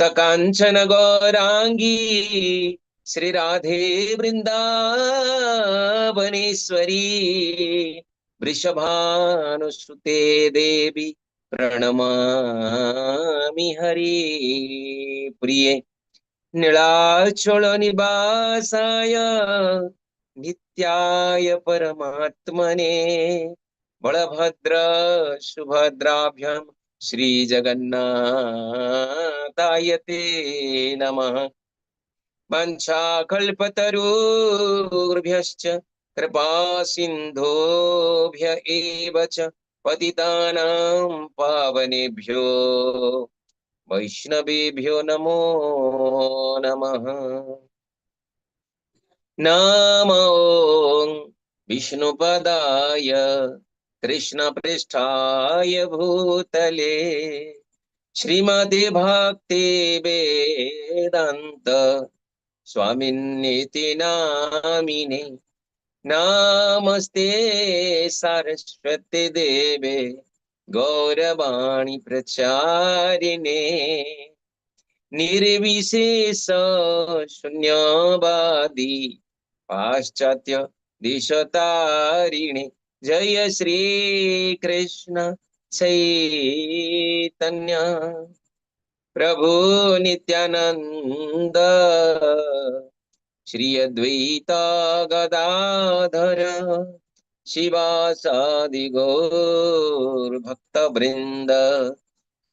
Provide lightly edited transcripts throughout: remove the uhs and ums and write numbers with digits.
तप्त कांचन गौरांगी श्री राधे वृंदावनेश्वरी वृषभानुसुते देवी प्रणमामि हरि प्रिये। नीलाचल निवासाय नित्याय परमात्मने बलभद्र सुभद्राभ्याम श्री जगन्नाथाय ते नमः। वाञ्छाकल्पतरुभ्यश्च कृपा सिन्धुभ्य एव च पतितानां पावनेभ्यो वैष्णवेभ्यो नमो नमः। नमो विष्णुपदाय कृष्णपृष्ठाय भूतले श्रीमते भक्ति वेदान्त स्वामिन्निति नामिने नमस्ते सरस्वती देवे गौरवाणी प्रचारिणे निर्विशेष शून्यवादी पाश्चात्य देशतारिणे जय श्री कृष्ण चैतन्य प्रभु नित्यानंद श्री अद्वैत गदाधर श्रीवासादि गौर भक्त वृंद।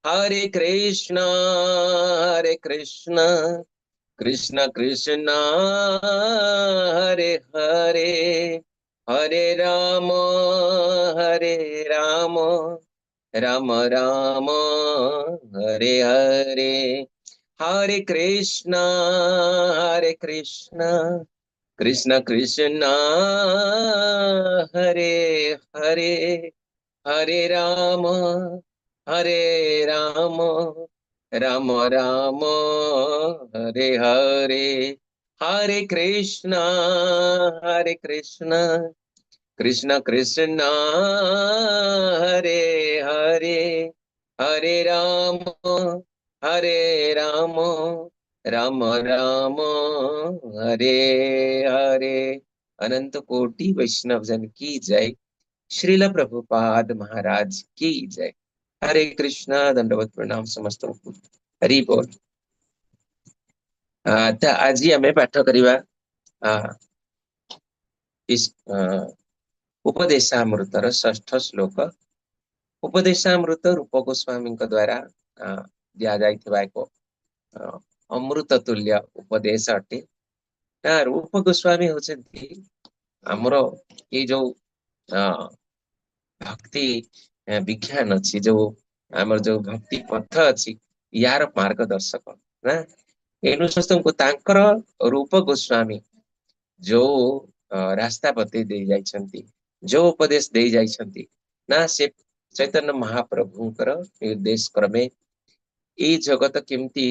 हरे कृष्णा हरे कृष्णा कृष्ण कृष्ण हरे हरे हरे राम हरे राम राम राम हरे हरे हरे कृष्णा हरे कृष्णा कृष्ण कृष्ण हरे हरे हरे राम हरे राम राम राम हरे हरे हरे कृष्णा हरे कृष्णा कृष्ण कृष्ण हरे हरे हरे राम हरे राम राम राम हरे हरे। अनंत कोटि वैष्णव जन की जय। श्रील प्रभुपाद महाराज की जय। हरे कृष्णा। दंडवत प्रणाम ସମସ୍ତଙ୍କୁ। ହରି ବୋଲ। ତ ଆଜି ଆମେ ପାଠ କରିବା ଉପଦେଶାମୃତର ଷଷ୍ଠ ଶ୍ଲୋକ। ଉପଦେଶାମୃତ ରୂପ ଗୋସ୍ୱାମୀଙ୍କ ଦ୍ଵାରା ଦିଆଯାଇଥିବା ଏକ ଅମୃତ ତୁଲ୍ୟ ଉପଦେଶ ଅଟେ ନା। ରୂପ ଗୋସ୍ୱାମୀ ହଉଛନ୍ତି ଆମର ଏଇ ଯୋଉ ଭକ୍ତି ବିଜ୍ଞାନ ଅଛି, ଯୋଉ ଆମର ଯୋଉ ଭକ୍ତି ପଥ ଅଛି, ୟାର ମାର୍ଗଦର୍ଶକ ନା। ଏଣୁ ସମସ୍ତଙ୍କୁ ତାଙ୍କର ରୂପ ଗୋସ୍ୱାମୀ ଯୋଉ ରାସ୍ତା ବତେଇ ଦେଇ ଯାଇଛନ୍ତି, ଯୋଉ ଉପଦେଶ ଦେଇ ଯାଇଛନ୍ତି ନା, ସେ ଚୈତନ୍ୟ ମହାପ୍ରଭୁଙ୍କର ନିର୍ଦ୍ଦେଶ କ୍ରମେ ଏଇ ଜଗତ କେମିତି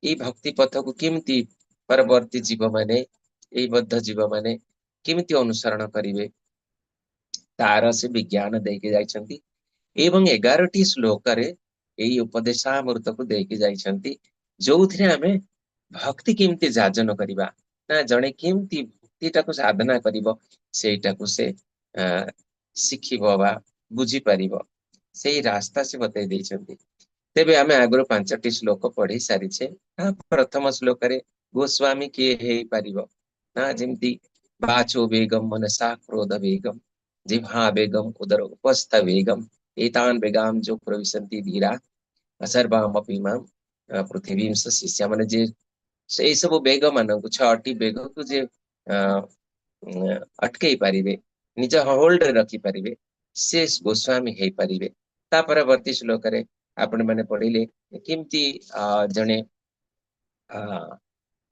ଏଇ ଭକ୍ତି ପଥକୁ କେମିତି ପରବର୍ତ୍ତୀ ଜୀବ ମାନେ, ଏଇ ବଦ୍ଧ ଜୀବ ମାନେ କେମିତି ଅନୁସରଣ କରିବେ, ତାର ସେ ବିଜ୍ଞାନ ଦେଇକି ଯାଇଛନ୍ତି ଏବଂ 11ଟି ଶ୍ଲୋକରେ ଏଇ ଉପଦେଶାମୃତକୁ ଦେଇକି ଯାଇଛନ୍ତି, ଯୋଉଥିରେ ଆମେ ଭକ୍ତି କେମିତି ଯାଜନ କରିବା ନା, ଜଣେ କେମିତି ଭକ୍ତିଟାକୁ ସାଧନା କରିବ, ସେଇଟାକୁ ସେ ଶିଖିବ ବା ବୁଝିପାରିବ, ସେଇ ରାସ୍ତା ସେ ବତେଇ ଦେଇଛନ୍ତି। ତେବେ ଆମେ ଆଗରୁ 5ଟି ଶ୍ଲୋକ ପଢି ସାରିଛେ। ପ୍ରଥମ ଶ୍ଲୋକରେ ଗୋସ୍ୱାମୀ କିଏ ହେଇପାରିବ ନା, ଯେମିତି ବାଚୋ ବେଗମ ମନସା କ୍ରୋଧ ବେଗମ ଜିହ୍ବା ବେଗମ ଉଦର ଉପସ୍ଥ ବେଗମ ଏତାନ ବେଗାମ ଯୋ ପ୍ରବିଶନ୍ତି ଧୀରା ସର୍ବାମପି ମାମ ପୃଥିବୀମ ଶିଷ୍ୟା। ମାନେ ଯେ ସେଇ ସବୁ ବେଗ ମାନଙ୍କୁ, 6ଟି ବେଗକୁ ଯେ ଅଟକେଇ ପାରିବେ, ନିଜ ହୋଲ୍ଡରେ ରଖିପାରିବେ, ସେ ଗୋସ୍ୱାମୀ ହେଇପାରିବେ। ତା ପରବର୍ତ୍ତୀ ଶ୍ଲୋକରେ ଆପଣ ମାନେ ପଢିଲେ କେମିତି ଜଣେ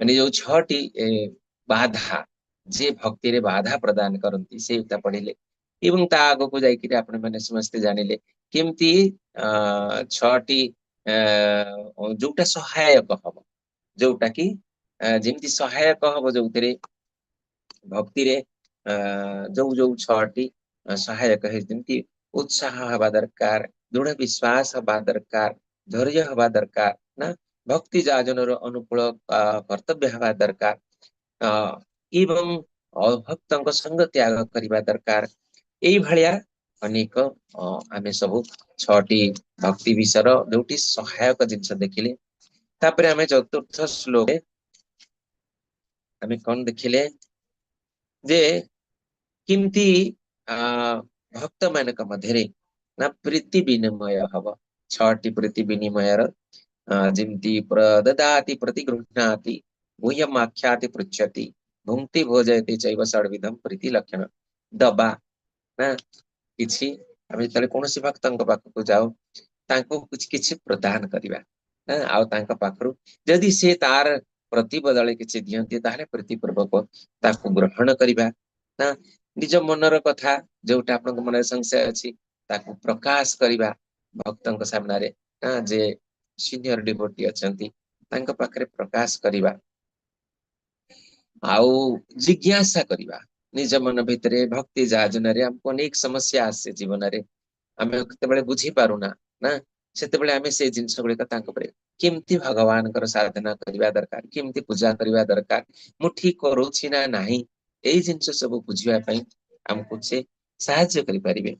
ମାନେ ଯୋଉ 6ଟି ବାଧା ଯେ ଭକ୍ତିରେ ବାଧା ପ୍ରଦାନ କରନ୍ତି, ସେଇଟା ପଢିଲେ ଏବଂ ତା ଆଗକୁ ଯାଇକିରି ଆପଣ ମାନେ ସମସ୍ତେ ଜାଣିଲେ କେମିତି 6ଟି ଯୋଉଟା ସହାୟକ ହବ, ଯୋଉଟା କି ଯେମିତି ସହାୟକ ହବ, ଯୋଉଥିରେ ଭକ୍ତିରେ ଯୋଉ ଯୋଉ 6ଟି ସହାୟକ ହେଇ, ଯେମିତି ଉତ୍ସାହ ହବା ଦରକାର, ଦୃଢ ବିଶ୍ୱାସ ହବା ଦରକାର, ଧୈର୍ଯ୍ୟ ହବା ଦରକାର। ନା ଭକ୍ତି ଯାଜନର ଅନୁକୂଳ କର୍ତ୍ତବ୍ୟ ହେବା ଦରକାର ଏବଂ ଅଭକ୍ତଙ୍କ ସଙ୍ଗ ତ୍ୟାଗ କରିବା ଦରକାର। ଏଇଭଳିଆ ଅନେକ ଆମେ ସବୁ 6ଟି ଭକ୍ତି ବିଷୟର ଯୋଉଠି ସହାୟକ ଜିନିଷ ଦେଖିଲେ। ତାପରେ ଆମେ ଚତୁର୍ଥ ଶ୍ଲୋକରେ ଆମେ କଣ ଦେଖିଲେ ଯେ କେମିତି ଭକ୍ତ ମାନଙ୍କ ମଧ୍ୟରେ ନା ପ୍ରୀତି ବିନିମୟ ହବ। 6ଟି ପ୍ରୀତି ବିନିମୟର ଯେମିତି ପ୍ରଦଦାତି ପ୍ରତିଗୃହ୍ଣାତି ଗୁହ୍ୟମ ଆଖ୍ୟାତି ପୃଚ୍ଛତି ଭୁକ୍ତି ଭୋଜୟତି ଚୈବ ଷଡ଼ବିଧମ ପ୍ରୀତି ଲକ୍ଷଣ। ଦବା ନା କିଛି ଆମେ ଯେତେବେଳେ କୌଣସି ଭକ୍ତଙ୍କ ପାଖକୁ ଯାଉ ତାଙ୍କୁ କିଛି କିଛି ପ୍ରଦାନ କରିବା ନା, ଆଉ ତାଙ୍କ ପାଖରୁ ଯଦି ସେ ତାର ପ୍ରତିବଦଳେ କିଛି ଦିଅନ୍ତି ତାହେଲେ ପ୍ରୀତିପୂର୍ବକ ତାକୁ ଗ୍ରହଣ କରିବା ନା। ନିଜ ମନର କଥା ଯୋଉଟା ଆପଣଙ୍କ ମନରେ ସଂଶୟ ଅଛି ତାକୁ ପ୍ରକାଶ କରିବା ଭକ୍ତଙ୍କ ସାମ୍ନାରେ ନା, ଯେ ସିନିୟର ଡିଭୋଟି ଅଛନ୍ତି ତାଙ୍କ ପାଖରେ ପ୍ରକାଶ କରିବା। ଆଉ ଜିଜ୍ଞାସା କରିବା ନିଜ ମନ ଭିତରେ ଭକ୍ତି ଯାଜନାରେ ଆମକୁ ଅନେକ ସମସ୍ୟା ଆସେ ଜୀବନରେ, ଆମେ କେତେବେଳେ ବୁଝିପାରୁନା ନା, ସେତେବେଳେ ଆମେ ସେଇ ଜିନିଷ ଗୁଡିକ ତାଙ୍କ ଉପରେ କେମିତି ଭଗବାନଙ୍କର ସାଧନା କରିବା ଦରକାର, କେମିତି ପୂଜା କରିବା ଦରକାର, ମୁଁ ଠିକ କରୁଛି ନା ନାହିଁ, ଏଇ ଜିନିଷ ସବୁ ବୁଝିବା ପାଇଁ ଆମକୁ ସେ ସାହାଯ୍ୟ କରିପାରିବେ।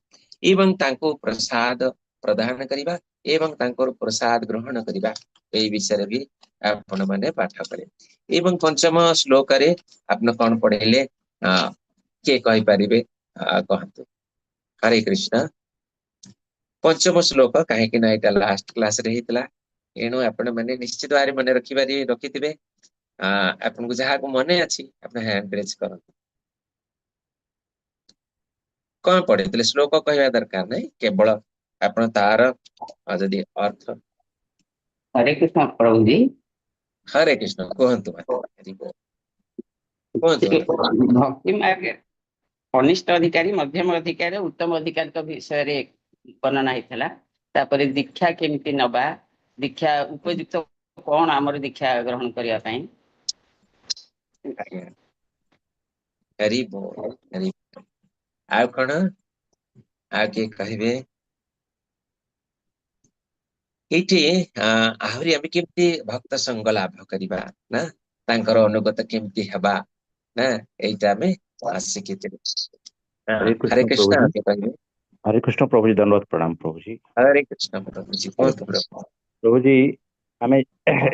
ଏବଂ ତାଙ୍କୁ ପ୍ରସାଦ ପ୍ରଦାନ କରିବା ଏବଂ ତାଙ୍କର ପ୍ରସାଦ ଗ୍ରହଣ କରିବା, ଏଇ ବିଷୟରେ ବି ଆପଣ ମାନେ ପାଠ କଲେ। ଏବଂ ପଞ୍ଚମ ଶ୍ଲୋକରେ ଆପଣ କଣ ପଢେଇଲେ କିଏ କହିପାରିବେ? କହନ୍ତୁ। ହରେ କୃଷ୍ଣ। ପଞ୍ଚମ ଶ୍ଲୋକ କାହିଁକି ନା ଏଇଟା ଲାଷ୍ଟ କ୍ଲାସରେ ହେଇଥିଲା, ଏଣୁ ଆପଣ ମାନେ ନିଶ୍ଚିତ ଭାବରେ ମନେ ରଖିଥିବେ। ଆପଣଙ୍କୁ ଯାହାକୁ ମନେ ଅଛି ଆପଣ ହ୍ୟାଣ୍ଡ ରେଜ କରନ୍ତୁ। କଣ ପଢିଥିଲେ ଶ୍ଲୋକ କହିବା ଦରକାର ନାହିଁ, କେବଳ ଆପଣ ତାର ଯଦି ଅର୍ଥ। ହରେ କୃଷ୍ଣ ପ୍ରଭୁଜୀ। ହରେ କୃଷ୍ଣ କୁହନ୍ତୁ। କୁହନ୍ତୁ। ଭକ୍ତି ମାର୍ଗ କନିଷ୍ଠ ଅଧିକାରୀ, ମଧ୍ୟମ ଅଧିକାରୀ, ଉତ୍ତମ ଅଧିକାରୀଙ୍କ ବିଷୟରେ ବର୍ଣ୍ଣନା ହେଇଥିଲା। ତାପରେ ଦୀକ୍ଷା କେମିତି ନବା, ଦୀକ୍ଷା ଉପଯୁକ୍ତ କଣ ଆମର ଦୀକ୍ଷା ଗ୍ରହଣ କରିବା ପାଇଁ। ଆଜ୍ଞା। ହରି ବୋଲ, ହରି। ଆଉ କଣ ଆଉ କିଏ କହିବେ? ଏଇଠି ଆହୁରି ଆମେ କେମିତି ଭକ୍ତ ସଙ୍ଗ ଲାଭ କରିବା ନା, ତାଙ୍କର ଅନୁଗତ କେମିତି ହେବା ନା, ଏଇଟା ଆମେ ଶିଖିଥିଲେ। ହରେ ହରେ କୃଷ୍ଣ କୃଷ୍ଣ। ପ୍ରଭୁଜୀ। କିଏ କହିବେ? ହରେ କୃଷ୍ଣ ପ୍ରଭୁଜୀ, ଧନ୍ୟବାଦ, ପ୍ରଣାମ ପ୍ରଭୁଜୀ। ହରେ କୃଷ୍ଣ ପ୍ରଭୁଜୀ, ହରେ କୁହନ୍ତୁ ପ୍ରଭୁ। ପ୍ରଭୁଜୀ, ଆମେ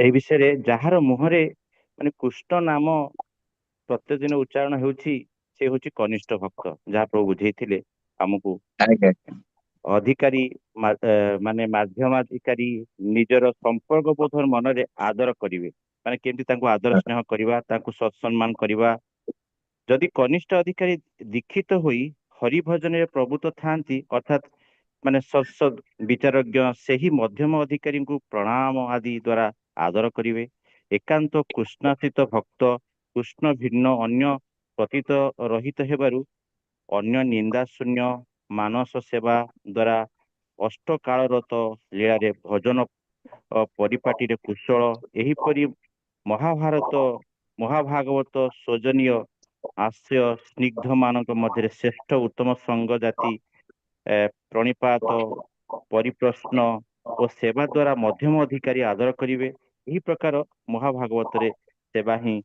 ଏଇ ବିଷୟରେ ଯାହାର ମୁହଁରେ ମାନେ କୃଷ୍ଣ ନାମ ପ୍ରତ୍ୟେକ ଉଚ୍ଚାରଣ ହେଉଛି ସେ ହଉଛି କନିଷ୍ଠ ଭକ୍ତ, ଯାହା ପ୍ରଭୁ ବୁଝେଇଥିଲେ ଆମକୁ। ଆଜ୍ଞା। ଅଧିକାରୀ ମାନେ ମାଧ୍ୟମାଧିକାରୀ ନିଜର ସମ୍ପର୍କ ବୋଧ ମନରେ ଆଦର କରିବେ, ମାନେ କେମିତି ତାଙ୍କୁ ଆଦର ସ୍ନେହ କରିବା, ତାଙ୍କୁ ସତ୍ସମ୍ମାନ କରିବା। ଯଦି କନିଷ୍ଠ ଅଧିକାରୀ ଦୀକ୍ଷିତ ହୋଇ ହରିଭଜନରେ ପ୍ରଭୁତ୍ୱ ଥାନ୍ତି, ଅର୍ଥାତ୍ ମାନେ ସତ୍ସଦ୍ ବିଚାରଜ୍ଞ ସେହି ମଧ୍ୟମ ଅଧିକାରୀଙ୍କୁ ପ୍ରଣାମ ଆଦି ଦ୍ଵାରା ଆଦର କରିବେ। ଏକାନ୍ତ କୃଷ୍ଣାତୀତ ଭକ୍ତ କୃଷ୍ଣ ଭିନ୍ନ ଅନ୍ୟ ପ୍ରତୀତ ରହିତ ହେବାରୁ ଅନ୍ୟ ନିନ୍ଦା ଶୂନ୍ୟ ମାନସ ସେବା ଦ୍ଵାରା ଅଷ୍ଟକାଳରତ ଲୀଳାରେ ଭଜନ ପରିପାଟିରେ କୁଶଳ, ଏହିପରି ମହାଭାରତ ମହାଭାଗବତ ସ୍ୱଜନୀୟ ଆଶ୍ରୟ ସ୍ନିଗ୍ଧ ମାନଙ୍କ ମଧ୍ୟରେ ଶ୍ରେଷ୍ଠ ଉତ୍ତମ ସଙ୍ଗ ଜାତି ପ୍ରଣିପାତ ପରିପ୍ରଶ୍ନ ଓ ସେବା ଦ୍ଵାରା ମଧ୍ୟମ ଅଧିକାରୀ ଆଦର କରିବେ। ଏହି ପ୍ରକାର ମହାଭାଗବତରେ ସେବା ହିଁ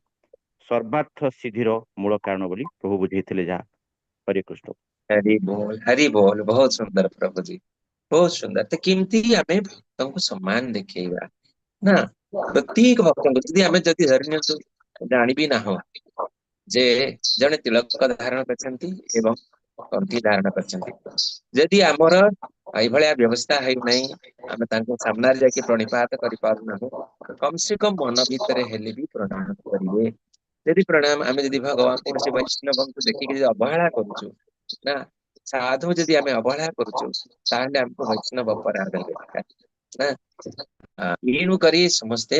ସର୍ବାର୍ଥ ସିଦ୍ଧିର ମୂଳ କାରଣ ବୋଲି ପ୍ରଭୁ ବୁଝେଇଥିଲେ। ଯାହା ହରେ କୃଷ୍ଣ। ହରି ବୋଲ, ହରି ବୋଲ। ବହୁତ ସୁନ୍ଦର ପ୍ରଭୁଜୀ, ବହୁତ ସୁନ୍ଦର। ତ କେମିତି ଆମେ ଭକ୍ତଙ୍କୁ ସମ୍ମାନ ଦେଖେଇବା ନା, ପ୍ରତ୍ୟେକ ଭକ୍ତଙ୍କୁ ଯଦି ଆମେ ଯଦି ଧରି ନିଅନ୍ତୁ ଜାଣିବି ନାହୁଁ ଯେ ଜଣେ ତିଳକ ଧାରଣ କରିଛନ୍ତି ଏବଂ କଣ୍ଠି ଧାରଣ କରିଛନ୍ତି, ଯଦି ଆମର ଏଇଭଳିଆ ବ୍ୟବସ୍ଥା ହେଉନାହିଁ, ଆମେ ତାଙ୍କ ସାମ୍ନାରେ ଯାଇକି ପ୍ରଣିପାତ କରିପାରୁନାହୁଁ, କମ ସେ କମ ମନ ଭିତରେ ହେଲେ ବି ପ୍ରଣାମ କରିବେ। ଯଦି ପ୍ରଣାମ ଆମେ ଯଦି ଭଗବାନ କୌଣସି ବୈଷ୍ଣବଙ୍କୁ ଦେଖିକି ଯଦି ଅବହେଳା କରୁଛୁ ନା, ସାଧୁ ଯଦି ଆମେ ଅବହେଳା କରୁଛୁ, ତାହେଲେ ଆମକୁ ବୈଷ୍ଣବ ଅପରାଧ ନା। ଏଣୁ କରି ସମସ୍ତେ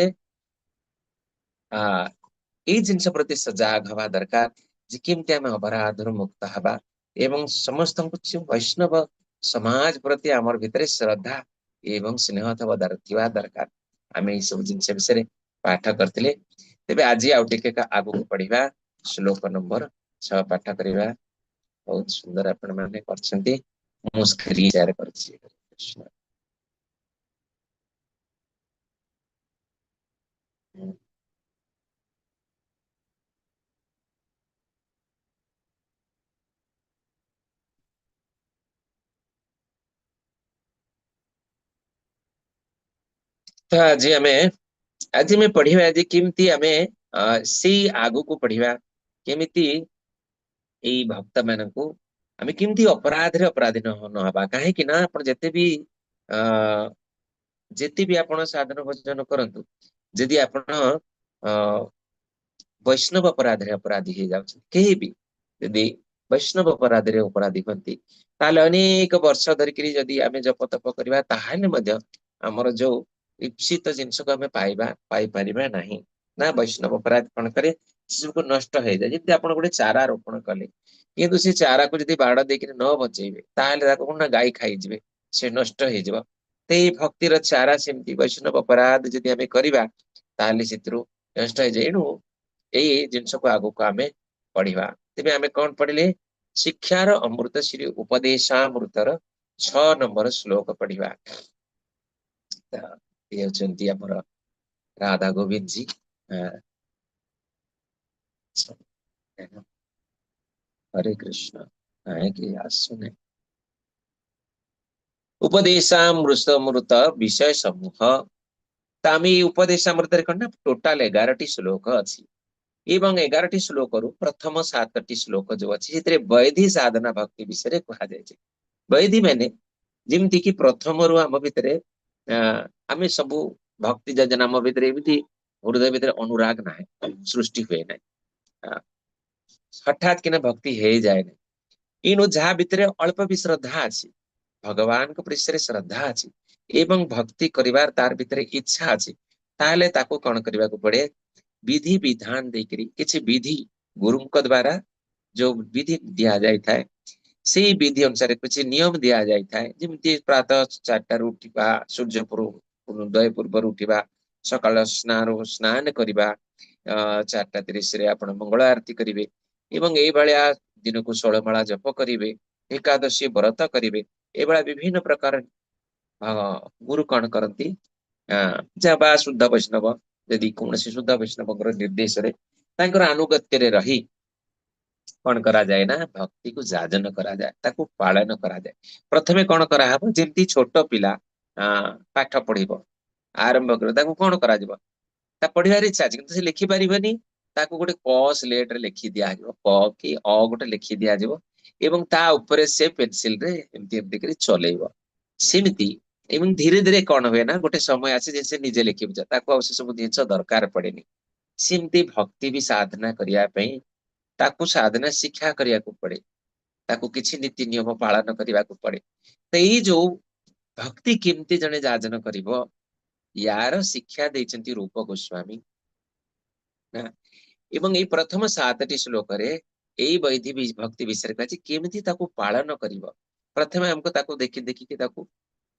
ଏଇ ଜିନିଷ ପ୍ରତି ସଜାଗ ହବା ଦରକାର ଯେ କେମିତି ଆମେ ଅପରାଧରୁ ମୁକ୍ତ ହବା ଏବଂ ସମସ୍ତଙ୍କୁ ବୈଷ୍ଣବ ସମାଜ ପ୍ରତି ଆମର ଭିତରେ ଶ୍ରଦ୍ଧା ଏବଂ ସ୍ନେହ ଥିବା ଦରକାର। ଆମେ ଏଇ ସବୁ ଜିନିଷ ବିଷୟରେ ପାଠ କରିଥିଲେ। ତେବେ ଆଜି ଆଉ ଟିକେ ଆଗକୁ ପଢିବା, ଶ୍ଲୋକ ନମ୍ବର 6 ପାଠ କରିବା। ବହୁତ ସୁନ୍ଦର ଆପଣ ମାନେ କରିଛନ୍ତି। ମୁଁ ସ୍କ୍ରିନ୍ ସେୟାର କରିଛି। ତ ଆଜି ଆମେ ପଢିବା ଆଜି କେମିତି ଆମେ ସେଇ ଆଗକୁ ପଢିବା, କେମିତି ଏଇ ଭକ୍ତ ମାନଙ୍କୁ ଆମେ କେମିତି ଅପରାଧରେ ଅପରାଧୀ ନ ହବା। କାହିଁକି ନା ଆପଣ ଯେତେ ବି ଆପଣ ସାଧନ ଭୋଜନ କରନ୍ତୁ, ଯଦି ଆପଣ ବୈଷ୍ଣବ ଅପରାଧରେ ଅପରାଧୀ ହେଇଯାଉଛନ୍ତି, କେହି ବି ଯଦି ବୈଷ୍ଣବ ଅପରାଧରେ ଅପରାଧୀ ହୁଅନ୍ତି, ତାହେଲେ ଅନେକ ବର୍ଷ ଧରିକିରି ଯଦି ଆମେ ଜପ ତପ କରିବା, ତାହେଲେ ମଧ୍ୟ ଆମର ଯୋଉ ଇପ୍ସିତ ଜିନିଷକୁ ଆମେ ପାଇପାରିବା ନାହିଁ ନା। ବୈଷ୍ଣବ ଅପରାଧ କଣ କରେ? ସେସବୁକୁ ନଷ୍ଟ ହେଇଯାଏ। ଯେମିତି ଆପଣ ଗୋଟେ ଚାରା ରୋପଣ କଲେ, କିନ୍ତୁ ସେ ଚାରାକୁ ଯଦି ବାଡ଼ ଦେଇକିରି ନ ବଞ୍ଚେଇବେ, ତାହେଲେ ତାକୁ କଣ ନା ଗାଈ ଖାଇଯିବେ, ସେ ନଷ୍ଟ ହେଇଯିବ। ତ ଏଇ ଭକ୍ତିର ଚାରା ସେମିତି ବୈଷ୍ଣବ ଅପରାଧ ଯଦି ଆମେ କରିବା, ତାହେଲେ ସେଥିରୁ ନଷ୍ଟ ହେଇଯାଏ। ଏଣୁ ଏଇ ଜିନିଷକୁ ଆଗକୁ ଆମେ ପଢିବା। ତେବେ ଆମେ କଣ ପଢିଲେ? ଶିକ୍ଷାର ଅମୃତ ଶ୍ରୀ ଉପଦେଶାମୃତର 6 ନମ୍ବର ଶ୍ଲୋକ ପଢିବା। ତ ଇଏ ହଉଛନ୍ତି ଆମର ରାଧା ଗୋବିନ୍ଦ ଜୀ। ହରେ କୃଷ୍ଣ। କାହିଁକି ଆସୁନି? ଉପଦେଶାମୃତ ବିଷୟ ସମୂହ। ତ ଆମେ ଏଇ ଉପଦେଶାମୃତରେ କଣ ନା ଟୋଟାଲ 11ଟି ଶ୍ଲୋକ ଅଛି ଏବଂ 11ଟି ଶ୍ଲୋକରୁ ପ୍ରଥମ 7ଟି ଶ୍ଲୋକ ଯୋଉ ଅଛି, ସେଥିରେ ବୈଧି ସାଧନା ଭକ୍ତି ବିଷୟରେ କୁହାଯାଇଛି। ବୈଧି ମାନେ ଯେମିତି କି ପ୍ରଥମରୁ ଆମ ଭିତରେ ଆମେ ସବୁ ଭକ୍ତି ଯୋଜନା, ଆମ ଭିତରେ ଏମିତି ହୃଦୟ ଭିତରେ ଅନୁରାଗ ନାହିଁ, ସୃଷ୍ଟି ହୁଏ ନାହିଁ, ହଠାତ୍ କିନା ଭକ୍ତି ହେଇଯାଏ ନାହିଁ। ଏଣୁ ଯାହା ଭିତରେ ଅଳ୍ପ ବି ଶ୍ରଦ୍ଧା ଅଛି, ଭଗବାନଙ୍କ ବିଷୟରେ ଶ୍ରଦ୍ଧା ଅଛି ଏବଂ ଭକ୍ତି କରିବାର ତାର ଭିତରେ ଇଚ୍ଛା ଅଛି, ତାହେଲେ ତାକୁ କଣ କରିବାକୁ ପଡେ? ବିଧି ବିଧାନ ଦେଇକରି, କିଛି ବିଧି ଗୁରୁଙ୍କ ଦ୍ଵାରା ଯୋଉ ବିଧି ଦିଆଯାଇଥାଏ, ସେଇ ବିଧି ଅନୁସାରେ କିଛି ନିୟମ ଦିଆଯାଇଥାଏ। ଯେମିତି ପ୍ରାତଃ 4ଟାରୁ ଉଠିବା, ସୂର୍ଯ୍ୟ ଉଦୟ ପୂର୍ବରୁ ଉଠିବା, ସକାଳ ସ୍ନାନ କରିବା, 4:30ରେ ଆପଣ ମଙ୍ଗଳ ଆରତୀ କରିବେ ଏବଂ ଏଇଭଳିଆ ଦିନକୁ 16 ମାଳା ଜପ କରିବେ, ଏକାଦଶୀ ବ୍ରତ କରିବେ। ଏଇଭଳିଆ ବିଭିନ୍ନ ପ୍ରକାର ଗୁରୁ କଣ କରନ୍ତି, ଯାହା ବା ଶୁଦ୍ଧ ବୈଷ୍ଣବ, ଯଦି କୌଣସି ଶୁଦ୍ଧ ବୈଷ୍ଣବଙ୍କର ନିର୍ଦ୍ଦେଶରେ ତାଙ୍କର ଆନୁଗତ୍ୟରେ ରହି କଣ କରାଯାଏ ନା ଭକ୍ତିକୁ ଯାଜନ କରାଯାଏ, ତାକୁ ପାଳନ କରାଯାଏ। ପ୍ରଥମେ କଣ କରାହବ? ଯେମିତି ଛୋଟ ପିଲା ପାଠ ପଢିବ ଆରମ୍ଭ କରିବ, ତାକୁ କଣ କରାଯିବ? ତା ପଢିବାର ଇଚ୍ଛା ଅଛି, କିନ୍ତୁ ସେ ଲେଖିପାରିବନି। ତାକୁ ଗୋଟେ କ ସ୍ଲେଟରେ ଲେଖି ଦିଆଯିବ, କ କି ଅ ଗୋଟେ ଲେଖି ଦିଆଯିବ ଏବଂ ତା ଉପରେ ସେ ପେନସିଲ ରେ ଏମିତି ଏମିତି କରି ଚଲେଇବ ସେମିତି। ଏବଂ ଧୀରେ ଧୀରେ କଣ ହୁଏ ନା ଗୋଟେ ସମୟ ଆସେ ଯେ ସେ ନିଜେ ଲେଖିବ, ତାକୁ ଆଉ ସେ ସବୁ ଜିନିଷ ଦରକାର ପଡେନି। ସେମିତି ଭକ୍ତି ବି ସାଧନା କରିବା ପାଇଁ ତାକୁ ସାଧନା ଶିକ୍ଷା କରିବାକୁ ପଡେ, ତାକୁ କିଛି ନୀତି ନିୟମ ପାଳନ କରିବାକୁ ପଡେ। ତ ଏଇ ଯୋଉ ଭକ୍ତି କେମିତି ଜଣେ ଯାଜନ କରିବ, ୟାର ଶିକ୍ଷା ଦେଇଛନ୍ତି ରୂପ ଗୋସ୍ୱାମୀ ନା। ଏବଂ ଏଇ ପ୍ରଥମ 7ଟି ଶ୍ଲୋକରେ ଏଇ ବୈଧି ଭକ୍ତି ବିଷୟରେ କୁହାଯାଇଛି, କେମିତି ତାକୁ ପାଳନ କରିବ। ପ୍ରଥମେ ଆମକୁ ତାକୁ ଦେଖି ଦେଖିକି ତାକୁ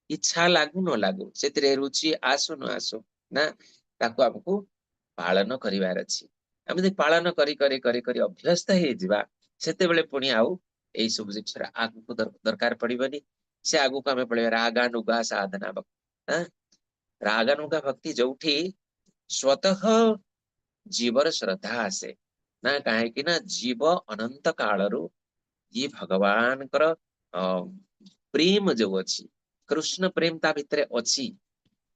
ଇଚ୍ଛା ଲାଗୁ ନ ଲାଗୁ, ସେଥିରେ ରୁଚି ଆସୁ ନ ଆସୁ ନା, ତାକୁ ଆମକୁ ପାଳନ କରିବାର ଅଛି। ଆମେ ଯଦି ପାଳନ କରି କରି କରି କରି ଅଭ୍ୟସ୍ତ ହେଇଯିବା, ସେତେବେଳେ ପୁଣି ଆଉ ଏଇ ସବୁ ଜିନିଷର ଆଗକୁ ଦରକାର ପଡିବନି। ସେ ଆଗକୁ ଆମେ ପଳେଇବା ରାଗାନୁଗା ସାଧନା ଭକ୍ତି। ରାଗାନୁଗା ଭକ୍ତି ଯୋଉଠି ସ୍ୱତଃ ଜୀବର ଶ୍ରଦ୍ଧା ଆସେ ନା, କାହିଁକି ନା ଜୀବ ଅନନ୍ତ କାଳରୁ ଇଏ ଭଗବାନଙ୍କର ପ୍ରେମ ଯୋଉ ଅଛି, କୃଷ୍ଣ ପ୍ରେମ ତା ଭିତରେ ଅଛି।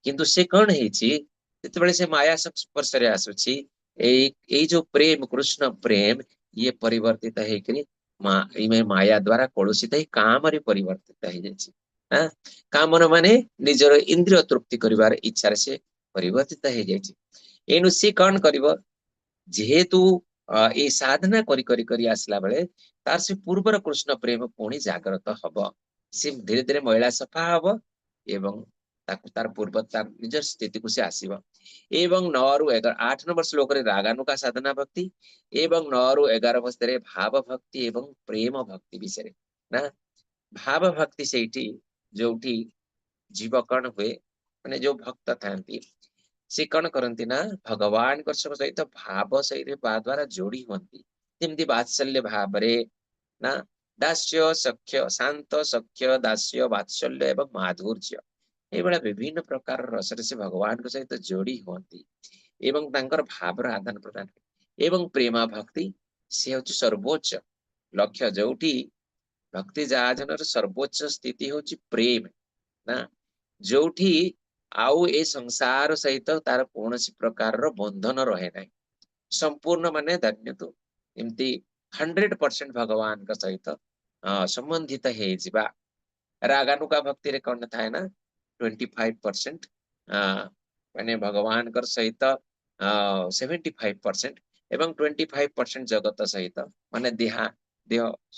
କିନ୍ତୁ ସେ କଣ ହେଇଛି, ଯେତେବେଳେ ସେ ମାୟା ସଂସ୍ପର୍ଶରେ ଆସୁଛି, ଏଇ ଯୋଉ ପ୍ରେମ, କୃଷ୍ଣ ପ୍ରେମ, ଇଏ ପରିବର୍ତ୍ତିତ ହେଇକରି ମାୟା ଦ୍ଵାରା କଳୁଷିତ ହେଇ କାମରେ ପରିବର୍ତ୍ତିତ ହେଇଯାଇଛି। କାମର ମାନେ ନିଜର ଇନ୍ଦ୍ରିୟ ତୃପ୍ତି କରିବାର ଇଚ୍ଛାରେ ସେ ପରିବର୍ତ୍ତିତ ହେଇଯାଇଛି। ଏଣୁ ସେ କଣ କରିବ? ଯେହେତୁ ଏଇ ସାଧନା କରି କରି କରି ଆସିଲା ବେଳେ ତାର ସେ ପୂର୍ବର କୃଷ୍ଣ ପ୍ରେମ ପୁଣି ଜାଗ୍ରତ ହବ, ସେ ଧୀରେ ଧୀରେ ମଇଳା ସଫା ହବ ଏବଂ ତାକୁ ତାର ପୂର୍ବ ତାର ନିଜ ସ୍ଥିତିକୁ ସେ ଆସିବ। ଏବଂ 9ରୁ 11, 8 ନମ୍ବର ଶ୍ଲୋକରେ ରାଗାନୁଗା ସାଧନା ଭକ୍ତି ଏବଂ 9ରୁ 11 ଅବସ୍ଥାରେ ଭାବ ଭକ୍ତି ଏବଂ ପ୍ରେମ ଭକ୍ତି ବିଷୟରେ ନା। ଭାବ ଭକ୍ତି ସେଇଠି ଯୋଉଠି ଜୀବ କଣ ହୁଏ, ମାନେ ଯୋଉ ଭକ୍ତ ଥାନ୍ତି, ସେ କଣ କରନ୍ତି ନା ଭଗବାନଙ୍କ ସହିତ ଭାବ ସହିତ ବା ଦ୍ଵାରା ଯୋଡି ହୁଅନ୍ତି। ଯେମିତି ବାତ୍ସଲ୍ୟ ଭାବରେ ନା, ଦାସ୍ୟ, ସଖ୍ୟ, ଶାନ୍ତ, ସଖ୍ୟ, ଦାସ୍ୟ, ବାତ୍ସଲ୍ୟ ଏବଂ ମାଧୁର୍ଯ୍ୟ, ଏଇଭଳିଆ ବିଭିନ୍ନ ପ୍ରକାର ରସରେ ସେ ଭଗବାନଙ୍କ ସହିତ ଯୋଡି ହୁଅନ୍ତି ଏବଂ ତାଙ୍କର ଭାବର ଆଦାନ ପ୍ରଦାନ ହୁଏ। ଏବଂ ପ୍ରେମା ଭକ୍ତି ସେ ହଉଛି ସର୍ବୋଚ୍ଚ ଲକ୍ଷ୍ୟ, ଯୋଉଠି ଭକ୍ତି ଯାଜନର ସର୍ବୋଚ୍ଚ ସ୍ଥିତି ହଉଛି ପ୍ରେମ ନା, ଯୋଉଠି ଆଉ ଏ ସଂସାର ସହିତ ତାର କୌଣସି ପ୍ରକାରର ବନ୍ଧନ ରହେ ନାହିଁ। ସମ୍ପୂର୍ଣ୍ଣ ମାନେ ଧନ୍ୟତୁ ଏମିତି 100% ଭଗବାନଙ୍କ ସହିତ ସମ୍ବନ୍ଧିତ ହେଇଯିବା। ରାଗାନୁଗା ଭକ୍ତିରେ କଣ ଥାଏ ନା 25% ମାନେ ଭଗବାନଙ୍କର ସହିତ 75% ଏବଂ 25% ଜଗତ ସହିତ ମାନେ ଦେହ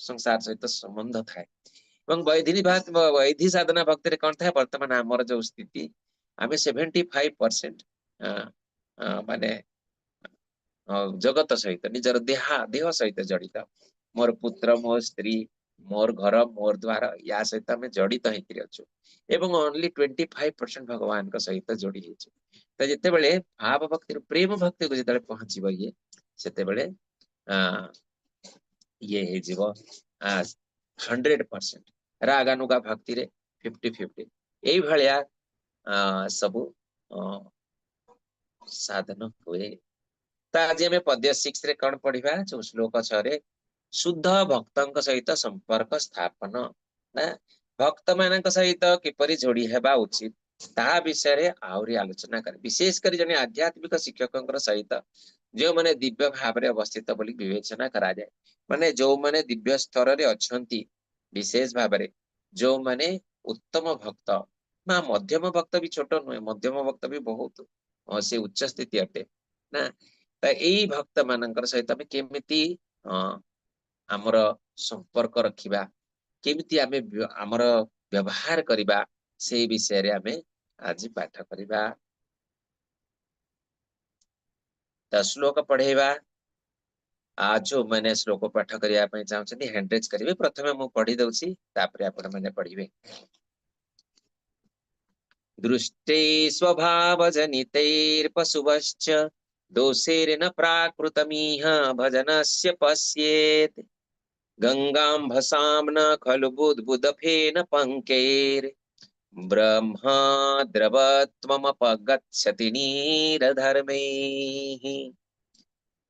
ସଂସାର ସହିତ ସମ୍ବନ୍ଧ ଥାଏ। ଏବଂ ବୈଧି ସାଧନା ଭକ୍ତିରେ କଣ ଥାଏ, ବର୍ତ୍ତମାନ ଆମର ଯୋଉ ସ୍ଥିତି ଆମେ 75% ମାନେ ଜଗତ ସହିତ ନିଜର ଦେହ ସହିତ ଜଡିତ। ମୋର ପୁତ୍ର, ମୋ ସ୍ତ୍ରୀ, ମୋର ଘର, ମୋର ଦ୍ୱାର, ୟା ସହିତ ଆମେ ଜଡିତ ହେଇକିରି ଅଛୁ ଏବଂ ଓନ୍ଲି 25% ଭଗବାନଙ୍କ ସହିତ ଯୋଡି ହେଇଛୁ। ତ ଯେତେବେଳେ ଭାବ ଭକ୍ତିରୁ ପ୍ରେମ ଭକ୍ତିକୁ ଯେତେବେଳେ ପହଞ୍ଚିବ ଇଏ, ସେତେବେଳେ ଇଏ ହେଇଯିବ 100%। ରାଗାନୁଗା ଭକ୍ତିରେ 50-50। ଏଇଭଳିଆ ସବୁ ସାଧନ ହୁଏ। ତ ଆଜି ଆମେ ପଦ୍ୟ 6 ରେ କଣ ପଢିବା, ଯୋଉ ଶ୍ଲୋକ 6ରେ ଶୁଦ୍ଧ ଭକ୍ତଙ୍କ ସହିତ ସମ୍ପର୍କ ସ୍ଥାପନ ନା ଭକ୍ତ ମାନଙ୍କ ସହିତ କିପରି ଯୋଡି ହେବା ଉଚିତ ତାହା ବିଷୟରେ ଆହୁରି ଆଲୋଚନା କରେ। ବିଶେଷ କରି ଜଣେ ଆଧ୍ୟାତ୍ମିକ ଶିକ୍ଷକଙ୍କର ସହିତ ଯେଉଁମାନେ ଦିବ୍ୟ ଭାବରେ ଅବସ୍ଥିତ ବୋଲି ବିବେଚନା କରାଯାଏ, ମାନେ ଯୋଉମାନେ ଦିବ୍ୟ ସ୍ତରରେ ଅଛନ୍ତି, ବିଶେଷ ଭାବରେ ଯୋଉମାନେ ଉତ୍ତମ ଭକ୍ତ ନା ମଧ୍ୟମ ଭକ୍ତ ବି ଛୋଟ ନୁହେଁ, ମଧ୍ୟମ ଭକ୍ତ ବି ବହୁତ ସେ ଉଚ୍ଚ ସ୍ଥିତି ଅଟେ ନା। ତ ଏଇ ଭକ୍ତ ମାନଙ୍କର ସହିତ ଆମେ କେମିତି ଆମର ସମ୍ପର୍କ ରଖିବା, କେମିତି ଆମେ ଆମର ବ୍ୟବହାର କରିବା, ସେଇ ବିଷୟରେ ଆମେ ଆଜି ପାଠ କରିବା। ତ ଶ୍ଲୋକ ପଢେଇବା। ଯୋଉମାନେ ଶ୍ଲୋକ ପାଠ କରିବା ପାଇଁ ଚାହୁଁଛନ୍ତି ହ୍ୟାଣ୍ଡ ରେଜ୍ କରିବେ। ପ୍ରଥମେ ମୁଁ ପଢି ଦଉଛି, ତାପରେ ଆପଣ ମାନେ ପଢିବେ। ଦୃଷ୍ଟେ ସ୍ୱଭାବ ଜନିତୈର୍ପଶୁଭଶ୍ଚ दोषेर्न प्राकृतमिह भजनस्य पश्येत्। गंगाम्भसां न खलु बुद्बुदफेन पंकेर् ब्रह्मद्रवत्वमपगच्छति नीरधर्मैः।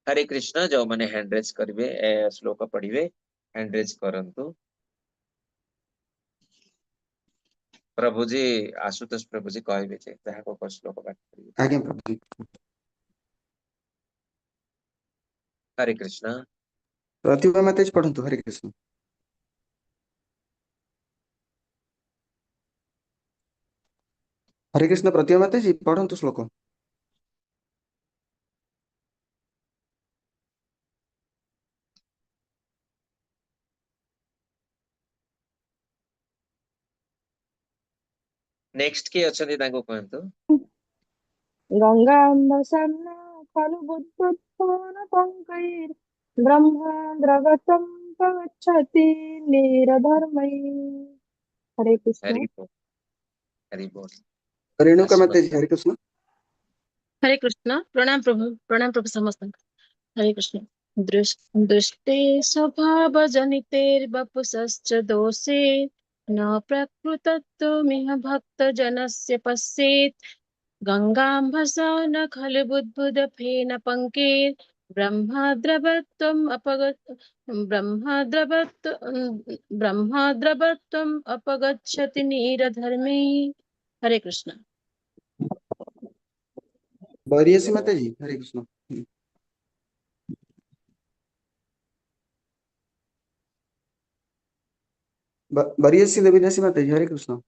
हरे कृष्ण। जो माने हैंड रेज करिवे, श्लोक पढ़िवे, हैंड रेज करंतु। प्रभुजी आशुतोष प्रभुजी कहबे जे ताहा को श्लोक पाठ करिवे। आज्ञा प्रभुजी। हरे कृष्ण। प्रतिभा माताजी पढ़ंतु। हरे कृष्ण। हरे कृष्ण। प्रतिभा माताजी पढ़ंतु श्लोक। नेक्स्ट किए अछंती तांको कहंतु। गंगाम्बसन्न खलु बुद्बुदफेन पंकैर् ब्रह्मद्रवत्वं पगच्छति नीरधर्मैः। हरे कृष्ण। हरि बोल। हरि बोल। रेणुका माताजी हरे कृष्ण। हरे कृष्ण। प्रणाम प्रभु, प्रणाम प्रभु समस्त। हरे कृष्ण। दृष्टे स्वभाव जनितेर्वपुषश्च दोषे न प्रकृतत्वमिह भक्तजनस्य पश्येत्। गंगाम्भसा न खलु बुद्बुदफेन पंकेर् ब्रह्मद्रवत्वम् अपगच्छति नीरधर्मे। हरे कृष्ण। बरियसी माताजी हरे कृष्ण। बरियसी देवीदासी माताजी हरे कृष्ण।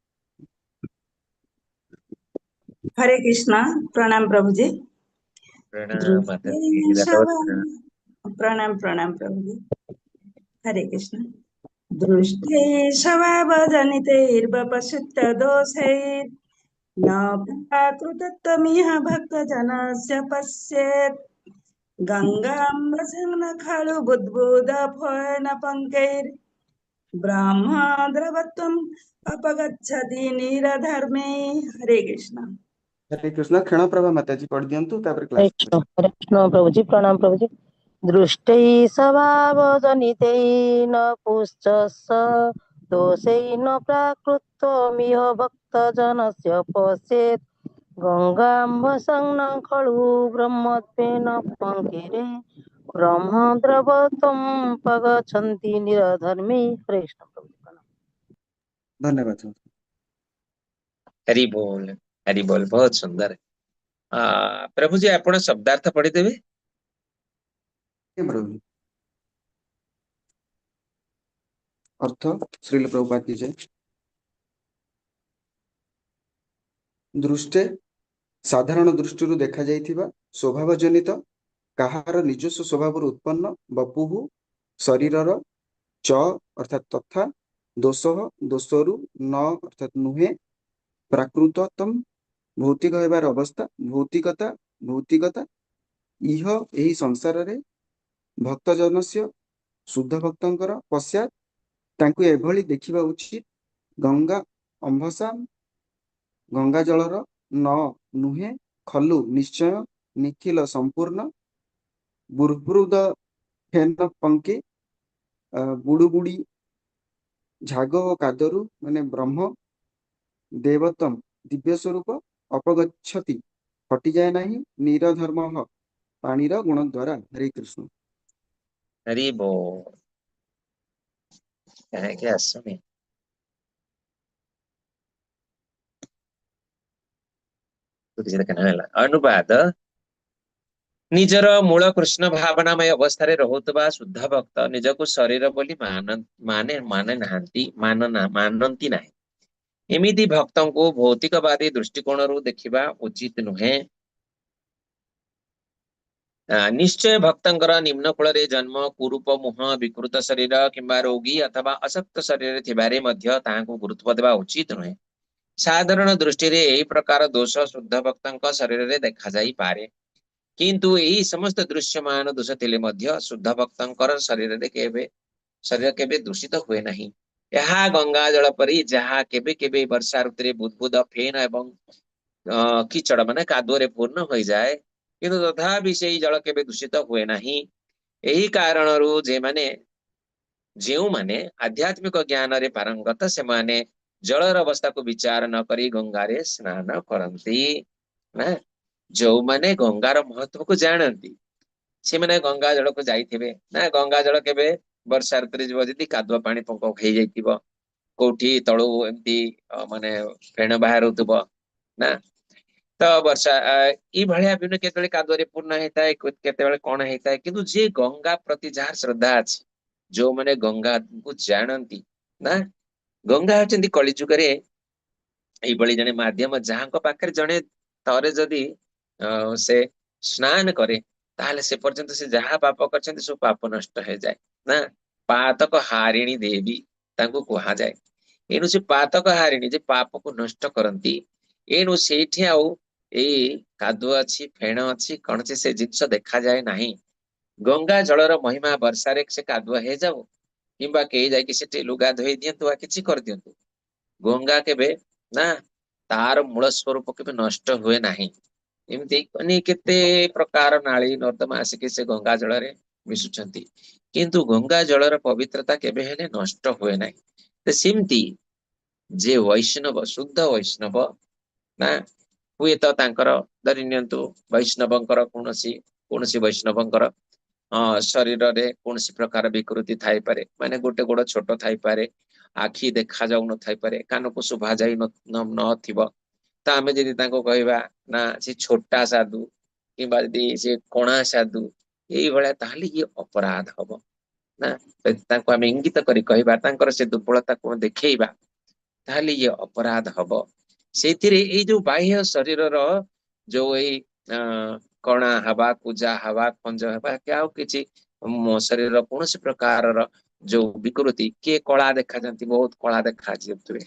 हरे कृष्ण। प्रणाम प्रभुजी। प्रणाम माताजी। प्रणाम प्रणाम प्रभुजी। हरे कृष्ण। दृष्टे स्वभावजनितैर्वपसुत दोषैर् न प्राकृतत्वमिह भक्तजनस्य पश्येत्। गंगाम्बसं न खलु बुद्बुदफेन पंकैर् ब्रह्मद्रवत्वम् अपगच्छति नीरधर्मे। हरे कृष्ण। हरे कृष्ण। क्षण प्रभा माताजी पढ़ दियंतु तापर क्लास। हरे कृष्ण। हरे कृष्ण प्रभुजी। प्रणाम प्रभुजी। दृष्टै स्वभावजनितै न पुश्चस दोषै न प्राकृतमिह भक्तजनस्य पश्येत्। गंगाम्भसं न खलु ब्रह्मत्वेन पंकेरे ब्रह्मद्रवत्वं पगच्छन्ति निरधर्मे। हरे कृष्ण प्रभुजी। प्रणाम। धन्यवाद। हरि बोल। ହରି ବୋଲ, ବହୁତ ସୁନ୍ଦର। ପ୍ରଭୁଜୀ, ଆପଣ ଶବ୍ଦାର୍ଥ ପଢିଦେବେ। ଆଜ୍ଞା ପ୍ରଭୁଜୀ। ଅର୍ଥ, ଶ୍ରୀଲ ପ୍ରଭୁପାଦ କି ଜୟ। ଦୃଷ୍ଟେ, ସାଧାରଣ ଦୃଷ୍ଟିରୁ ଦେଖାଯାଇଥିବା, ସ୍ୱଭାବ ଜନିତ, କାହାର ନିଜସ୍ୱ ସ୍ୱଭାବରୁ ଉତ୍ପନ୍ନ, ବପୁହୁ, ଶରୀରର, ଚ ଅର୍ଥାତ ତଥା, ଦୋଷ, ଦୋଷରୁ, ନ ଅର୍ଥାତ ନୁହେଁ, ପ୍ରାକୃତତମ, ଭୌତିକ ହେବାର ଅବସ୍ଥା, ଭୌତିକତା, ଭୌତିକତା, ଇହ, ଏହି ସଂସାରରେ, ଭକ୍ତଜନସ୍ୟ, ଶୁଦ୍ଧ ଭକ୍ତଙ୍କର, ପଶ୍ଚାତ, ତାଙ୍କୁ ଏଭଳି ଦେଖିବା ଉଚିତ, ଗଙ୍ଗା ଅମ୍ଭସା, ଗଙ୍ଗା ଜଳର, ନ ନୁହେଁ, ଖଲୁ ନିଶ୍ଚୟ, ନିଖିଲ ସମ୍ପୂର୍ଣ୍ଣ, ବୁର୍ବୁଦ ଫେନ ପଙ୍କେ, ବୁଡୁବୁଡି ଝାଗ ଓ କାଦରୁ ମାନେ ବ୍ରହ୍ମ, ଦେବତମ ଦିବ୍ୟ ସ୍ୱରୂପ, ଅପଗଚ୍ଛତି ହଟିଯାଏ ନାହିଁ, ନିରଧର୍ମ ପାଣିର ଗୁଣ ଦ୍ଵାରା। ହରେ କୃଷ୍ଣ। ହରି ବୋଲ। କାହିଁକି ଆସୁନି? କିଛି ଦେଖା ହେଲା। ଅନୁବାଦ: ନିଜର ମୂଳ କୃଷ୍ଣ ଭାବନାମୟ ଅବସ୍ଥାରେ ରହୁଥିବା ଶୁଦ୍ଧ ଭକ୍ତ ନିଜକୁ ଶରୀର ବୋଲି ମାନେ ନାହାନ୍ତି, ମାନନ୍ତି ନାହିଁ। ଏମିତି ଭକ୍ତଙ୍କୁ ଭୌତିକବାଦୀ ଦୃଷ୍ଟିକୋଣରୁ ଦେଖିବା ଉଚିତ ନୁହେଁ। ନିଶ୍ଚୟ ଭକ୍ତଙ୍କର ନିମ୍ନ କୂଳରେ ଜନ୍ମ, କୁରୂପ ମୁହଁ, ବିକୃତ ଶରୀର କିମ୍ବା ରୋଗୀ ଅଥବା ଅଶକ୍ତ ଶରୀରରେ ଥିବାରେ ମଧ୍ୟ ତାହାଙ୍କୁ ଗୁରୁତ୍ୱ ଦେବା ଉଚିତ ନୁହେଁ। ସାଧାରଣ ଦୃଷ୍ଟିରେ ଏହି ପ୍ରକାର ଦୋଷ ଶୁଦ୍ଧ ଭକ୍ତଙ୍କ ଶରୀରରେ ଦେଖାଯାଇପାରେ, କିନ୍ତୁ ଏହି ସମସ୍ତ ଦୃଶ୍ୟମାନ ଦୋଷ ଥିଲେ ମଧ୍ୟ ଶୁଦ୍ଧ ଭକ୍ତଙ୍କର ଶରୀର କେବେ ଦୂଷିତ ହୁଏ ନାହିଁ। ଏହା ଗଙ୍ଗା ଜଳ ପରି, ଯାହା କେବେ କେବେ ବର୍ଷା ଋତୁରେ ବୁଦବୁଦ, ଫେନ ଏବଂ କିଚଡ ମାନେ କାଦୁଅରେ ପୂର୍ଣ୍ଣ ହୋଇଯାଏ, କିନ୍ତୁ ତଥାପି ସେଇ ଜଳ କେବେ ଦୂଷିତ ହୁଏ ନାହିଁ। ଏହି କାରଣରୁ ଯେଉଁମାନେ ଆଧ୍ୟାତ୍ମିକ ଜ୍ଞାନରେ ପାରଙ୍ଗତ, ସେମାନେ ଜଳର ଅବସ୍ଥାକୁ ବିଚାର ନ କରି ଗଙ୍ଗାରେ ସ୍ନାନ କରନ୍ତି। ନା, ଯୋଉମାନେ ଗଙ୍ଗାର ମହତ୍ଵକୁ ଜାଣନ୍ତି, ସେମାନେ ଗଙ୍ଗା ଜଳକୁ ଯାଇଥିବେ ନା। ଗଙ୍ଗା ଜଳ କେବେ ବର୍ଷା ଋତୁରେ ଯିବ ଯଦି କାଦୁଅ ପାଣି ପଙ୍କ ହେଇଯାଇଥିବ, କୋଉଠି ତଳୁ ଏମିତି ମାନେ ଫେଣ ବାହାରୁଥିବ ନା, ତ ବର୍ଷା ଏଇଭଳିଆ ବିଭିନ୍ନ କେତେବେଳେ କାଦୁଅରେ ପୂର୍ଣ୍ଣ ହେଇଥାଏ, କେତେବେଳେ କଣ ହେଇଥାଏ। କିନ୍ତୁ ଯିଏ ଗଙ୍ଗା ପ୍ରତି ଯାହାର ଶ୍ରଦ୍ଧା ଅଛି, ଯୋଉମାନେ ଗଙ୍ଗାକୁ ଜାଣନ୍ତି ନା, ଗଙ୍ଗା ହଉଛନ୍ତି କଳିଯୁଗରେ ଏଇଭଳି ଜଣେ ମାଧ୍ୟମ, ଯାହାଙ୍କ ପାଖରେ ଜଣେ ଥରେ ଯଦି ସେ ସ୍ନାନ କରେ, ତାହେଲେ ସେ ପର୍ଯ୍ୟନ୍ତ ସେ ଯାହା ପାପ କରିଛନ୍ତି ସବୁ ପାପ ନଷ୍ଟ ହେଇଯାଏ ନା। ପାତକ ହାରିଣୀ ଦେବୀ ତାଙ୍କୁ କୁହାଯାଏ। ଏଣୁ ସେ ପାତକ ହାରିଣୀ ଯେ ପାପକୁ ନଷ୍ଟ କରନ୍ତି। ଏଣୁ ସେଇଠି ଆଉ ଏଇ କାଦୁଅ ଅଛି, ଫେଣ ଅଛି, କଣ ଅଛି, ସେ ଜିନିଷ ଦେଖାଯାଏ ନାହିଁ। ଗଙ୍ଗା ଜଳର ମହିମା, ବର୍ଷାରେ ସେ କାଦୁଅ ହେଇଯାଉ କିମ୍ବା କେହି ଯାଇକି ସେଠି ଲୁଗା ଧୋଇ ଦିଅନ୍ତୁ ବା କିଛି କରିଦିଅନ୍ତୁ, ଗଙ୍ଗା କେବେ ନା ତାର ମୂଳ ସ୍ୱରୂପ କେବେ ନଷ୍ଟ ହୁଏ ନାହିଁ। ଏମିତି ମାନେ କେତେ ପ୍ରକାର ନାଳି ନର୍ଦ୍ଦମା ଆସିକି ସେ ଗଙ୍ଗା ଜଳରେ ମିଶୁଛନ୍ତି, କିନ୍ତୁ ଗଙ୍ଗା ଜଳର ପବିତ୍ରତା କେବେ ହେଲେ ନଷ୍ଟ ହୁଏ ନାହିଁ। ତ ସେମିତି ଯେ ବୈଷ୍ଣବ, ଶୁଦ୍ଧ ବୈଷ୍ଣବ ନା, ହୁଏତ ତାଙ୍କର ଧରି ନିଅନ୍ତୁ ବୈଷ୍ଣବଙ୍କର କୌଣସି ବୈଷ୍ଣବଙ୍କର ଶରୀରରେ କୌଣସି ପ୍ରକାର ବିକୃତି ଥାଇପାରେ, ମାନେ ଗୋଟେ ଗୋଡ ଛୋଟ ଥାଇପାରେ, ଆଖି ଦେଖା ଯାଉନଥାଇପାରେ, କାନକୁ ଶୁଭା ଯାଇ ନଥିବ, ତ ଆମେ ଯଦି ତାଙ୍କୁ କହିବା ନା ସେ ଛୋଟା ସାଧୁ କିମ୍ବା ଯଦି ସେ କଣା ସାଧୁ ଏଇଭଳିଆ, ତାହେଲେ ଇଏ ଅପରାଧ ହବ ନା। ତାଙ୍କୁ ଆମେ ଇଙ୍ଗିତ କରି କହିବା, ତାଙ୍କର ସେ ଦୁର୍ବଳତାକୁ ଦେଖେଇବା, ତାହେଲେ ଇଏ ଅପରାଧ ହବ। ସେଇଥିରେ ଏଇ ଯୋଉ ବାହ୍ୟ ଶରୀରର ଯୋଉ ଏଇ କଣା ହବା, ପୂଜା ହବା, ଖଞ୍ଜ ହବା, କି ଆଉ କିଛି ଶରୀରର କୌଣସି ପ୍ରକାରର ଯୋଉ ବିକୃତି, କିଏ କଳା ଦେଖାଯାନ୍ତି, ବହୁତ କଳା ଦେଖାଯାଉଥିବେ,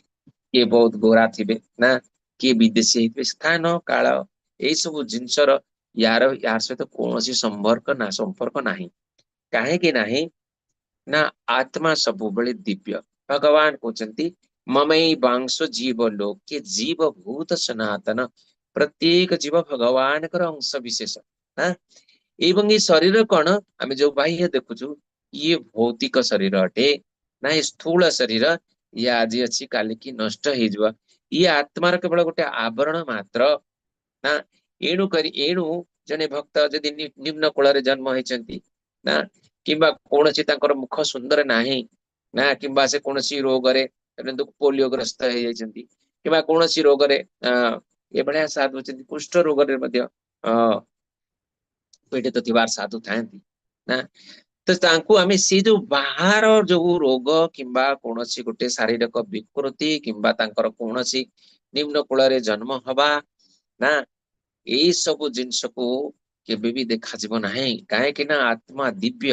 କିଏ ବହୁତ ଗୋରା ଥିବେ ନା, କିଏ ବିଦେଶୀ ହେଇଥିବେ, ସ୍ଥାନ କାଳ ଏଇ ସବୁ ଜିନିଷର ୟାର ସହିତ କୌଣସି ସମ୍ପର୍କ ନାହିଁ। କାହିଁକି ନାହିଁ ନା, ଆତ୍ମା ସବୁବେଳେ ଦିବ୍ୟ। ଭଗବାନ କହୁଛନ୍ତି ମମୈ ବାଂଶ ଜୀବ ଲୋକେ ଜୀବ ଭୂତ ସନାତନ। ପ୍ରତ୍ୟେକ ଜୀବ ଭଗବାନଙ୍କର ଅଂଶ ବିଶେଷ ନା। ଏବଂ ଏ ଶରୀର କଣ, ଆମେ ଯୋଉ ବାହ୍ୟ ଦେଖୁଛୁ, ଇଏ ଭୌତିକ ଶରୀର ଅଟେ ନା, ଏ ସ୍ଥୂଳ ଶରୀର, ଇଏ ଆଜି ଅଛି କାଲିକି ନଷ୍ଟ ହେଇଯିବ। ଇଏ ଆତ୍ମାର କେବଳ ଗୋଟେ ଆବରଣ ମାତ୍ର ନା। ଏଣୁ ଜଣେ ଭକ୍ତ ଯଦି ନିମ୍ନ କୂଳରେ ଜନ୍ମ ହେଇଛନ୍ତି ନା, କିମ୍ବା କୌଣସି ତାଙ୍କର ମୁଖ ସୁନ୍ଦର ନାହିଁ ନା, କିମ୍ବା ସେ କୌଣସି ରୋଗରେ ପୋଲିଓ ଗ୍ରସ୍ତ ହେଇଯାଇଛନ୍ତି, କିମ୍ବା କୌଣସି ରୋଗରେ ଏଭଳିଆ ସାଧୁ ଅଛନ୍ତି, କୁଷ୍ଠ ରୋଗରେ ମଧ୍ୟ ପୀଡ଼ିତ ଥିବାର ସାଧୁ ଥାଆନ୍ତି ନା। ତ ତାଙ୍କୁ ଆମେ ସେ ଯୋଉ ବାହାର ଯୋଉ ରୋଗ କିମ୍ବା କୌଣସି ଗୋଟେ ଶାରୀରିକ ବିକୃତି କିମ୍ବା ତାଙ୍କର କୌଣସି ନିମ୍ନ କୂଳରେ ଜନ୍ମ ହବା ନା, ଏଇ ସବୁ ଜିନିଷକୁ କେବେ ବି ଦେଖାଯିବ ନାହିଁ। କାହିଁକି ନା ଆତ୍ମା ଦିବ୍ୟ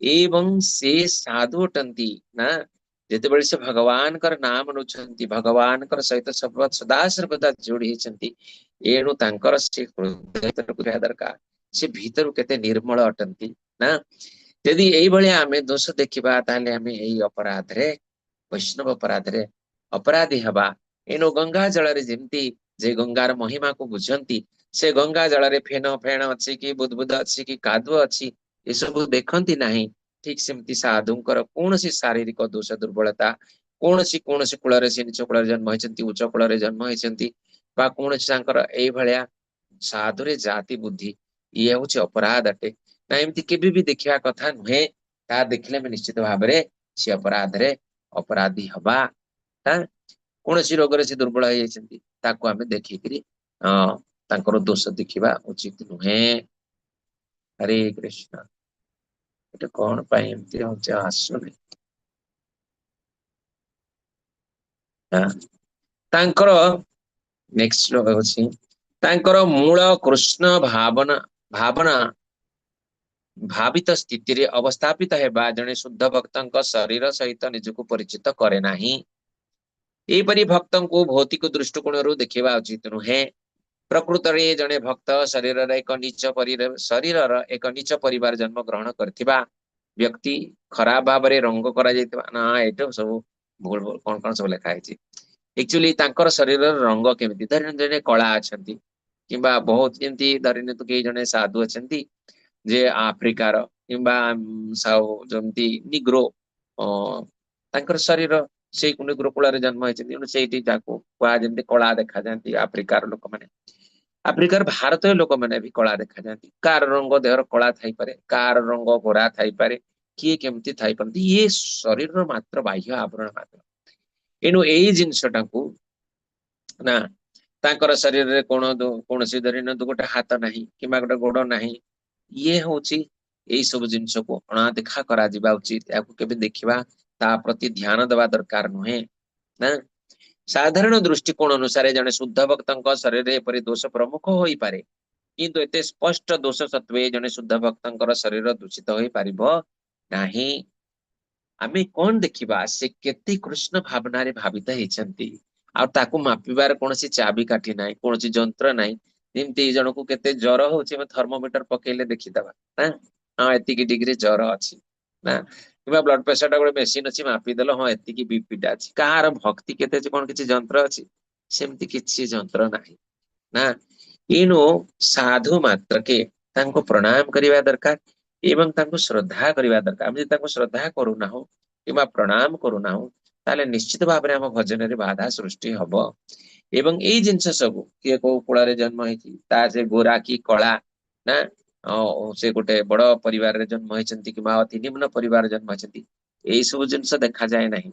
ଏବଂ ସେ ସାଧୁ ଅଟନ୍ତି ନା। ଯେତେବେଳେ ସେ ଭଗବାନଙ୍କର ନାମ ନଉଛନ୍ତି, ଭଗବାନଙ୍କର ସହିତ ସଦା ସର୍ବଦା ଯୋଡି ହେଇଛନ୍ତି, ଏଣୁ ତାଙ୍କର ସେ ହୃଦୟ ଦରକାର, ସେ ଭିତରୁ କେତେ ନିର୍ମଳ ଅଟନ୍ତି ନା। ଯଦି ଏଇଭଳିଆ ଆମେ ଦୋଷ ଦେଖିବା, ତାହେଲେ ଆମେ ଏଇ ଅପରାଧରେ, ବୈଷ୍ଣବ ଅପରାଧରେ ଅପରାଧୀ ହବା। ଏଣୁ ଗଙ୍ଗା ଜଳରେ ଯେମିତି ଯେ ଗଙ୍ଗାର ମହିମାକୁ ବୁଝନ୍ତି, ସେ ଗଙ୍ଗା ଜଳରେ ଫେଣ ଫେଣ ଅଛି କି ବୁଦବୁଦ ଅଛି କି କାଦୁଅ ଅଛି, ଏସବୁ ଦେଖନ୍ତି ନାହିଁ। ଠିକ ସେମିତି ସାଧୁଙ୍କର କୌଣସି ଶାରୀରିକ ଦୋଷ ଦୁର୍ବଳତା, କୌଣସି କୌଣସି କୂଳରେ ସେ ନିଚ କୂଳରେ ଜନ୍ମ ହେଇଛନ୍ତି, ଉଚ୍ଚ କୂଳରେ ଜନ୍ମ ହେଇଛନ୍ତି, ବା କୌଣସି ତାଙ୍କର ଏଇଭଳିଆ ସାଧୁରେ ଜାତି ବୁଦ୍ଧି, ଇଏ ହଉଛି ଅପରାଧ ଅଟେ ନା। ଏମିତି କେବେ ବି ଦେଖିବା କଥା ନୁହେଁ। ତାହା ଦେଖିଲେ ଆମେ ନିଶ୍ଚିତ ଭାବରେ ସେ ଅପରାଧରେ ଅପରାଧୀ ହବା। କୌଣସି ରୋଗରେ ସେ ଦୁର୍ବଳ ହେଇଯାଇଛନ୍ତି, ତାକୁ ଆମେ ଦେଖିକିରି ତାଙ୍କର ଦୋଷ ଦେଖିବା ଉଚିତ ନୁହେଁ। ହରେ କୃଷ୍ଣ। ଏଟା କଣ ପାଇଁ ଏମିତି ହଉଛି, ଆସୁନି। ତାଙ୍କର ନେକ୍ସଟ ଶ୍ଲୋକ ଅଛି, ତାଙ୍କର ମୂଳ କୃଷ୍ଣ ଭାବନା ଭାବନା ଭାବିତ ସ୍ଥିତିରେ ଅବସ୍ଥାପିତ ହେବା ଜଣେ ଶୁଦ୍ଧ ଭକ୍ତଙ୍କ ଶରୀର ସହିତ ନିଜକୁ ପରିଚିତ କରେ ନାହିଁ। ଏହିପରି ଭକ୍ତଙ୍କୁ ଭୌତିକ ଦୃଷ୍ଟିକୋଣରୁ ଦେଖିବା ଉଚିତ ନୁହେଁ। ପ୍ରକୃତରେ ଜଣେ ଭକ୍ତ ଶରୀରର ଏକ ନୀଚ ଶରୀରର ଏକ ନୀଚ ପରିବାର ଜନ୍ମ ଗ୍ରହଣ କରିଥିବା ବ୍ୟକ୍ତି, ଖରାପ ଭାବରେ ରଙ୍ଗ କରାଯାଇଥିବା ନା, ଏଇଟା ସବୁ ଭୁଲ ଭୁଲ କଣ କଣ ସବୁ ଲେଖା ହେଇଛି। ଆକ୍ଚୁଆଲି ତାଙ୍କର ଶରୀରର ରଙ୍ଗ କେମିତି, ଧରି ଜଣେ କଳା ଅଛନ୍ତି କିମ୍ବା ବହୁତ ଯେମିତି ଧରି ନିଅନ୍ତୁ କେହି ଜଣେ ସାଧୁ ଅଛନ୍ତି ଯେ ଆଫ୍ରିକାର କିମ୍ବା ଯେମିତି ନିଗ୍ରୋ, ତାଙ୍କର ଶରୀର ସେଇ ନିଗ୍ରୋ କୂଳରେ ଜନ୍ମ ହେଇଛନ୍ତି, ତେଣୁ ସେଇଠି ତାକୁ କୁହା ଯେମିତି କଳା ଦେଖାଯାଆନ୍ତି ଆଫ୍ରିକାର ଲୋକମାନେ। ଆଫ୍ରିକାର ଭାରତୀୟ ଲୋକମାନେ ବି କଳା ଦେଖାଯାଆନ୍ତି। କାର ରଙ୍ଗ ଦେହର କଳା ଥାଇପାରେ, କାର ରଙ୍ଗ ଗୋରା ଥାଇପାରେ, କିଏ କେମିତି ଥାଇପାରନ୍ତି। ଇଏ ଶରୀରର ମାତ୍ର ବାହ୍ୟ ଆବରଣ ମାତ୍ର। ଏଣୁ ଏଇ ଜିନିଷଟାକୁ ନା, ତାଙ୍କର ଶରୀରରେ କୌଣସି ଧରି ନିଅନ୍ତୁ ଗୋଟେ ହାତ ନାହିଁ କିମ୍ବା ଗୋଟେ ଗୋଡ ନାହିଁ, ଇଏ ହଉଛି ଏଇ ସବୁ ଜିନିଷକୁ ଅଣଦେଖା କରାଯିବା ଉଚିତ। ଏହାକୁ କେବେ ଦେଖିବା, ତା ପ୍ରତି ଧ୍ୟାନ ଦେବା ଦରକାର ନୁହେଁ ନା। ସାଧାରଣ ଦୃଷ୍ଟିକୋଣ ଅନୁସାରେ ଜଣେ ଶୁଦ୍ଧ ଭକ୍ତଙ୍କ ଶରୀରରେ ଏପରି ଦୋଷ ପ୍ରମୁଖ ହୋଇପାରେ, କିନ୍ତୁ ଏତେ ସ୍ପଷ୍ଟ ଦୋଷ ସତ୍ତ୍ୱେ ଜଣେ ଶୁଦ୍ଧ ଭକ୍ତଙ୍କର ଶରୀର ଦୂଷିତ ହୋଇପାରିବ ନାହିଁ। ଆମେ କଣ ଦେଖିବା, ସେ କେତେ କୃଷ୍ଣ ଭାବନାରେ ଭାବିତ ହେଇଛନ୍ତି, ଆଉ ତାକୁ ମାପିବାର କୌଣସି ଚାବି କାଠି ନାହିଁ, କୌଣସି ଯନ୍ତ୍ର ନାହିଁ। ଯେମିତି ଜଣକୁ କେତେ ଜ୍ୱର ହଉଛି ଆମେ ଥର୍ମୋମିଟର ପକେଇଲେ ଦେଖିଦବା ନା, ହଁ ଏତିକି ଡିଗ୍ରୀ ଜ୍ୱର ଅଛି ନା, କିମ୍ବା ବ୍ଲଡ ପ୍ରେସର ଟା ଗୋଟେ ମେସିନ ଅଛି ମାପିଦେଲ, ହଁ ଏତିକି ବିପି ଟା ଅଛି। କାହାର ଭକ୍ତି କେତେ ଅଛି, କଣ କିଛି ଯନ୍ତ୍ର ଅଛି? ସେମିତି କିଛି ଯନ୍ତ୍ର ନାହିଁ ନା। ଏଣୁ ସାଧୁ ମାତ୍ରକେ ତାଙ୍କୁ ପ୍ରଣାମ କରିବା ଦରକାର ଏବଂ ତାଙ୍କୁ ଶ୍ରଦ୍ଧା କରିବା ଦରକାର। ଆମେ ଯଦି ତାଙ୍କୁ ଶ୍ରଦ୍ଧା କରୁନାହୁଁ କିମ୍ବା ପ୍ରଣାମ କରୁନାହୁଁ, ତାହେଲେ ନିଶ୍ଚିତ ଭାବରେ ଆମ ଭଜନରେ ବାଧା ସୃଷ୍ଟି ହବ। ଏବଂ ଏଇ ଜିନିଷ ସବୁ କିଏ କୋଉ କୂଳରେ ଜନ୍ମ ହେଇଛି, ତା ସେ ଗୋରା କି କଳା ନା, ସେ ଗୋଟେ ବଡ ପରିବାରରେ ଜନ୍ମ ହେଇଛନ୍ତି କିମ୍ବା ଅତି ନିମ୍ନ ପରିବାରରେ ଜନ୍ମ ହେଇଛନ୍ତି, ଏଇ ସବୁ ଜିନିଷ ଦେଖାଯାଏ ନାହିଁ।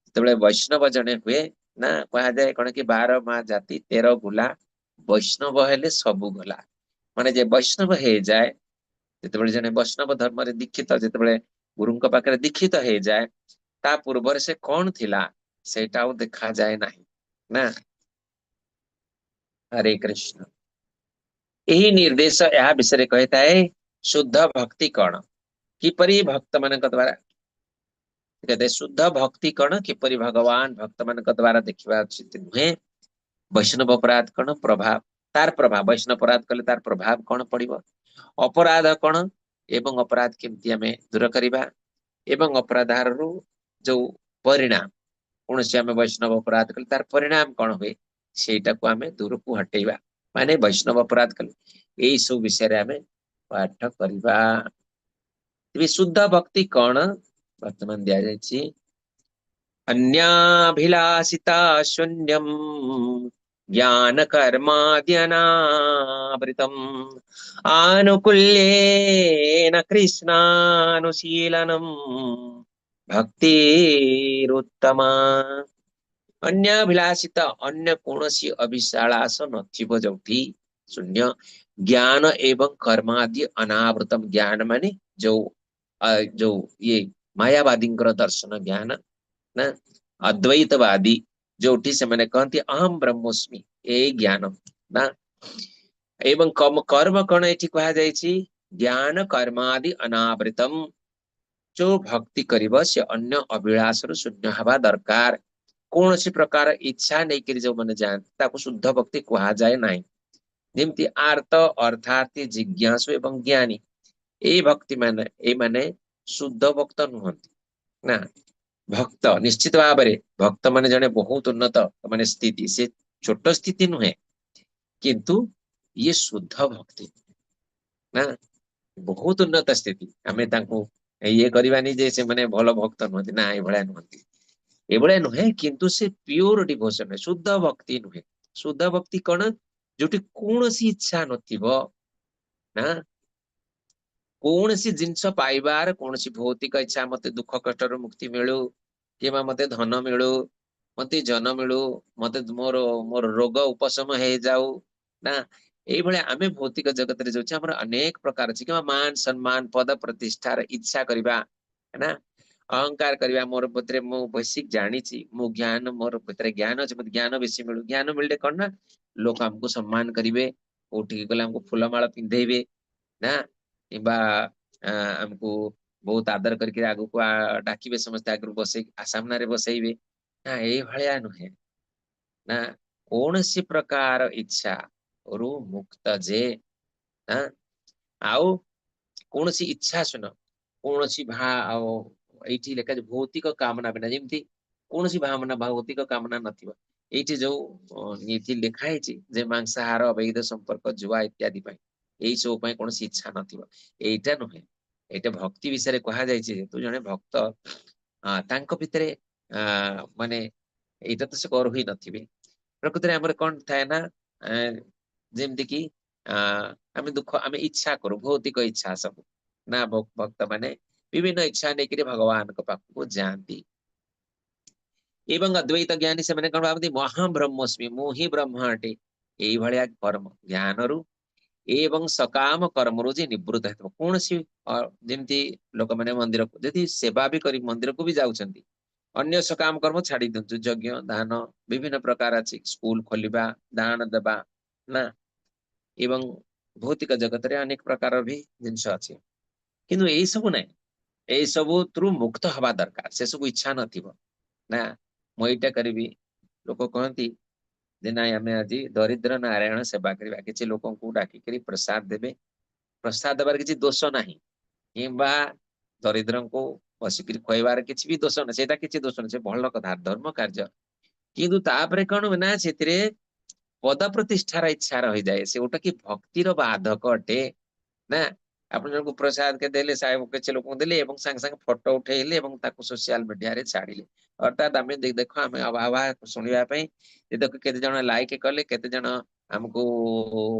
ଯେତେବେଳେ ବୈଷ୍ଣବ ଜଣେ ହୁଏ ନା, କୁହାଯାଏ କଣ କି 12 ମା ଜାତି 13 ଗୁଲା, ବୈଷ୍ଣବ ହେଲେ ସବୁ ଗଲା। ମାନେ ଯେ ବୈଷ୍ଣବ ହେଇଯାଏ, ଯେତେବେଳେ ଜଣେ ବୈଷ୍ଣବ ଧର୍ମରେ ଦୀକ୍ଷିତ, ଯେତେବେଳେ ଗୁରୁଙ୍କ ପାଖରେ ଦୀକ୍ଷିତ ହେଇଯାଏ, ତା ପୂର୍ବରେ ସେ କଣ ଥିଲା ସେଇଟା ଆଉ ଦେଖାଯାଏ ନାହିଁ ନା। ହରେ କୃଷ୍ଣ। ଏହି ନିର୍ଦ୍ଦେଶ ଏହା ବିଷୟରେ କହିଥାଏ ଶୁଦ୍ଧ ଭକ୍ତି କଣ, କିପରି ଭକ୍ତ ମାନଙ୍କ ଦ୍ଵାରା ଶୁଦ୍ଧ ଭକ୍ତି କଣ, କିପରି ଭଗବାନ ଭକ୍ତ ମାନଙ୍କ ଦ୍ଵାରା ଦେଖିବା ଉଚିତ ନୁହେଁ। ବୈଷ୍ଣବ ଅପରାଧ କଣ, ପ୍ରଭାବ ତାର ପ୍ରଭାବ, ବୈଷ୍ଣବ ଅପରାଧ କଲେ ତାର ପ୍ରଭାବ କଣ ପଡିବ, ଅପରାଧ କଣ ଏବଂ ଅପରାଧ କେମିତି ଆମେ ଦୂର କରିବା, ଏବଂ ଅପରାଧରୁ ଯୋଉ ପରିଣାମ, କୌଣସି ଆମେ ବୈଷ୍ଣବ ଅପରାଧ କଲେ ତାର ପରିଣାମ କଣ ହୁଏ, ସେଇଟାକୁ ଆମେ ଦୂରକୁ ହଟେଇବା, ମାନେ ବୈଷ୍ଣବ ଅପରାଧ କଲେ ଏଇ ସବୁ ବିଷୟରେ ଆମେ ପାଠ କରିବା। ତେବେ ଶୁଦ୍ଧ ଭକ୍ତି କଣ ବର୍ତ୍ତମାନ ଦିଆଯାଇଛି। ଅନ୍ୟାଭିଲାଷିତା ଶୂନ୍ୟମ ଜ୍ଞାନ କର୍ମାଦ୍ୟନାବୃତମ୍ ଆନୁକୂଲ୍ୟେନ କୃଷ୍ଣାନୁଶୀଲନମ୍ ଭକ୍ତିରୁତ୍ତମା। ଅନ୍ୟାଭିଳାଷିତ, ଅନ୍ୟ କୌଣସି ଅଭିଳାଷ ନଥିବ ଯୋଉଠି, ଶୂନ୍ୟ। ଜ୍ଞାନ ଏବଂ କର୍ମାଦି ଅନାବୃତମ। ଜ୍ଞାନ ମାନେ ଯୋଉ ଯୋଉ ଇଏ ମାୟାବାଦୀଙ୍କର ଦର୍ଶନ ଜ୍ଞାନ ନା, ଅଦ୍ୱୈତବାଦୀ ଯୋଉଠି ସେମାନେ କହନ୍ତି ଅହಂ ବ୍ରହ୍ମୋସ୍ମି, ଏଇ ଜ୍ଞାନ ନା। ଏବଂ କର୍ମ କଣ ଏଠି କୁହାଯାଇଛି? ଜ୍ଞାନ କର୍ମାଦି ଅନାବୃତମ। ଯୋଉ ଭକ୍ତି କରିବ ସେ ଅନ୍ୟ ଅଭିଳାଷରୁ ଶୂନ୍ୟ ହେବା ଦରକାର। କୌଣସି ପ୍ରକାର ଇଚ୍ଛା ନେଇକରି ଯୋଉମାନେ ଯାଆନ୍ତି, ତାକୁ ଶୁଦ୍ଧ ଭକ୍ତି କୁହାଯାଏ ନାହିଁ। ଯେମିତି ଆର୍ତ, ଅର୍ଥାର୍ଥୀ, ଜିଜ୍ଞାସୁ ଏବଂ ଜ୍ଞାନୀ, ଏଇ ଭକ୍ତି ମାନେ, ଏଇମାନେ ଶୁଦ୍ଧ ଭକ୍ତ ନୁହନ୍ତି ନା। ଭକ୍ତ ନିଶ୍ଚିତ ଭାବରେ, ଭକ୍ତ ମାନେ ଜଣେ ବହୁତ ଉନ୍ନତ ମାନେ ସ୍ଥିତି, ସେ ଛୋଟ ସ୍ଥିତି ନୁହେଁ, କିନ୍ତୁ ଇଏ ଶୁଦ୍ଧ ଭକ୍ତି ନା, ବହୁତ ଉନ୍ନତ ସ୍ଥିତି। ଆମେ ତାଙ୍କୁ ଇଏ କରିବାନି ଯେ ସେମାନେ ଭଲ ଭକ୍ତ ନୁହନ୍ତି ନା, ଏଇଭଳିଆ ନୁହନ୍ତି, ଏଭଳିଆ ନୁହେଁ। କିନ୍ତୁ ସେ ପିଓର ଡିଭୋସନ, ଶୁଦ୍ଧ ଭକ୍ତି ନୁହେଁ। ଶୁଦ୍ଧ ଭକ୍ତି କଣ? ଯୋଉଠି କୌଣସି ଇଚ୍ଛା ନଥିବ ନା, କୌଣସି ଜିନିଷ ପାଇବାର କୌଣସି ଭୌତିକ ଇଚ୍ଛା, ମତେ ଦୁଃଖ କଷ୍ଟରୁ ମୁକ୍ତି ମିଳୁ କିମ୍ବା ମତେ ଧନ ମିଳୁ, ମତେ ଜନ ମିଳୁ, ମତେ ମୋର ମୋର ରୋଗ ଉପଶମ ହେଇଯାଉ ନା, ଏଇଭଳିଆ ଆମେ ଭୌତିକ ଜଗତରେ ଯୋଉ ଆମର ଅନେକ ପ୍ରକାର ଅଛି, କିମ୍ବା ମାନ ସମ୍ମାନ ପଦ ପ୍ରତିଷ୍ଠାର ଇଚ୍ଛା କରିବା ନା, ଅହଙ୍କାର କରିବା, ମୋର ଭିତରେ ମୁଁ ବେଶୀ ଜାଣିଛି, ମୁଁ ଜ୍ଞାନ, ମୋର ଭିତରେ ଜ୍ଞାନ ଅଛି, ମତେ ଜ୍ଞାନ ବେଶୀ ମିଳୁ। ଜ୍ଞାନ ମିଳିଲେ କଣ ନା ଲୋକ ଆମକୁ ସମ୍ମାନ କରିବେ, କୋଉଠିକି ଗଲେ ଆମକୁ ଫୁଲମାଳ ପିନ୍ଧେଇବେ ନା, କିମ୍ବା ଆମକୁ ବହୁତ ଆଦର କରିକି ଆଗକୁ ଡାକିବେ, ସମସ୍ତେ ଆଗରୁ ବସେଇ ସାମ୍ନାରେ ବସେଇବେ ନା, ଏଇଭଳିଆ ନୁହେଁ ନା। କୌଣସି ପ୍ରକାର ଇଚ୍ଛା ରୁ ମୁକ୍ତ ଯେ ନା, ଆଉ କୌଣସି ଇଚ୍ଛା ଶୁଣ, କୌଣସି ଆଉ ଏଇଠି ଲେଖା ଭୌତିକ କାମନା ବିନା, ଯେମିତି କୌଣସି ଭାବନା ଭୌତିକ କାମନା ନଥିବ। ଏଇଠି ଯୋଉ ଏଇଠି ଲେଖା ହେଇଛି ଯେ ମାଂସାହାର, ଅବୈଧ ସମ୍ପର୍କ, ଜୁଆ ଇତ୍ୟାଦି ପାଇଁ, ଏଇ ସବୁ ପାଇଁ କୌଣସି ଇଚ୍ଛା ନଥିବ, ଏଇଟା ନୁହେଁ। ଏଇଟା ଭକ୍ତି ବିଷୟରେ କୁହାଯାଇଛି। ଯେହେତୁ ଜଣେ ଭକ୍ତ, ତାଙ୍କ ଭିତରେ ମାନେ ଏଇଟା ତ ସେ କରୁ ହିଁ ନଥିବେ। ପ୍ରକୃତରେ ଆମର କଣ ଥାଏ ନା, ଯେମିତି କି ଆମେ ଦୁଃଖ, ଆମେ ଇଚ୍ଛା କରୁ, ଭୌତିକ ଇଚ୍ଛା ସବୁ ନା। ଭକ୍ତ ମାନେ ବିଭିନ୍ନ ଇଚ୍ଛା ନେଇକିରି ଭଗବାନଙ୍କ ପାଖକୁ ଯାଆନ୍ତି। ଏବଂ ଅଦ୍ୱୈତ ଜ୍ଞାନୀ ସେମାନେ କଣ ଭାବନ୍ତି? ମହାବ୍ରହ୍ମସ୍ମି, ମୁଁ ହିଁ ବ୍ରହ୍ମ ଅଟେ। ଏଇଭଳିଆ କର୍ମ ଜ୍ଞାନରୁ ଏବଂ ସକାମ କର୍ମରୁ ଯେ ନିବୃତ୍ତ ହେଇଥିବ। କୌଣସି ଯେମିତି ଲୋକମାନେ ମନ୍ଦିରକୁ ଯଦି ସେବା ବି କରି ମନ୍ଦିରକୁ ବି ଯାଉଛନ୍ତି, ଅନ୍ୟ ସକାମ କର୍ମ ଛାଡି ଦିଅନ୍ତୁ। ଯଜ୍ଞ, ଦାନ ବିଭିନ୍ନ ପ୍ରକାର ଅଛି, ସ୍କୁଲ ଖୋଲିବା, ଦାନ ଦେବା ନା, ଏବଂ ଭୌତିକ ଜଗତରେ ଅନେକ ପ୍ରକାର ବି ଜିନିଷ ଅଛି, କିନ୍ତୁ ଏଇ ସବୁ ନାହିଁ। ଏଇ ସବୁଥିରୁ ମୁକ୍ତ ହବା ଦରକାର। ସେ ସବୁ ଇଚ୍ଛା ନଥିବ ନା। ମୁଁ ଏଇଟା କରିବି, ଲୋକ କହନ୍ତି ଯେ ନାଇଁ, ଆମେ ଆଜି ଦରିଦ୍ର ନାରାୟଣ ସେବା କରିବା, କିଛି ଲୋକଙ୍କୁ ଡାକିକରି ପ୍ରସାଦ ଦେବେ। ପ୍ରସାଦ ଦେବାର କିଛି ଦୋଷ ନାହିଁ, କିମ୍ବା ଦରିଦ୍ରଙ୍କୁ ବସିକିରି ଖୁଆଇବାର କିଛି ବି ଦୋଷ ନାହିଁ, ସେଇଟା କିଛି ଦୋଷ ନାହିଁ, ସେ ଭଲ କଥା, ଧର୍ମ କାର୍ଯ୍ୟ। କିନ୍ତୁ ତାପରେ କଣ ହୁଏ ନା, ସେଥିରେ ପଦ ପ୍ରତିଷ୍ଠାର ଇଚ୍ଛା ରହିଯାଏ। ସେ ଗୋଟେ କି ଭକ୍ତିର ବାଧକ ଅଟେ ନା। ଆପଣ ଜଣଙ୍କୁ ପ୍ରସାଦ ଦେଲେ, ସାହେବ କିଛି ଲୋକଙ୍କୁ ଦେଲେ ଏବଂ ସାଙ୍ଗେ ସାଙ୍ଗେ ଫଟୋ ଉଠେଇଲେ ଏବଂ ତାକୁ ସୋସିଆଲ ମିଡିଆରେ ଛାଡିଲେ। ଅର୍ଥାତ୍ ଆମେ ଦେଖ, ଆମେ ବାହା ଶୁଣିବା ପାଇଁ ଯେ ଦେଖ କେତେ ଜଣ ଲାଇକ୍ କଲେ, କେତେ ଜଣ ଆମକୁ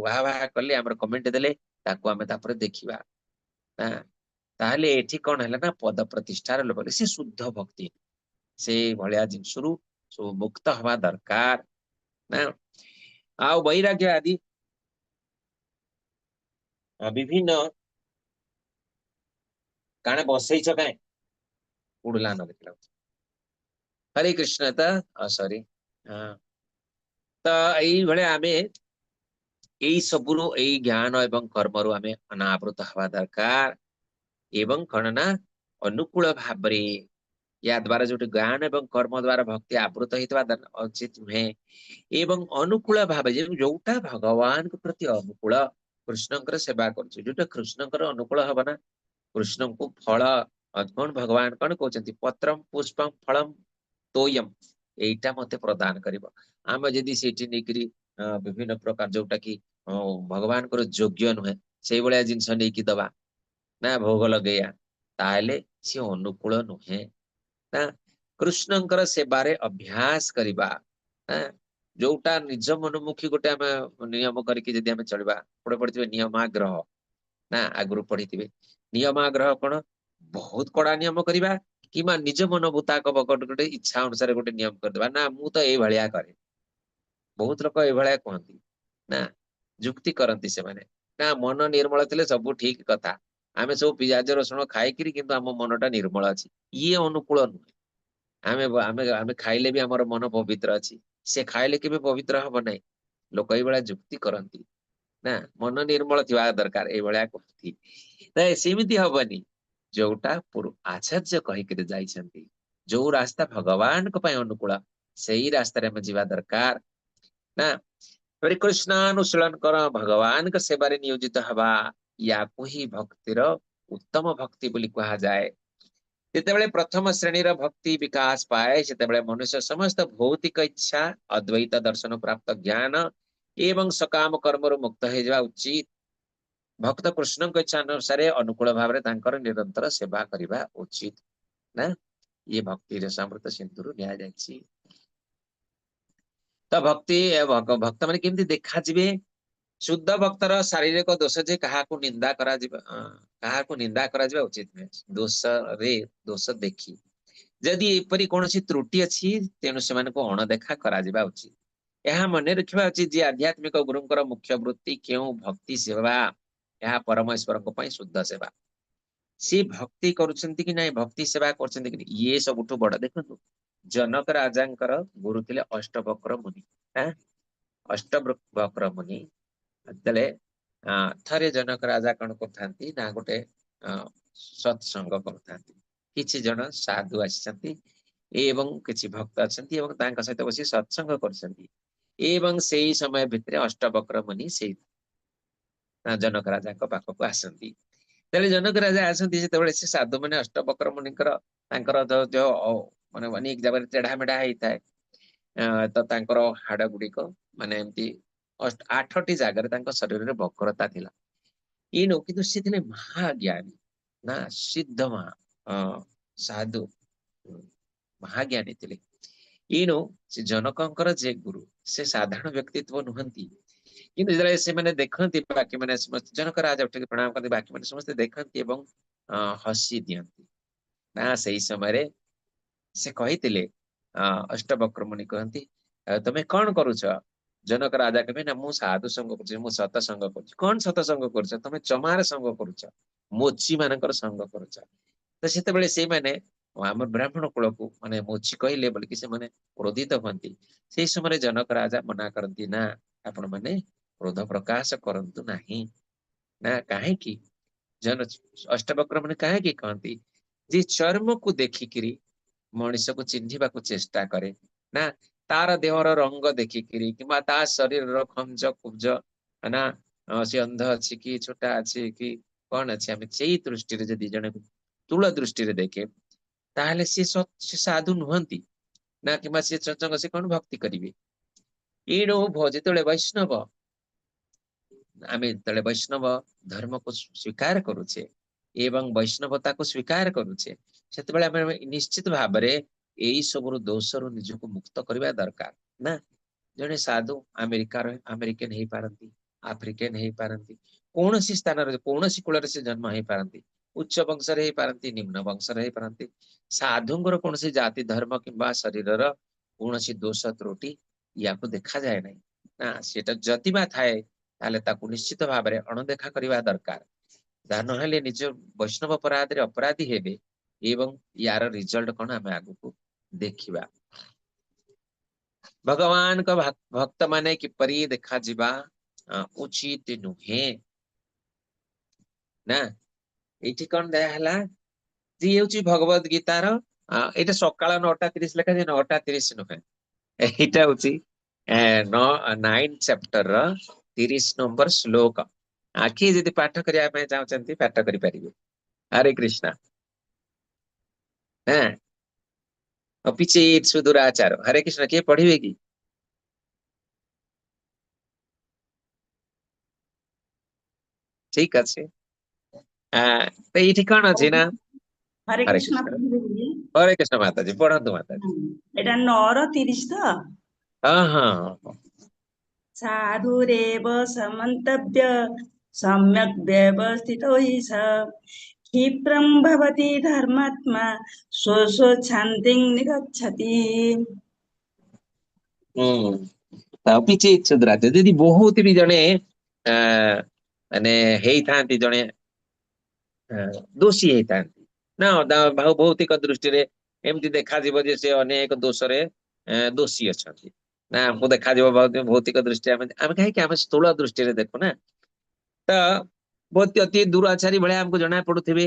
ବାହା ବାହା କଲେ, ଆମର କମେଣ୍ଟ ଦେଲେ, ତାକୁ ଆମେ ତାପରେ ଦେଖିବା ନା। ତାହେଲେ ଏଠି କଣ ହେଲା ନା, ପଦ ପ୍ରତିଷ୍ଠାର ଲୋକ, ସେ ଶୁଦ୍ଧ ଭକ୍ତି। ସେ ଭଳିଆ ଜିନିଷରୁ ସବୁ ମୁକ୍ତ ହବା ଦରକାର ନା। ଆଉ ବୈରାଗ୍ୟ ଆଦି ବିଭିନ୍ନ କାଣା ବସେଇଛ କାଇଁ ଉଡିଲା ନ ଦେଖିଲା। ହରେ କୃଷ୍ଣ। ତ ସରି, ତ ଏଇଭଳିଆ ଆମେ ଏଇ ସବୁରୁ, ଏଇ ଜ୍ଞାନ ଏବଂ କର୍ମରୁ ଆମେ ଅନାବୃତ ହବା ଦରକାର। ଏବଂ କଣ ନା ଅନୁକୂଳ ଭାବରେ ୟା ଦ୍ଵାରା ଯୋଉଠି ଜ୍ଞାନ ଏବଂ କର୍ମ ଦ୍ଵାରା ଭକ୍ତି ଆବୃତ ହେଇଥିବା ଉଚିତ ନୁହେଁ। ଏବଂ ଅନୁକୂଳ ଭାବେ ଯୋଉଟା ଭଗବାନଙ୍କ ପ୍ରତି ଅନୁକୂଳ, କୃଷ୍ଣଙ୍କର ସେବା କରୁଛୁ, ଯୋଉଟା କୃଷ୍ଣଙ୍କର ଅନୁକୂଳ ହବ ନା। କୃଷ୍ଣଙ୍କୁ ଫଳ କଣ, ଭଗବାନ କଣ କହୁଛନ୍ତି? ପତ୍ରମ ପୁଷ୍ପମ ଫଳମ ତୋୟମ, ଏଇଟା ମତେ ପ୍ରଦାନ କରିବ। ଆମେ ଯଦି ସେଇଠି ନେଇକିରି ବିଭିନ୍ନ ପ୍ରକାର ଯୋଉଟା କି ଭଗବାନଙ୍କର ଯୋଗ୍ୟ ନୁହେଁ, ସେଇଭଳିଆ ଜିନିଷ ନେଇକି ଦବା ନା, ଭୋଗ ଲଗେଇବା, ତାହେଲେ ସିଏ ଅନୁକୂଳ ନୁହେଁ ନା। କୃଷ୍ଣଙ୍କର ସେବାରେ ଅଭ୍ୟାସ କରିବା ନା, ଯୋଉଟା ନିଜ ମନମୁଖୀ ଗୋଟେ ଆମେ ନିୟମ କରିକି ଯଦି ଆମେ ଚଳିବା। ଗୋଟେ ପଢିଥିବେ ନିୟମାଗ୍ରହ ନା, ଆଗରୁ ପଢିଥିବେ। ନିୟମାଗ୍ରହ କଣ? ବହୁତ କଡା ନିୟମ କରିବା। କିମ୍ବା ନିଜ ମନ ମୁତାବକ ଗୋଟେ ଇଚ୍ଛା ଅନୁସାରେ ଗୋଟେ ନିୟମ କରିଦେବା, ନା ମୁଁ ତ ଏଇଭଳିଆ କରେ। ବହୁତ ଲୋକ ଏଇଭଳିଆ କୁହନ୍ତି ନା, ଯୁକ୍ତି କରନ୍ତି ସେମାନେ, ନା ମନ ନିର୍ମଳ ଥିଲେ ସବୁ ଠିକ କଥା, ଆମେ ସବୁ ପିଆଜ ରସୁଣ ଖାଇକିରି କିନ୍ତୁ ଆମ ମନଟା ନିର୍ମଳ ଅଛି। ଇଏ ଅନୁକୂଳ ନୁହେଁ। ଆମେ ଆମେ ଆମେ ଖାଇଲେ ବି ଆମର ମନ ପବିତ୍ର ଅଛି, ସେ ଖାଇଲେ କେବେ ପବିତ୍ର ହବ ନାହିଁ। ଲୋକ ଏଇଭଳିଆ ଯୁକ୍ତି କରନ୍ତି ନା, ମନ ନିର୍ମଳ ଥିବା ଦରକାର ଏଇଭଳିଆ କୁହନ୍ତି। ସେମିତି ହବନି। ଯୋଉଟା ଆଚାର୍ଯ୍ୟ କହିକିରି ଯାଇଛନ୍ତି, ଯୋଉ ରାସ୍ତା ଭଗବାନଙ୍କ ପାଇଁ ଅନୁକୂଳ, ସେଇ ରାସ୍ତାରେ ଆମେ ଯିବା ଦରକାର ନା। କୃଷ୍ଣାନୁଶୀଳନ କର, ଭଗବାନଙ୍କ ସେବାରେ ନିୟୋଜିତ ହବା, ୟାକୁ ହିଁ ଭକ୍ତିର ଉତ୍ତମ ଭକ୍ତି ବୋଲି କୁହାଯାଏ। ଯେତେବେଳେ ପ୍ରଥମ ଶ୍ରେଣୀର ଭକ୍ତି ବିକାଶ ପାଏ, ସେତେବେଳେ ମନୁଷ୍ୟ ସମସ୍ତ ଭୌତିକ ଇଚ୍ଛା, ଅଦ୍ୱୈତ ଦର୍ଶନ ପ୍ରାପ୍ତ ଜ୍ଞାନ ଏବଂ ସକାମ କର୍ମରୁ ମୁକ୍ତ ହେଇଯିବା ଉଚିତ। ଭକ୍ତ କୃଷ୍ଣଙ୍କ ଇଚ୍ଛା ଅନୁସାରେ ଅନୁକୂଳ ଭାବରେ ତାଙ୍କର ନିରନ୍ତର ସେବା କରିବା ଉଚିତ ନା। ଇଏ ଭକ୍ତି ରସାମୃତ ସିନ୍ଧୁରୁ ନିଆଯାଇଛି। ତ ଭକ୍ତି ଭକ୍ତ ମାନେ କେମିତି ଦେଖାଯିବେ? ଶୁଦ୍ଧ ଭକ୍ତର ଶାରୀରିକ ଦୋଷ ଯେ କାହାକୁ ନିନ୍ଦା କରାଯିବା, କାହାକୁ ନିନ୍ଦା କରାଯିବା ଉଚିତ ନୁହେଁ। ଦୋଷରେ ଦୋଷ ଦେଖି ଯଦି ଏପରି କୌଣସି ତ୍ରୁଟି ଅଛି, ତେଣୁ ସେମାନଙ୍କୁ ଅଣଦେଖା କରାଯିବା ଉଚିତ। ଏହା ମନେ ରଖିବା ଉଚିତ ଯେ ଆଧ୍ୟାତ୍ମିକ ଗୁରୁଙ୍କର ମୁଖ୍ୟ ବୃତ୍ତି କେଉଁ ଭକ୍ତି ସେବା, ଏହା ପରମେଶ୍ୱରଙ୍କ ପାଇଁ ଶୁଦ୍ଧ ସେବା। ସିଏ ଭକ୍ତି କରୁଛନ୍ତି କି ନାଇଁ, ଭକ୍ତି ସେବା କରୁଛନ୍ତି କି ନାଇଁ, ଇଏ ସବୁଠୁ ବଡ। ଦେଖନ୍ତୁ, ଜନକ ରାଜାଙ୍କର ଗୁରୁ ଥିଲେ ଅଷ୍ଟବକ୍ର ମୁନି। ଅଷ୍ଟବକ୍ର ମୁନି ଯେତେବେଳେ ଥରେ ଜନକ ରାଜା କଣ କରୁଥାନ୍ତି ନା, ଗୋଟେ ସତ୍ସଙ୍ଗ କରୁଥାନ୍ତି। କିଛି ଜଣ ସାଧୁ ଆସିଛନ୍ତି ଏବଂ କିଛି ଭକ୍ତ ଅଛନ୍ତି ଏବଂ ତାଙ୍କ ସହିତ ବସି ସତ୍ସଙ୍ଗ କରୁଛନ୍ତି, ଏବଂ ସେଇ ସମୟ ଭିତରେ ଅଷ୍ଟବକ୍ର ମୁନି ସେଇ ଜନକ ରାଜାଙ୍କ ପାଖକୁ ଆସନ୍ତି। ତାହେଲେ ଜନକ ରାଜା ଆସନ୍ତି, ସେତେବେଳେ ସେ ସାଧୁ ମାନେ ଅଷ୍ଟବକ୍ର ମୁନିଙ୍କର ତାଙ୍କର ଯୋଉ ମାନେ ଅନେକ ଜାଗାରେ ତେଢା ମେଢା ହେଇଥାଏ, ତ ତାଙ୍କର ହାଡ ଗୁଡିକ ମାନେ ଏମିତି 8ଟି ଜାଗାରେ ତାଙ୍କ ଶରୀରରେ ବକ୍ରତା ଥିଲା। ଏଇନୁ କିନ୍ତୁ ସେ ଥିଲେ ମହାଜ୍ଞାନୀ ନା, ସିଦ୍ଧ ମହା ସାଧୁ, ମହାଜ୍ଞାନୀ ଥିଲେ। ଏଇନୁ ସେ ଜନକଙ୍କର ଯେ ଗୁରୁ, ସେ ସାଧାରଣ ବ୍ୟକ୍ତିତ୍ୱ ନୁହନ୍ତି। କିନ୍ତୁ ଯେତେବେଳେ ସେମାନେ ଦେଖନ୍ତି, ବାକି ମାନେ ସମସ୍ତେ ଜନକ ରାଜା ଉଠିକି ପ୍ରଣାମ କରନ୍ତି, ବାକି ମାନେ ସମସ୍ତେ ଦେଖନ୍ତି ଏବଂ ହସି ଦିଅନ୍ତି ନା। ସେଇ ସମୟରେ ସେ କହିଥିଲେ, ଅଷ୍ଟବକ୍ର ମୁନି କହନ୍ତି, ତମେ କଣ କରୁଛ? ଜନକ ରାଜା କହିବେ, ନା ମୁଁ ସାଧୁ ସଙ୍ଗ କରୁଛି, ମୁଁ ସତସଙ୍ଗ କରୁଛି। କଣ ସତସଙ୍ଗ କରୁଛ? ତମେ ଚମାର ସଙ୍ଗ କରୁଛ, ମୋଚି ମାନଙ୍କର ସଙ୍ଗ କରୁଛ। ତ ସେତେବେଳେ ସେଇମାନେ ଆମ ବ୍ରାହ୍ମଣ କୂଳକୁ ମାନେ ମୋଚି କହିଲେ ବୋଲିକି ସେମାନେ କ୍ରୋଧିତ ହୁଅନ୍ତି। ସେଇ ସମୟରେ ଜନକ ରାଜା ମନା କରନ୍ତି, ନା ଆପଣ ମାନେ କ୍ରୋଧ ପ୍ରକାଶ କରନ୍ତୁ ନାହିଁ ନା। କାହିଁକି ଜନ ଅଷ୍ଟବକ୍ର ମାନେ କାହିଁକି କହନ୍ତି ଯେ ଚର୍ମକୁ ଦେଖିକିରି ମଣିଷକୁ ଚିହ୍ନିବାକୁ ଚେଷ୍ଟା କରେ ନା, ତାର ଦେହର ରଙ୍ଗ ଦେଖିକିରି କିମ୍ବା ତା ଶରୀରର ଖଞ୍ଜ କୁବ୍ଜ ନା, ସେ ଅନ୍ଧ ଅଛି କି ଛୋଟା ଅଛି କି କଣ ଅଛି, ଆମେ ସେଇ ଦୃଷ୍ଟିରେ ଯଦି ଜଣେ ତୁଳ ଦୃଷ୍ଟିରେ ଦେଖେ, ତାହେଲେ ସିଏ ସାଧୁ ନୁହନ୍ତି ନା, କିମ୍ବା ସିଏ ସତ୍ସଙ୍ଗ ସେ କଣ ଭକ୍ତି କରିବେ। ଏଣୁ ଯେତେବେଳେ ବୈଷ୍ଣବ, ଆମେ ଯେତେବେଳେ ବୈଷ୍ଣବ ଧର୍ମକୁ ସ୍ୱୀକାର କରୁଛେ ଏବଂ ବୈଷ୍ଣବତାକୁ ସ୍ୱୀକାର କରୁଛେ, ସେତେବେଳେ ଆମେ ନିଶ୍ଚିତ ଭାବରେ ଏଇ ସବୁର ଦୋଷରୁ ନିଜକୁ ମୁକ୍ତ କରିବା ଦରକାର ନା। ଜଣେ ସାଧୁ ଆମେରିକାର ଆମେରିକାନ ହେଇପାରନ୍ତି, ଆଫ୍ରିକାନ ହେଇପାରନ୍ତି, କୌଣସି ସ୍ଥାନରେ କୌଣସି କୂଳରେ ସେ ଜନ୍ମ ହେଇପାରନ୍ତି, ଉଚ୍ଚ ବଂଶରେ ହେଇପାରନ୍ତି, ନିମ୍ନ ବଂଶରେ ହେଇପାରନ୍ତି। ସାଧୁଙ୍କର କୌଣସି ଜାତି ଧର୍ମ କିମ୍ବା ଶରୀରର କୌଣସି ଦୋଷ ତ୍ରୁଟି ୟାକୁ ଦେଖାଯାଏ ନାହିଁ ନା। ସେଟା ଯଦି ବା ଥାଏ, ତାହେଲେ ତାକୁ ନିଶ୍ଚିତ ଭାବରେ ଅଣଦେଖା କରିବା ଦରକାର। ଯାହା ନହେଲେ ନିଜ ବୈଷ୍ଣବ ଅପରାଧରେ ଅପରାଧୀ ହେବେ, ଏବଂ ୟାର ରିଜଲ୍ଟ କଣ ଆମେ ଆଗକୁ ଦେଖିବା। ଭଗବାନଙ୍କ ଭକ୍ତ ମାନେ କିପରି ଦେଖାଯିବା ଉଚିତ ନୁହେଁ ନା। ଏଇଠି କଣ ଦିଆ ହେଲା ଯେ ହଉଛି ଭଗବତ ଗୀତାର, ଏଇଟା ସକାଳ 9:30 ଲେଖା, 9:30 ନୁହେଁ, ଏଇଟା ହଉଛି 9 ଚାପ୍ଟର ର 30 ନମ୍ବର ଶ୍ଲୋକ। ଆଖି ଯଦି ପାଠ କରିବା ପାଇଁ ଚାହୁଁଛନ୍ତି ପାଠ କରିପାରିବେ। ହରେ କୃଷ୍ଣ। ହଁ, ଅପିଚେତ ସୁଦୁରାଚାର। ହରେ କୃଷ୍ଣ। କିଏ ପଢିବେ କି? ଠିକ ଅଛି। ତ ଏଇଠି କଣ ଅଛି ନା, ହରେ ହରେ କୃଷ୍ଣ। କୃଷ୍ଣ। ହରେ କୃଷ୍ଣ ମାତାଜୀ, ପଢନ୍ତୁ ମାତାଜୀ। ଏଇଟା 9ର 30 ତ? ହଁ ହଁ। ସାଧୁରେବ ସମନ୍ତବ୍ୟ ସମ୍ୟକ୍ ବ୍ୟବସ୍ଥିତୋ ହି ସ କ୍ଷିପ୍ରଂ ଭବତି ଧର୍ମାତ୍ମା ସ୍ୱସ୍ୱଚ୍ଛାନ୍ତିଂ ନିଗଚ୍ଛତି। ହୁଁ, କିଛି ଯଦି ବହୁତ ବି ଜଣେ ମାନେ ହେଇଥାନ୍ତି, ଜଣେ ଦୋଷୀ ହେଇଥାନ୍ତି ନା, ଭୌତିକ ଦୃଷ୍ଟିରେ ଏମିତି ଦେଖାଯିବ ଯେ ସେ ଅନେକ ଦୋଷରେ ଦୋଷୀ ଅଛନ୍ତି ନା, ଆମକୁ ଦେଖାଯିବ ଭୌତିକ ଦୃଷ୍ଟିରେ, ଆମେ କାହିଁକି ଆମେ ସ୍ଥୂଳ ଦୃଷ୍ଟିରେ ଦେଖୁ ନା, ତ ବହୁତ ଅତି ଦୁରାଚାରୀ ଭଳିଆ ଆମକୁ ଜଣା ପଡୁଥିବେ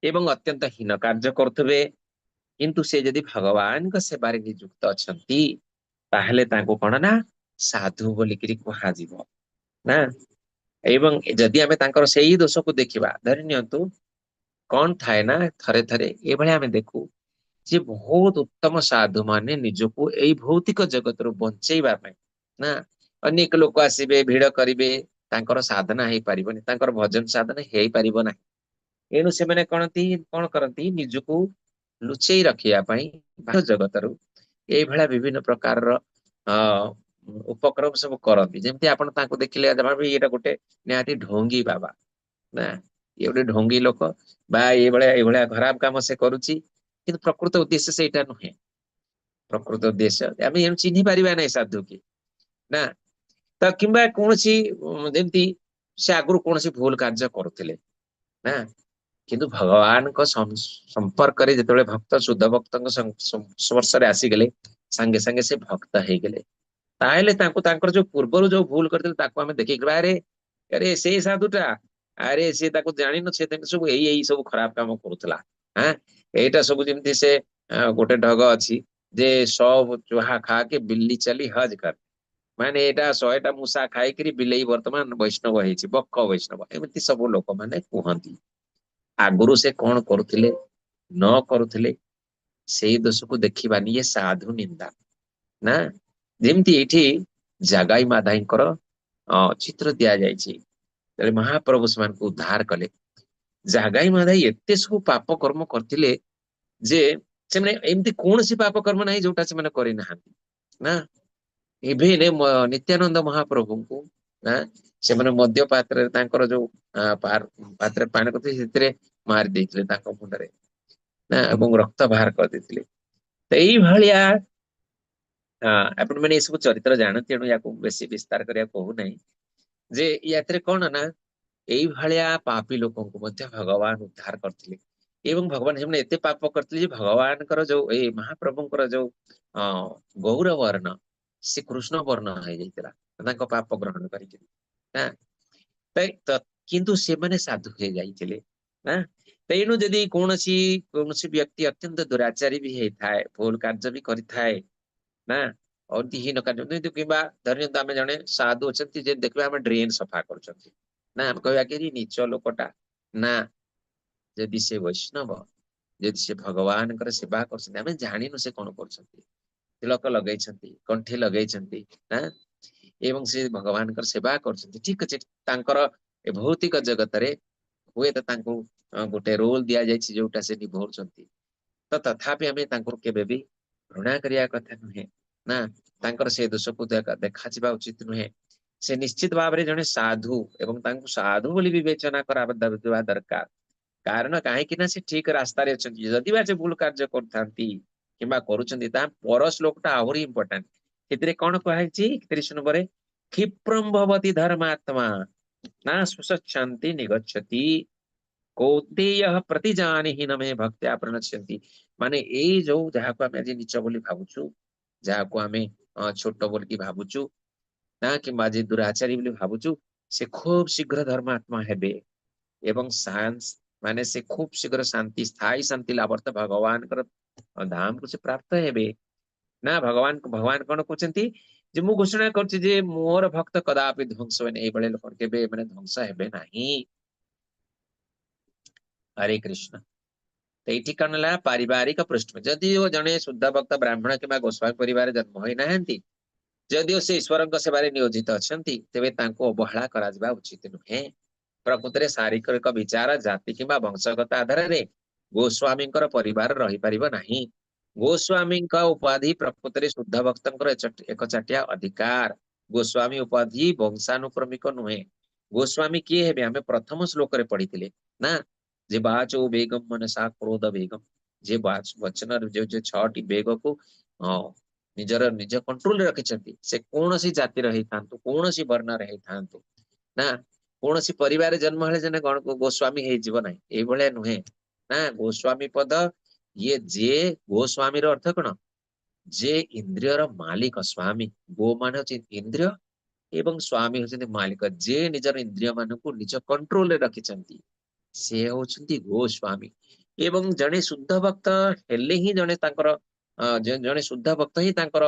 ଏବଂ ଅତ୍ୟନ୍ତ ହୀନ କାର୍ଯ୍ୟ କରୁଥିବେ, କିନ୍ତୁ ସେ ଯଦି ଭଗବାନଙ୍କ ସେବାରେ ନିଯୁକ୍ତ ଅଛନ୍ତି ତାହେଲେ ତାଙ୍କୁ କଣ ନା ସାଧୁ ବୋଲିକିରି କୁହାଯିବ ନା। ଏବଂ ଯଦି ଆମେ ତାଙ୍କର ସେଇ ଦୋଷକୁ ଦେଖିବା, ଧରି ନିଅନ୍ତୁ କଣ ଥାଏ ନା, ଥରେ ଥରେ ଏଇଭଳିଆ ଆମେ ଦେଖୁ ଯେ ବହୁତ ଉତ୍ତମ ସାଧୁ ମାନେ ନିଜକୁ ଏଇ ଭୌତିକ ଜଗତରୁ ବଞ୍ଚେଇବା ପାଇଁ ନା, ଅନେକ ଲୋକ ଆସିବେ, ଭିଡ କରିବେ, ତାଙ୍କର ସାଧନା ହେଇପାରିବନି, ତାଙ୍କର ଭଜନ ସାଧନା ହେଇପାରିବ ନାହିଁ। ଏଣୁ ସେମାନେ କଣ କରନ୍ତି, ନିଜକୁ ଲୁଚେଇ ରଖିବା ପାଇଁ ଜଗତରୁ ଏଇଭଳିଆ ବିଭିନ୍ନ ପ୍ରକାରର ଉପକ୍ରମ ସବୁ କରନ୍ତି। ଯେମିତି ଆପଣ ତାଙ୍କୁ ଦେଖିଲେ ଏଇଟା ଗୋଟେ ନିହାତି ଢୋଙ୍ଗୀ ବାବା ନା, ଇଏ ଗୋଟେ ଢୋଙ୍ଗୀ ଲୋକ ବା ଏଇଭଳିଆ ଖରାପ କାମ ସେ କରୁଛି, କିନ୍ତୁ ପ୍ରକୃତ ଉଦ୍ଦେଶ୍ୟ ସେଇଟା ନୁହେଁ। ପ୍ରକୃତ ଉଦ୍ଦେଶ୍ୟ ଆମେ ଏଣୁ ଚିହ୍ନି ପାରିବା ନାହିଁ ସାଧୁ କି ନା। ତ କିମ୍ବା କୌଣସି ଯେମିତି ସେ ଆଗରୁ କୌଣସି ଭୁଲ କାର୍ଯ୍ୟ କରୁଥିଲେ ନା, କିନ୍ତୁ ଭଗବାନଙ୍କ ସମ୍ପର୍କରେ ଯେତେବେଳେ ଭକ୍ତ ଶୁଦ୍ଧ ଭକ୍ତଙ୍କ ସଂସ୍ପର୍ଶରେ ଆସିଗଲେ, ସାଙ୍ଗେ ସାଙ୍ଗେ ସେ ଭକ୍ତ ହେଇଗଲେ। ତାହେଲେ ତାଙ୍କୁ ତାଙ୍କର ଯୋଉ ପୂର୍ବରୁ ଯୋଉ ଭୁଲ କରିଥିଲେ ତାକୁ ଆମେ ଦେଖିକି ଆରେ ଆରେ ସେଇ ସାଧୁଟା, ଆରେ ସେ ତାକୁ ଜାଣିନୁ, ସେ ସବୁ ଏଇ ଏଇ ସବୁ ଖରାପ କାମ କରୁଥିଲା। ହଁ, ଏଇଟା ସବୁ ଯେମିତି ସେ ଗୋଟେ ଢଗ ଅଛି ଯେ 100 ଚୁହା ଖା କେ ବିଲ୍ଲି ଚାଲି ହଜ କର, ମାନେ ଏଇଟା 100ଟା ମୂଷା ଖାଇକିରି ବିଲେଇ ବର୍ତ୍ତମାନ ବୈଷ୍ଣବ ହେଇଛି, ବକ ବୈଷ୍ଣବ, ଏମିତି ସବୁ ଲୋକମାନେ କୁହନ୍ତି। ଆଗରୁ ସେ କଣ କରୁଥିଲେ ନ କରୁଥିଲେ ସେଇ ଦୋଷକୁ ଦେଖିବାନି, ଇଏ ସାଧୁ ନିନ୍ଦା ନା। ଯେମିତି ଏଇଠି ଜାଗାଇ ମାଧାଇଙ୍କର ଚିତ୍ର ଦିଆଯାଇଛି, ମହାପ୍ରଭୁ ସେମାନଙ୍କୁ ଉଦ୍ଧାର କଲେ। ଜାଗାଇ ମାଧାଇ ଏତେ ସବୁ ପାପ କର୍ମ କରିଥିଲେ ଯେ ସେମାନେ ଏମିତି କୌଣସି ପାପ କର୍ମ ନାହିଁ ଯୋଉଟା ସେମାନେ କରିନାହାନ୍ତି ନା। ଇଭିନ୍ ନିତ୍ୟାନନ୍ଦ ମହାପ୍ରଭୁଙ୍କୁ ନା ସେମାନେ ମଦ୍ୟ ପାତ୍ରରେ ତାଙ୍କର ଯୋଉ ପାତ୍ରରେ ପାଣି କରିଥିଲେ ସେଥିରେ ମାରି ଦେଇଥିଲେ ତାଙ୍କ ମୁଣ୍ଡରେ ନା, ଏବଂ ରକ୍ତ ବାହାର କରିଦେଇଥିଲେ। ତ ଏଇଭଳିଆ ଆପଣ ମାନେ ଏସବୁ ଚରିତ୍ର ଜାଣନ୍ତି, ତେଣୁ ୟାକୁ ବେଶୀ ବିସ୍ତାର କରିବାକୁ କହୁନାହିଁ। ଯେ ୟାଥିରେ କଣ ନା ଏଇଭଳିଆ ପାପୀ ଲୋକଙ୍କୁ ମଧ୍ୟ ଭଗବାନ ଉଦ୍ଧାର କରିଥିଲେ। ଏବଂ ଭଗବାନ ସେମାନେ ଏତେ ପାପ କରିଥିଲେ ଯେ ଭଗବାନଙ୍କର ଯୋଉ ଏଇ ମହାପ୍ରଭୁଙ୍କର ଯୋଉ ଗୌର ବର୍ଣ୍ଣ ସେ କୃଷ୍ଣ ବର୍ଣ୍ଣ ହେଇଯାଇଥିଲା ତାଙ୍କ ପାପ ଗ୍ରହଣ କରିକି ନା। କିନ୍ତୁ ସେମାନେ ସାଧୁ ହେଇଯାଇଥିଲେ ନା। ତେଣୁ ଯଦି କୌଣସି କୌଣସି ବ୍ୟକ୍ତି ଅତ୍ୟନ୍ତ ଦୁରାଚାରୀ ବି ହେଇଥାଏ, ଭୁଲ କାର୍ଯ୍ୟ ବି କରିଥାଏ ନା, ଅତିହୀନ କାର୍ଯ୍ୟ, କିମ୍ବା ଧରି ନିଅନ୍ତୁ ଆମେ ଜଣେ ସାଧୁ ଅଛନ୍ତି ଯେ ଦେଖିବା ଆମେ ଡ୍ରେନ ସଫା କରୁଛନ୍ତି ନା, ଆମେ କହିବା କି ନୀଚ ଲୋକଟା ନା। ଯଦି ସେ ବୈଷ୍ଣବ, ଯଦି ସେ ଭଗବାନଙ୍କର ସେବା କରୁଛନ୍ତି, ଆମେ ଜାଣିନୁ ସେ କଣ କରୁଛନ୍ତି, ତିଳକ ଲଗେଇଛନ୍ତି, କଣ୍ଠି ଲଗେଇଛନ୍ତି ନା, ଏବଂ ସେ ଭଗବାନଙ୍କର ସେବା କରୁଛନ୍ତି, ଠିକ ଅଛି, ତାଙ୍କର ଏ ଭୌତିକ ଜଗତରେ ହୁଏତ ତାଙ୍କୁ ଗୋଟେ ରୋଲ ଦିଆଯାଇଛି ଯୋଉଟା ସେ ନିଭଉଛନ୍ତି, ତ ତଥାପି ଆମେ ତାଙ୍କୁ କେବେ ବି ଘୃଣା କରିବା କଥା ନୁହେଁ ନା, ତାଙ୍କର ସେ ଦୋଷକୁ ଦେଖାଯିବା ଉଚିତ ନୁହେଁ। ସେ ନିଶ୍ଚିତ ଭାବରେ ଜଣେ ସାଧୁ ଏବଂ ତାଙ୍କୁ ସାଧୁ ବୋଲି ବିବେଚନା କରାଯିବା ଦରକାର। କାରଣ କାହିଁକି ନା ସେ ଠିକ ରାସ୍ତାରେ ଅଛନ୍ତି। ଯଦି ବା ସେ ଭୁଲ କାର୍ଯ୍ୟ କରୁଥାନ୍ତି କିମ୍ବା କରୁଛନ୍ତି, ତା ପର ଶ୍ଲୋକଟା ଆହୁରି ଇମ୍ପୋର୍ଟାଣ୍ଟ। ସେଥିରେ କଣ କୁହାଯାଇଛି 31 ନମ୍ବରରେ, କ୍ଷିପ୍ରମ ଭବତି ଧର୍ମାତ୍ମା ନା ସୁସଚ୍ଛାନ୍ତି ନିଗଚ୍ଛତି କୌନ୍ତେୟ ପ୍ରତିଜାନିହି ନ ମେ ଭକ୍ତ୍ୟା ପ୍ରଣଶ୍ୟନ୍ତି। ମାନେ ଏଇ ଯୋଉ ଯାହାକୁ ଆମେ ଆଜି ନୀଚ ବୋଲି ଭାବୁଛୁ, ଯାହାକୁ ଆମେ ଛୋଟ ବୋଲିକି ଭାବୁଛୁ ନା, କିମ୍ବା ଆଜି ଦୁରାଚାରୀ ବୋଲି ଭାବୁଛୁ, ସେ ଖୁବ ଶୀଘ୍ର ଧର୍ମାତ୍ମା ହେବେ ଏବଂ ମାନେ ସେ ଖୁବ ଶୀଘ୍ର ଶାନ୍ତି, ସ୍ଥାୟୀ ଶାନ୍ତି ଲାଭାର୍ଥ ଭଗବାନଙ୍କର ଧାମକୁ ସେ ପ୍ରାପ୍ତ ହେବେ ନା। ଭଗବାନ କଣ କହୁଛନ୍ତି ଯେ ମୁଁ ଘୋଷଣା କରୁଛି ଯେ ମୋର ଭକ୍ତ କଦାପି ଧ୍ୱଂସ ହେବେନି, ଏଇଭଳି ଲୋକ କେବେ ମାନେ ଧ୍ୱଂସ ହେବେ ନାହିଁ। ହରେ କୃଷ୍ଣ। ତ ଏଇଠି କଣ ହେଲା, ପାରିବାରିକ ପୃଷ୍ଠଭୂମି। ଯଦିଓ ଜଣେ ଶୁଦ୍ଧ ଭକ୍ତ ବ୍ରାହ୍ମଣ କିମ୍ବା ଗୋସ୍ୱାମୀ ପରିବାରରେ ଜନ୍ମ ହୋଇନାହାନ୍ତି, ଯଦିଓ ସେ ଈଶ୍ୱରଙ୍କ ସେବାରେ ନିୟୋଜିତ ଅଛନ୍ତି, ତେବେ ତାଙ୍କୁ ଅବହେଳା କରାଯିବା ଉଚିତ ନୁହେଁ। ପ୍ରକୃତରେ ଶାରୀରିକ ବିଚାର, ଜାତି କିମ୍ବା ବଂଶଗତ ଆଧାରରେ ଗୋସ୍ୱାମୀଙ୍କର ପରିବାର ରହିପାରିବ ନାହିଁ। ଗୋସ୍ୱାମୀଙ୍କ ଉପାଧି ପ୍ରକୃତରେ ଶୁଦ୍ଧ ଭକ୍ତଙ୍କର ଏକଚାଟିଆ ଅଧିକାର। ଗୋସ୍ୱାମୀ ଉପାଧି ବଂଶାନୁକ୍ରମିକ ନୁହେଁ। ଗୋସ୍ୱାମୀ କିଏ ହେବେ ଆମେ ପ୍ରଥମ ଶ୍ଲୋକରେ ପଢିଥିଲେ ନା, ଯେ ବାଚୋ ବେଗମ ମନସା କ୍ରୋଧ ବେଗମ, ଯେ ବଚନର ଯୋଉ ଯୋଉ 6ଟି ବେଗକୁ ନିଜର ନିଜ କଣ୍ଟ୍ରୋଲରେ ରଖିଛନ୍ତି, ସେ କୌଣସି ଜାତିର ହେଇଥାନ୍ତୁ, କୌଣସି ବର୍ଣ୍ଣର ହେଇଥାନ୍ତୁ ନା, କୌଣସି ପରିବାରରେ ଜନ୍ମ ହେଲେ ଜଣେ କଣ ଗୋସ୍ୱାମୀ ହେଇଯିବ ନାହିଁ, ଏଇଭଳିଆ ନୁହେଁ ନା। ଗୋସ୍ୱାମୀ ପଦ ଇଏ ଯିଏ, ଗୋସ୍ୱାମୀର ଅର୍ଥ କଣ? ଯେ ଇନ୍ଦ୍ରିୟର ମାଲିକ, ସ୍ୱାମୀ। ଗୋ ମାନେ ହଉଛି ଇନ୍ଦ୍ରିୟ ଏବଂ ସ୍ୱାମୀ ହଉଛନ୍ତି ମାଲିକ। ଯେ ନିଜର ଇନ୍ଦ୍ରିୟ ମାନଙ୍କୁ ନିଜ କଣ୍ଟ୍ରୋଲରେ ରଖିଛନ୍ତି ସେ ହଉଛନ୍ତି ଗୋସ୍ୱାମୀ। ଏବଂ ଜଣେ ଶୁଦ୍ଧ ଭକ୍ତ ହେଲେ ହିଁ ଜଣେ ତାଙ୍କର ଜଣେ ଶୁଦ୍ଧ ଭକ୍ତ ହିଁ ତାଙ୍କର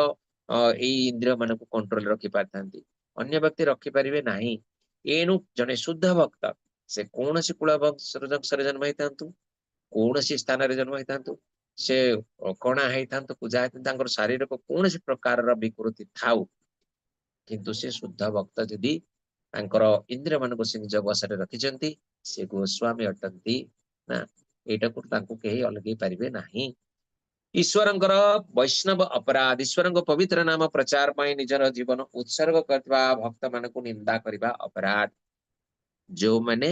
ଏଇ ଇନ୍ଦ୍ରିୟ ମାନଙ୍କୁ କଣ୍ଟ୍ରୋଲ ରଖି ପାରିଥାନ୍ତି, ଅନ୍ୟ ବ୍ୟକ୍ତି ରଖିପାରିବେ ନାହିଁ। ଏଣୁ ଜଣେ ଶୁଦ୍ଧ ଭକ୍ତ ସେ କୌଣସି କୁଳ ବଂଶରେ ଜନ୍ମ ହେଇଥାନ୍ତୁ, କୌଣସି ସ୍ଥାନରେ ଜନ୍ମ ହେଇଥାନ୍ତୁ, ସେ କଣା ହେଇଥାନ୍ତୁ, ପୂଜା ହେଇଥାନ୍ତୁ, ତାଙ୍କର ଶାରୀରିକ କୌଣସି ପ୍ରକାରର ବିକୃତି ଥାଉ, କିନ୍ତୁ ସେ ଶୁଦ୍ଧ ଭକ୍ତ ଯଦି ତାଙ୍କର ଇନ୍ଦ୍ରିୟ ମାନଙ୍କୁ ସେ ନିଜ ବଶରେ ରଖିଛନ୍ତି, ସେ ଗୋସ୍ୱାମୀ ଅଟନ୍ତି ନା। ଏଇଟାକୁ ତାଙ୍କୁ କେହି ଅଲଗେଇ ପାରିବେ ନାହିଁ। ଈଶ୍ୱରଙ୍କର ବୈଷ୍ଣବ ଅପରାଧ, ଈଶ୍ୱରଙ୍କ ପବିତ୍ର ନାମ ପ୍ରଚାର ପାଇଁ ନିଜର ଜୀବନ ଉତ୍ସର୍ଗ କରିଥିବା ଭକ୍ତ ମାନଙ୍କୁ ନିନ୍ଦା କରିବା ଅପରାଧ। ଯୋଉମାନେ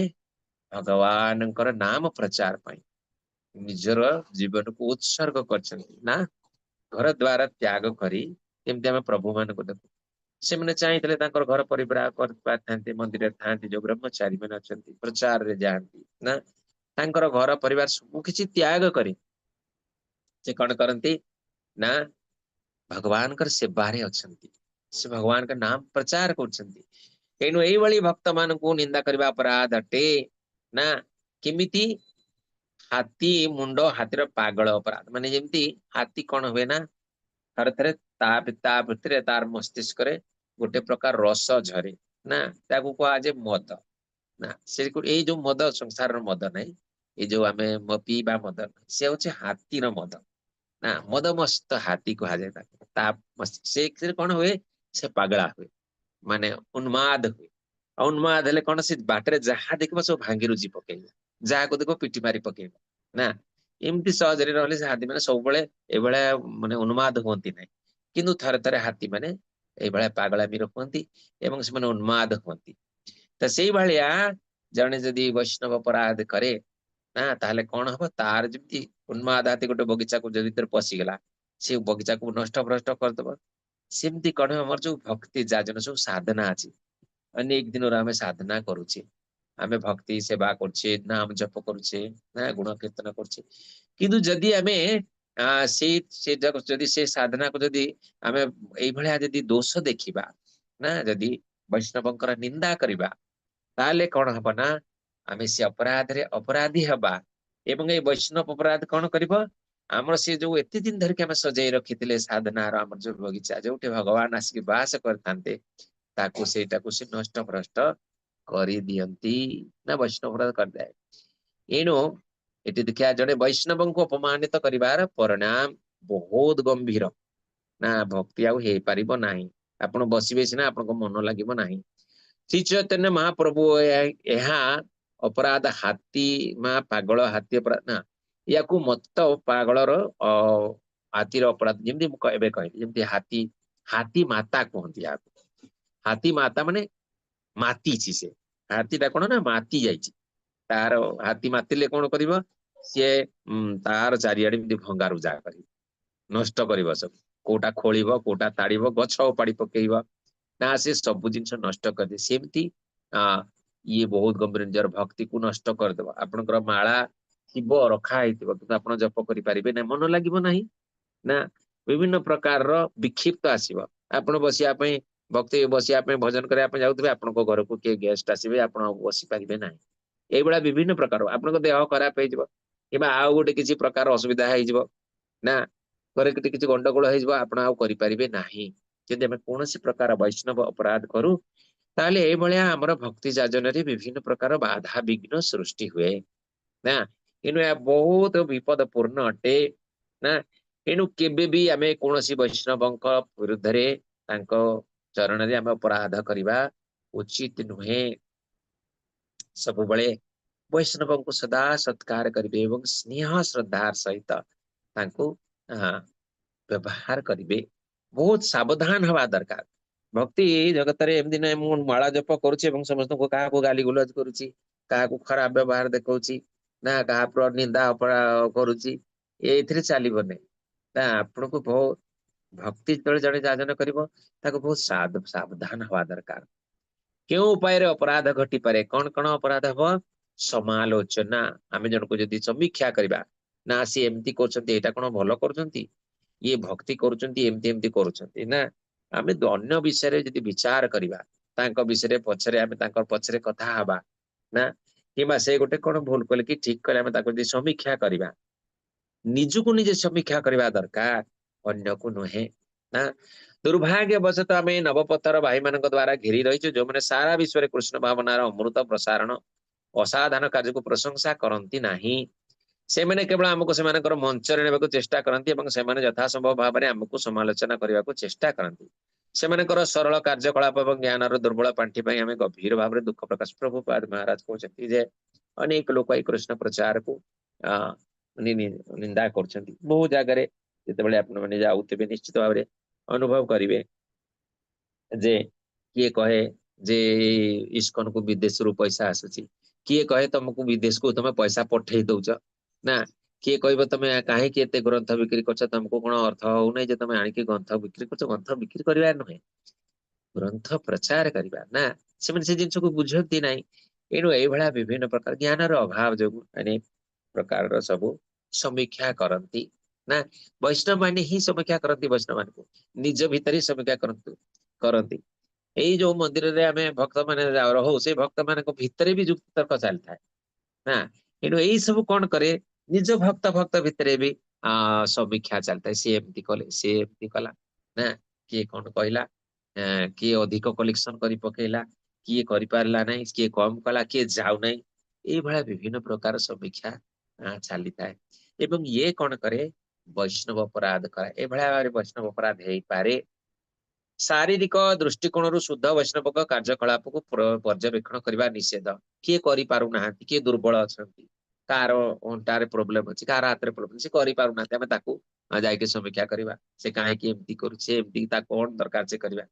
ଭଗବାନଙ୍କର ନାମ ପ୍ରଚାର ପାଇଁ ନିଜର ଜୀବନକୁ ଉତ୍ସର୍ଗ କରିଛନ୍ତି ନା, ଘର ଦ୍ୱାର ତ୍ୟାଗ କରି, ଯେମିତି ଆମେ ପ୍ରଭୁ ମାନଙ୍କୁ ଦେଖୁ, ସେମାନେ ଚାହିଁଥିଲେ ତାଙ୍କର ଘର ପରିବାର କରିପାରିଥାନ୍ତେ, ମନ୍ଦିରରେ ଥାଆନ୍ତି, ଯୋଉ ବ୍ରହ୍ମଚାରୀ ମାନେ ଅଛନ୍ତି ପ୍ରଚାରରେ ଯାଆନ୍ତି ନା, ତାଙ୍କର ଘର ପରିବାର ସବୁ କିଛି ତ୍ୟାଗ କରି ସେ କଣ କରନ୍ତି ନା, ଭଗବାନଙ୍କର ସେବାରେ ଅଛନ୍ତି, ସେ ଭଗବାନଙ୍କ ନାମ ପ୍ରଚାର କରୁଛନ୍ତି। ତେଣୁ ଏଇଭଳି ଭକ୍ତ ମାନଙ୍କୁ ନିନ୍ଦା କରିବା ଅପରାଧ ଅଟେ ନା। କେମିତି ହାତୀ ମୁଣ୍ଡ ହାତୀର ପାଗଳ ଅପରାଧ, ମାନେ ଯେମିତି ହାତୀ କଣ ହୁଏ ନା, ଥରେ ଥରେ ତା ତା ଭିତରେ ତାର ମସ୍ତିଷ୍କରେ ଗୋଟେ ପ୍ରକାର ରସ ଝରେ ନା, ତାକୁ କୁହାଯାଏ ମଦ ନା। ସେ ଏଇ ଯୋଉ ମଦ ସଂସାରର ମଦ ନାହିଁ, ଏଇ ଯୋଉ ଆମେ ପିଇବା ମଦ, ସେ ହଉଛି ହାତୀର ମଦ ନା, ମଦମସ୍ତ ହାତୀ କୁହାଯାଏ ତାକୁ। ତା ସେଥିରେ କଣ ହୁଏ, ସେ ପାଗଳା ହୁଏ, ମାନେ ଉନ୍ମାଦ ହୁଏ। ଆଉ ଉନ୍ମାଦ ହେଲେ କଣ, ସେ ବାଟରେ ଯାହା ଦେଖିବ ସବୁ ଭାଙ୍ଗି ରୁଜି ପକେଇବ, ଯାହାକୁ ଦେଖିବ ପିଟି ମାରି ପକେଇବ ନା। ଏମିତି ସହଜରେ ରହିଲେ ସେ ହାତୀ ମାନେ ସବୁବେଳେ ଏଇଭଳିଆ ମାନେ ଉନ୍ମାଦ ହୁଅନ୍ତି ନାହିଁ, କିନ୍ତୁ ଥରେ ଥରେ ହାତୀ ମାନେ ଏଇଭଳିଆ ପାଗଳାମିର ହୁଅନ୍ତି ଏବଂ ସେମାନେ ଉନ୍ମାଦ ହୁଅନ୍ତି। ତ ସେଇଭଳିଆ ଜଣେ ଯଦି ବୈଷ୍ଣବ ଅପରାଧ କରେ ନା, ତାହେଲେ କଣ ହବ, ତାର ଯେମିତି ଉନ୍ମାଦ ହାତୀ ଗୋଟେ ବଗିଚାକୁ ଯଦି ଭିତରେ ପଶିଗଲା, ସେ ବଗିଚାକୁ ନଷ୍ଟ ଭ୍ରଷ୍ଟ କରିଦବ। ସେମିତି କଣ ଆମର ଯୋଉ ଭକ୍ତି ଯାଜନ ସବୁ ସାଧନା ଅଛି, ଅନେକ ଦିନରୁ ଆମେ ସାଧନା କରୁଛେ, ଆମେ ଭକ୍ତି ସେବା କରୁଛେ, ନାମ ଜପ କରୁଛେ ନା, ଗୁଣ କୀର୍ତ୍ତନ କରୁଛେ, କିନ୍ତୁ ଯଦି ଆମେ ସେଇ ସେ ଯଦି ସେ ସାଧନାକୁ ଯଦି ଆମେ ଏଇଭଳିଆ ଯଦି ଦୋଷ ଦେଖିବା ନା, ଯଦି ବୈଷ୍ଣବଙ୍କର ନିନ୍ଦା କରିବା, ତାହେଲେ କଣ ହବ ନା, ଆମେ ସେ ଅପରାଧରେ ଅପରାଧୀ ହବା। ଏବଂ ଏଇ ବୈଷ୍ଣବ ଅପରାଧ କଣ କରିବ, ଆମର ସେ ଯୋଉ ଏତେ ଦିନ ଧରିକି ଆମେ ସଜେଇ ରଖିଥିଲେ ସାଧନାର ଆମର ଯୋଉ ବଗିଚା, ଯୋଉଠି ଭଗବାନ ଆସିକି ବାସ କରିଥାନ୍ତେ, ତାକୁ ସେଇଟାକୁ ସେ ନଷ୍ଟ ଭ୍ରଷ୍ଟ କରିଦିଅନ୍ତି ନା, ବୈଷ୍ଣବ ଅପରାଧ କରିଥାଏ। ଏଣୁ ଏଠି ଦେଖିବା ଜଣେ ବୈଷ୍ଣବଙ୍କୁ ଅପମାନିତ କରିବାର ପରିଣାମ ବହୁତ ଗମ୍ଭୀର ନା, ଭକ୍ତି ଆଉ ହେଇପାରିବ ନାହିଁ। ଆପଣ ବସିବେ ସିନା, ଆପଣଙ୍କ ମନ ଲାଗିବ ନାହିଁ। ଶ୍ରୀ ଚୈତନ୍ୟ ମହାପ୍ରଭୁ ଏହା ଅପରାଧ ହାତୀ ମା ପାଗଳ ହାତୀ ଅପରାଧ ନା, ୟାକୁ ମତ୍ତ ପାଗଳର ହାତୀର ଅପରାଧ, ଯେମିତି ମୁଁ ଏବେ କହିଲି, ଯେମିତି ହାତୀ, ହାତୀ ମାତା କୁହନ୍ତି ୟାକୁ। ହାତୀ ମାତା ମାନେ ମାତିଛି, ସେ ହାତୀଟା କଣ ନା ମାତି ଯାଇଛି। ତାର ହାତୀ ମାତିଲେ କଣ କରିବ, ସିଏ ତାର ଚାରିଆଡେ ଏମିତି ଭଙ୍ଗାରୁଜା କରିବ, ନଷ୍ଟ କରିବ ସବୁ, କୋଉଟା ଖୋଳିବ, କୋଉଟା ତାଡିବ, ଗଛ ଉପାଡି ପକେଇବ ନା, ସେ ସବୁ ଜିନିଷ ନଷ୍ଟ କରିଦିଏ। ସେମିତି ଇଏ ବହୁତ ଗମ୍ଭୀର, ନିଜର ଭକ୍ତିକୁ ନଷ୍ଟ କରିଦବ। ଆପଣଙ୍କର ମାଳା ଥିବ, ରଖା ହେଇଥିବ, କିନ୍ତୁ ଆପଣ ଜପ କରିପାରିବେ ନା, ମନ ଲାଗିବ ନାହିଁ ନା, ବିଭିନ୍ନ ପ୍ରକାରର ବିକ୍ଷିପ୍ତ ଆସିବ। ଆପଣ ବସିବା ପାଇଁ ଭକ୍ତି ବସିବା ପାଇଁ ଭଜନ କରିବା ପାଇଁ ଯାଉଥିବେ, ଆପଣଙ୍କ ଘରକୁ କିଏ ଗେଷ୍ଟ ଆସିବେ, ଆପଣ ବସି ପାରିବେ ନାହିଁ। ଏଇଭଳିଆ ବିଭିନ୍ନ ପ୍ରକାର, ଆପଣଙ୍କ ଦେହ ଖରାପ ହେଇଯିବ, କିମ୍ବା ଆଉ ଗୋଟେ କିଛି ପ୍ରକାର ଅସୁବିଧା ହେଇଯିବ ନା, ଘରେ କିଛି ଗଣ୍ଡଗୋଳ ହେଇଯିବ, ଆପଣ ଆଉ କରିପାରିବେ ନାହିଁ। ଯଦି ଆମେ କୌଣସି ପ୍ରକାର ବୈଷ୍ଣବ ଅପରାଧ କରୁ, ତାହେଲେ ଏଇଭଳିଆ ଆମର ଭକ୍ତି ଯାଜନରେ ବିଭିନ୍ନ ପ୍ରକାର ବାଧା ବିଘ୍ନ ସୃଷ୍ଟି ହୁଏ ନା। ଏଣୁ ଏହା ବହୁତ ବିପଦପୂର୍ଣ୍ଣ ଅଟେ ନା। ଏଣୁ କେବେ ବି ଆମେ କୌଣସି ବୈଷ୍ଣବଙ୍କ ବିରୁଦ୍ଧରେ ତାଙ୍କ ଚରଣରେ ଆମେ ଅପରାଧ କରିବା ଉଚିତ ନୁହେଁ। ସବୁବେଳେ ବୈଷ୍ଣବଙ୍କୁ ସଦା ସତ୍କାର କରିବେ ଏବଂ ସ୍ନେହ ଶ୍ରଦ୍ଧାର ସହିତ ତାଙ୍କୁ ବ୍ୟବହାର କରିବେ। ବହୁତ ସାବଧାନ ହବା ଦରକାର। ଭକ୍ତି ଜଗତରେ ଏମିତି ନାଇଁ ମୁଁ ମାଳା ଜପ କରୁଛି ଏବଂ ସମସ୍ତଙ୍କୁ କାହାକୁ ଗାଲି ଗୁଲଜ କରୁଛି, କାହାକୁ ଖରାପ ବ୍ୟବହାର ଦେଖାଉଛି ନା କାହା ନିନ୍ଦା କରୁଛି, ଏଇଥିରେ ଚାଲିବନି ନା। ଆପଣଙ୍କୁ ବହୁତ ଭକ୍ତି ଯେତେବେଳେ ଜଣେ ଯାଜନ କରିବ, ତାକୁ ବହୁତ ସାବଧାନ ହବା ଦରକାର। କେଉଁ ଉପାୟରେ ଅପରାଧ ଘଟିପାରେ? କଣ କଣ ଅପରାଧ ହବ? ସମାଲୋଚନା। ଆମେ ଜଣକୁ ଯଦି ସମୀକ୍ଷା କରିବା ନା, ସିଏ ଏମିତି କରୁଛନ୍ତି, ଏଇଟା କଣ ଭଲ କରୁଛନ୍ତି, ଇଏ ଭକ୍ତି କରୁଛନ୍ତି, ଏମିତି ଏମିତି କରୁଛନ୍ତି ନା, ଆମେ ଅନ୍ୟ ବିଷୟରେ ଯଦି ବିଚାର କରିବା, ତାଙ୍କ ବିଷୟରେ ପଛରେ ଆମେ ତାଙ୍କ ପଛରେ କଥା ହବା ନା, କିମ୍ବା ସେ ଗୋଟେ କଣ ଭୁଲ କଲେ କି ଠିକ କଲେ, ଆମେ ତାକୁ ଯଦି ସମୀକ୍ଷା କରିବା, ନିଜକୁ ନିଜେ ସମୀକ୍ଷା କରିବା ଦରକାର, ଅନ୍ୟକୁ ନୁହେଁ ନା। ଦୁର୍ଭାଗ୍ୟବଶତଃ ଆମେ ନବପଥର ଭାଇମାନଙ୍କ ଦ୍ଵାରା ଘେରି ରହିଛୁ, ଯୋଉମାନେ ସାରା ବିଶ୍ୱରେ କୃଷ୍ଣ ଭାବନାର ଅମୃତ ପ୍ରସାରଣ ଅସାଧାରଣ କାର୍ଯ୍ୟକୁ ପ୍ରଶଂସା କରନ୍ତି ନାହିଁ। ସେମାନେ କେବଳ ଆମକୁ ସେମାନଙ୍କର ମଞ୍ଚରେ ନେବାକୁ ଚେଷ୍ଟା କରନ୍ତି ଏବଂ ସେମାନେ ଯଥାସମ୍ଭବ ଭାବରେ ଆମକୁ ସମାଲୋଚନା କରିବାକୁ ଚେଷ୍ଟା କରନ୍ତି। ସେମାନଙ୍କର ସରଳ କାର୍ଯ୍ୟକଳାପ ଏବଂ ଜ୍ଞାନର ଦୁର୍ବଳ ପାଣ୍ଠି ପାଇଁ ଆମେ ଗଭୀର ଭାବରେ ଦୁଃଖ ପ୍ରକାଶ। ପ୍ରଭୁପାଦ ମହାରାଜ କହୁଛନ୍ତି ଯେ ଅନେକ ଲୋକ ଏଇ କୃଷ୍ଣ ପ୍ରଚାରକୁ ନିନ୍ଦା କରୁଛନ୍ତି। ବହୁ ଜାଗାରେ ଯେତେବେଳେ ଆପଣ ମାନେ ଯାଉଥିବେ, ନିଶ୍ଚିତ ଭାବରେ ଅନୁଭବ କରିବେ ଯେ କିଏ କହେ ଯେ ଇସ୍କନକୁ ବିଦେଶରୁ ପଇସା ଆସୁଛି, କିଏ କହେ ତମକୁ ବିଦେଶକୁ ତମେ ପଇସା ପଠେଇ ଦଉଛ ନା, କିଏ କହିବ ତମେ କାହିଁକି ଏତେ ଗ୍ରନ୍ଥ ବିକ୍ରି କରୁଛ, ତମକୁ କଣ ଅର୍ଥ ହଉନାହିଁ ଯେ ତମେ ଆଣିକି ଗ୍ରନ୍ଥ ବିକ୍ରି କରୁଛ। ଗ୍ରନ୍ଥ ବିକ୍ରି କରିବା ନୁହେଁ, ଗ୍ରନ୍ଥ ପ୍ରଚାର କରିବା ନା। ସେମାନେ ସେ ଜିନିଷକୁ ବୁଝନ୍ତି ନାହିଁ। ଏଣୁ ଏଇଭଳିଆ ବିଭିନ୍ନ ପ୍ରକାର ଜ୍ଞାନର ଅଭାବ ଯୋଗୁ ଅନେକ ପ୍ରକାରର ସବୁ ସମୀକ୍ଷା କରନ୍ତି ନା। ବୈଷ୍ଣବ ମାନେ ହିଁ ସମୀକ୍ଷା କରନ୍ତି ବୈଷ୍ଣବ ମାନଙ୍କୁ, ନିଜ ଭିତରେ ହିଁ ସମୀକ୍ଷା କରନ୍ତି। ଏଇ ଯୋଉ ମନ୍ଦିରରେ ଆମେ ଭକ୍ତ ମାନେ ରହୁ, ସେଇ ଭକ୍ତ ମାନଙ୍କ ଭିତରେ ବି ଯୁକ୍ତି ତର୍କ ଚାଲିଥାଏ ନା। ଏଣୁ ଏଇ ସବୁ କଣ କରେ, ନିଜ ଭକ୍ତ ଭକ୍ତ ଭିତରେ ବି ସମୀକ୍ଷା ଚାଲିଥାଏ। ସିଏ ଏମିତି କଲେ, ସିଏ ଏମିତି କଲା ନା, କିଏ କଣ କହିଲା, କିଏ ଅଧିକ କଲେକ୍ସନ କରି ପକେଇଲା, କିଏ କରିପାରିଲା ନାହିଁ, କିଏ କମ କଲା, କିଏ ଯାଉନାହିଁ, ଏଇଭଳିଆ ବିଭିନ୍ନ ପ୍ରକାର ସମୀକ୍ଷା ଚାଲିଥାଏ। ଏବଂ ଇଏ କଣ କରେ, ବୈଷ୍ଣବ ଅପରାଧ କରେ। ଏଭଳିଆ ଭାବରେ ବୈଷ୍ଣବ ଅପରାଧ ହେଇପାରେ। ଶାରୀରିକ ଦୃଷ୍ଟିକୋଣରୁ ଶୁଦ୍ଧ ବୈଷ୍ଣବଙ୍କ କାର୍ଯ୍ୟକଳାପକୁ ପର୍ଯ୍ୟବେକ୍ଷଣ କରିବା ନିଷେଧ। କିଏ କରିପାରୁନାହାନ୍ତି, କିଏ ଦୁର୍ବଳ ଅଛନ୍ତି, କାହାର ଅଣ୍ଟାରେ ପ୍ରୋବ୍ଲେମ ଅଛି, କାହାର ହାତରେ ପ୍ରୋବ୍ଲେମ, ସେ କରିପାରୁନାହାନ୍ତି, ଆମେ ତାକୁ ଯାଇକି ସମୀକ୍ଷା କରିବା, ସେ କାହିଁକି ଏମିତି କରୁଛି, ଏମିତି ତା କଣ ଦରକାର ସେ କରିବା,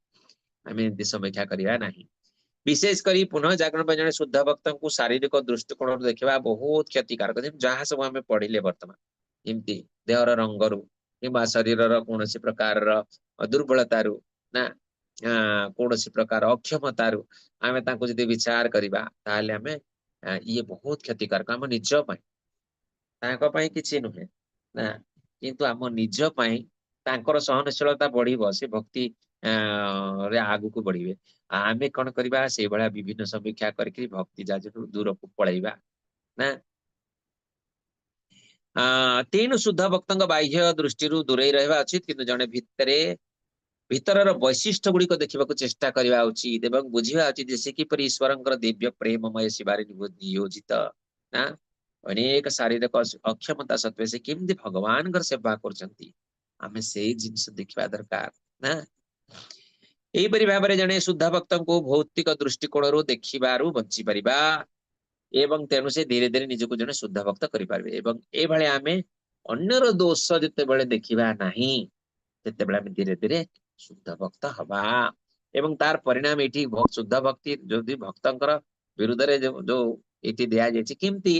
ଆମେ ଏମିତି ସମୀକ୍ଷା କରିବା ନାହିଁ। ବିଶେଷ କରି ପୁନଃ ଜାଗରଣ ପାଇଁ ଜଣେ ଶୁଦ୍ଧ ଭକ୍ତଙ୍କୁ ଶାରୀରିକ ଦୃଷ୍ଟିକୋଣରୁ ଦେଖିବା ବହୁତ କ୍ଷତିକାରକ। ଯାହା ସବୁ ଆମେ ପଢିଲେ ବର୍ତ୍ତମାନ, ଏମିତି ଦେହର ରଙ୍ଗରୁ କିମ୍ବା ଶରୀରର କୌଣସି ପ୍ରକାରର ଦୁର୍ବଳତାରୁ ନା କୌଣସି ପ୍ରକାର ଅକ୍ଷମତାରୁ ଆମେ ତାଙ୍କୁ ଯଦି ବିଚାର କରିବା, ତାହେଲେ ଆମେ ଇଏ ବହୁତ କ୍ଷତିକାରକ ଆମ ନିଜ ପାଇଁ, ତାଙ୍କ ପାଇଁ କିଛି ନୁହେଁ ନା, କିନ୍ତୁ ଆମ ନିଜ ପାଇଁ। ତାଙ୍କର ସହନଶୀଳତା ବଢିବ, ସେ ଭକ୍ତି ରେ ଆଗକୁ ବଢିବେ। ଆମେ କଣ କରିବା, ସେଇଭଳିଆ ବିଭିନ୍ନ ସମୀକ୍ଷା କରିକି ଭକ୍ତି ଯାଜଠୁ ଦୂରକୁ ପଳେଇବା ନା। ତେଣୁ ଶୁଦ୍ଧ ଭକ୍ତଙ୍କ ବାହ୍ୟ ଦୃଷ୍ଟିରୁ ଦୂରେଇ ରହିବା ଉଚିତ, କିନ୍ତୁ ଜଣେ ଭିତରେ ଭିତରର ବୈଶିଷ୍ଟ୍ୟ ଗୁଡିକ ଦେଖିବାକୁ ଚେଷ୍ଟା କରିବା ଉଚିତ ଏବଂ ବୁଝିବା ଉଚିତ ଯେ ସେ କିପରି ଈଶ୍ୱରଙ୍କର ଦିବ୍ୟ ପ୍ରେମମୟ ସେବାରେ ନିୟୋଜିତ ନା। ଅନେକ ଶାରୀରିକ ଅକ୍ଷମତା ସତ୍ତ୍ୱେ ସେ କେମିତି ଭଗବାନଙ୍କର ସେବା କରୁଛନ୍ତି, ଆମେ ସେଇ ଜିନିଷ ଦେଖିବା ଦରକାର ନା। ଏହିପରି ଭାବରେ ଜଣେ ଶୁଦ୍ଧ ଭକ୍ତଙ୍କୁ ଭୌତିକ ଦୃଷ୍ଟିକୋଣରୁ ଦେଖିବାରୁ ବଞ୍ଚି ପାରିବା ଏବଂ ତେଣୁ ସେ ଧୀରେ ଧୀରେ ନିଜକୁ ଜଣେ ଶୁଦ୍ଧ ଭକ୍ତ କରିପାରିବେ। ଏବଂ ଏଇଭଳି ଆମେ ଅନ୍ୟର ଦୋଷ ଯେତେବେଳେ ଦେଖିବା ନାହିଁ, ସେତେବେଳେ ଆମେ ଧୀରେ ଧୀରେ ଶୁଦ୍ଧ ଭକ୍ତ ହବା। ଏବଂ ତାର ପରିଣାମ ଏଇଠି ଶୁଦ୍ଧ ଭକ୍ତି ଯଦି ଭକ୍ତଙ୍କର ବିରୁଦ୍ଧରେ ଯୋଉ ଯୋଉ ଏଇଠି ଦିଆଯାଇଛି, କେମିତି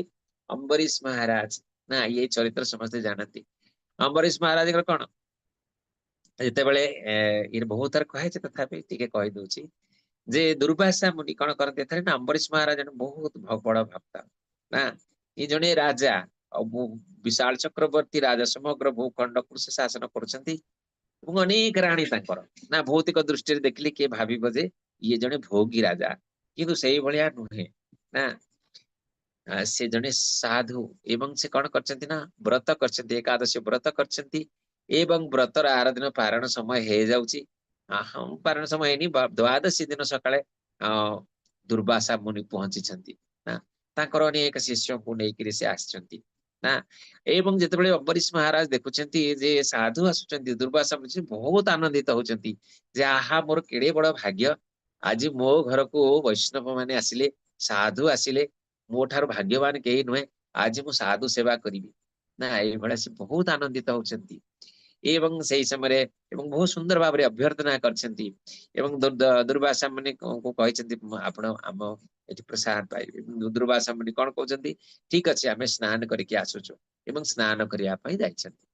ଅମ୍ବରୀଶ ମହାରାଜ ନା, ଇଏ ଚରିତ୍ର ସମସ୍ତେ ଜାଣନ୍ତି। ଅମ୍ବରୀଶ ମହାରାଜଙ୍କର କଣ ଯେତେବେଳେ ଇଏ ବହୁତ ଥର କୁହାଯାଇଛି, ତଥାପି ଟିକେ କହିଦଉଛି ଯେ ଦୁର୍ବାସା ମୁନି କଣ କରନ୍ତି ଏଥରେ ନା, ଅମ୍ବରୀଶ ମହାରାଜ ଜଣେ ବହୁତ ବଡ ଭକ୍ତ ନା। ଇଏ ଜଣେ ରାଜା, ଆଉ ବିଶାଳ ଚକ୍ରବର୍ତ୍ତୀ ରାଜା, ସମଗ୍ର ଭୂଖଣ୍ଡକୁ ସେ ଶାସନ କରୁଛନ୍ତି ଏବଂ ଅନେକ ରାଣୀ ତାଙ୍କର ନା। ଭୌତିକ ଦୃଷ୍ଟିରେ ଦେଖିଲେ କିଏ ଭାବିବ ଯେ ଇଏ ଜଣେ ଭୋଗୀ ରାଜା, କିନ୍ତୁ ସେଇଭଳିଆ ନୁହେଁ ନା। ସେ ଜଣେ ସାଧୁ ଏବଂ ସେ କଣ କରିଛନ୍ତି ନା, ବ୍ରତ କରିଛନ୍ତି, ଏକାଦଶୀ ବ୍ରତ କରିଛନ୍ତି ଏବଂ ବ୍ରତର ଆର ଦିନ ପାରଣ ସମୟ ହେଇଯାଉଛି। ହଁ, ପାରଣ ସମୟ ହେଇନି, ଦ୍ୱାଦଶୀ ଦିନ ସକାଳେ ଦୁର୍ବାସା ମୁନି ପହଞ୍ଚିଛନ୍ତି ନା, ତାଙ୍କର ଅନେକ ଶିଷ୍ୟଙ୍କୁ ନେଇକିରି ସେ ଆସିଛନ୍ତି ନା। ଏବଂ ଯେତେବେଳେ ଅମ୍ବରୀଶ ମହାରାଜ ଦେଖୁଛନ୍ତି ଯେ ସାଧୁ ଆସୁଛନ୍ତି, ଦୁର୍ବାସା ମୁନି ବହୁତ ଆନନ୍ଦିତ ହଉଛନ୍ତି ଯେ ଆହା, ମୋର କେଡେ ବଡ ଭାଗ୍ୟ, ଆଜି ମୋ ଘରକୁ ବୈଷ୍ଣବ ମାନେ ଆସିଲେ, ସାଧୁ ଆସିଲେ, ମୋ ଠାରୁ ଭାଗ୍ୟବାନ କେହି ନୁହେଁ, ଆଜି ମୁଁ ସାଧୁ ସେବା କରିବି ନା। ଏଇଭଳିଆ ସେ ବହୁତ ଆନନ୍ଦିତ ହଉଛନ୍ତି ଏବଂ ସେଇ ସମୟରେ ଏବଂ ବହୁତ ସୁନ୍ଦର ଭାବରେ ଅଭ୍ୟର୍ଥନା କରିଛନ୍ତି ଏବଂ ଦୁର୍ବାସା ମୁନି କୁ କହିଛନ୍ତି, ଆପଣ ଆମ ଏଠି ପ୍ରସାଦ ପାଇବେ। ଦୁର୍ବାସା ମୁନି କଣ କହୁଛନ୍ତି? ଠିକ ଅଛି, ଆମେ ସ୍ନାନ କରିକି ଆସୁଛୁ। ଏବଂ ସ୍ନାନ କରିବା ପାଇଁ ଯାଇଛନ୍ତି,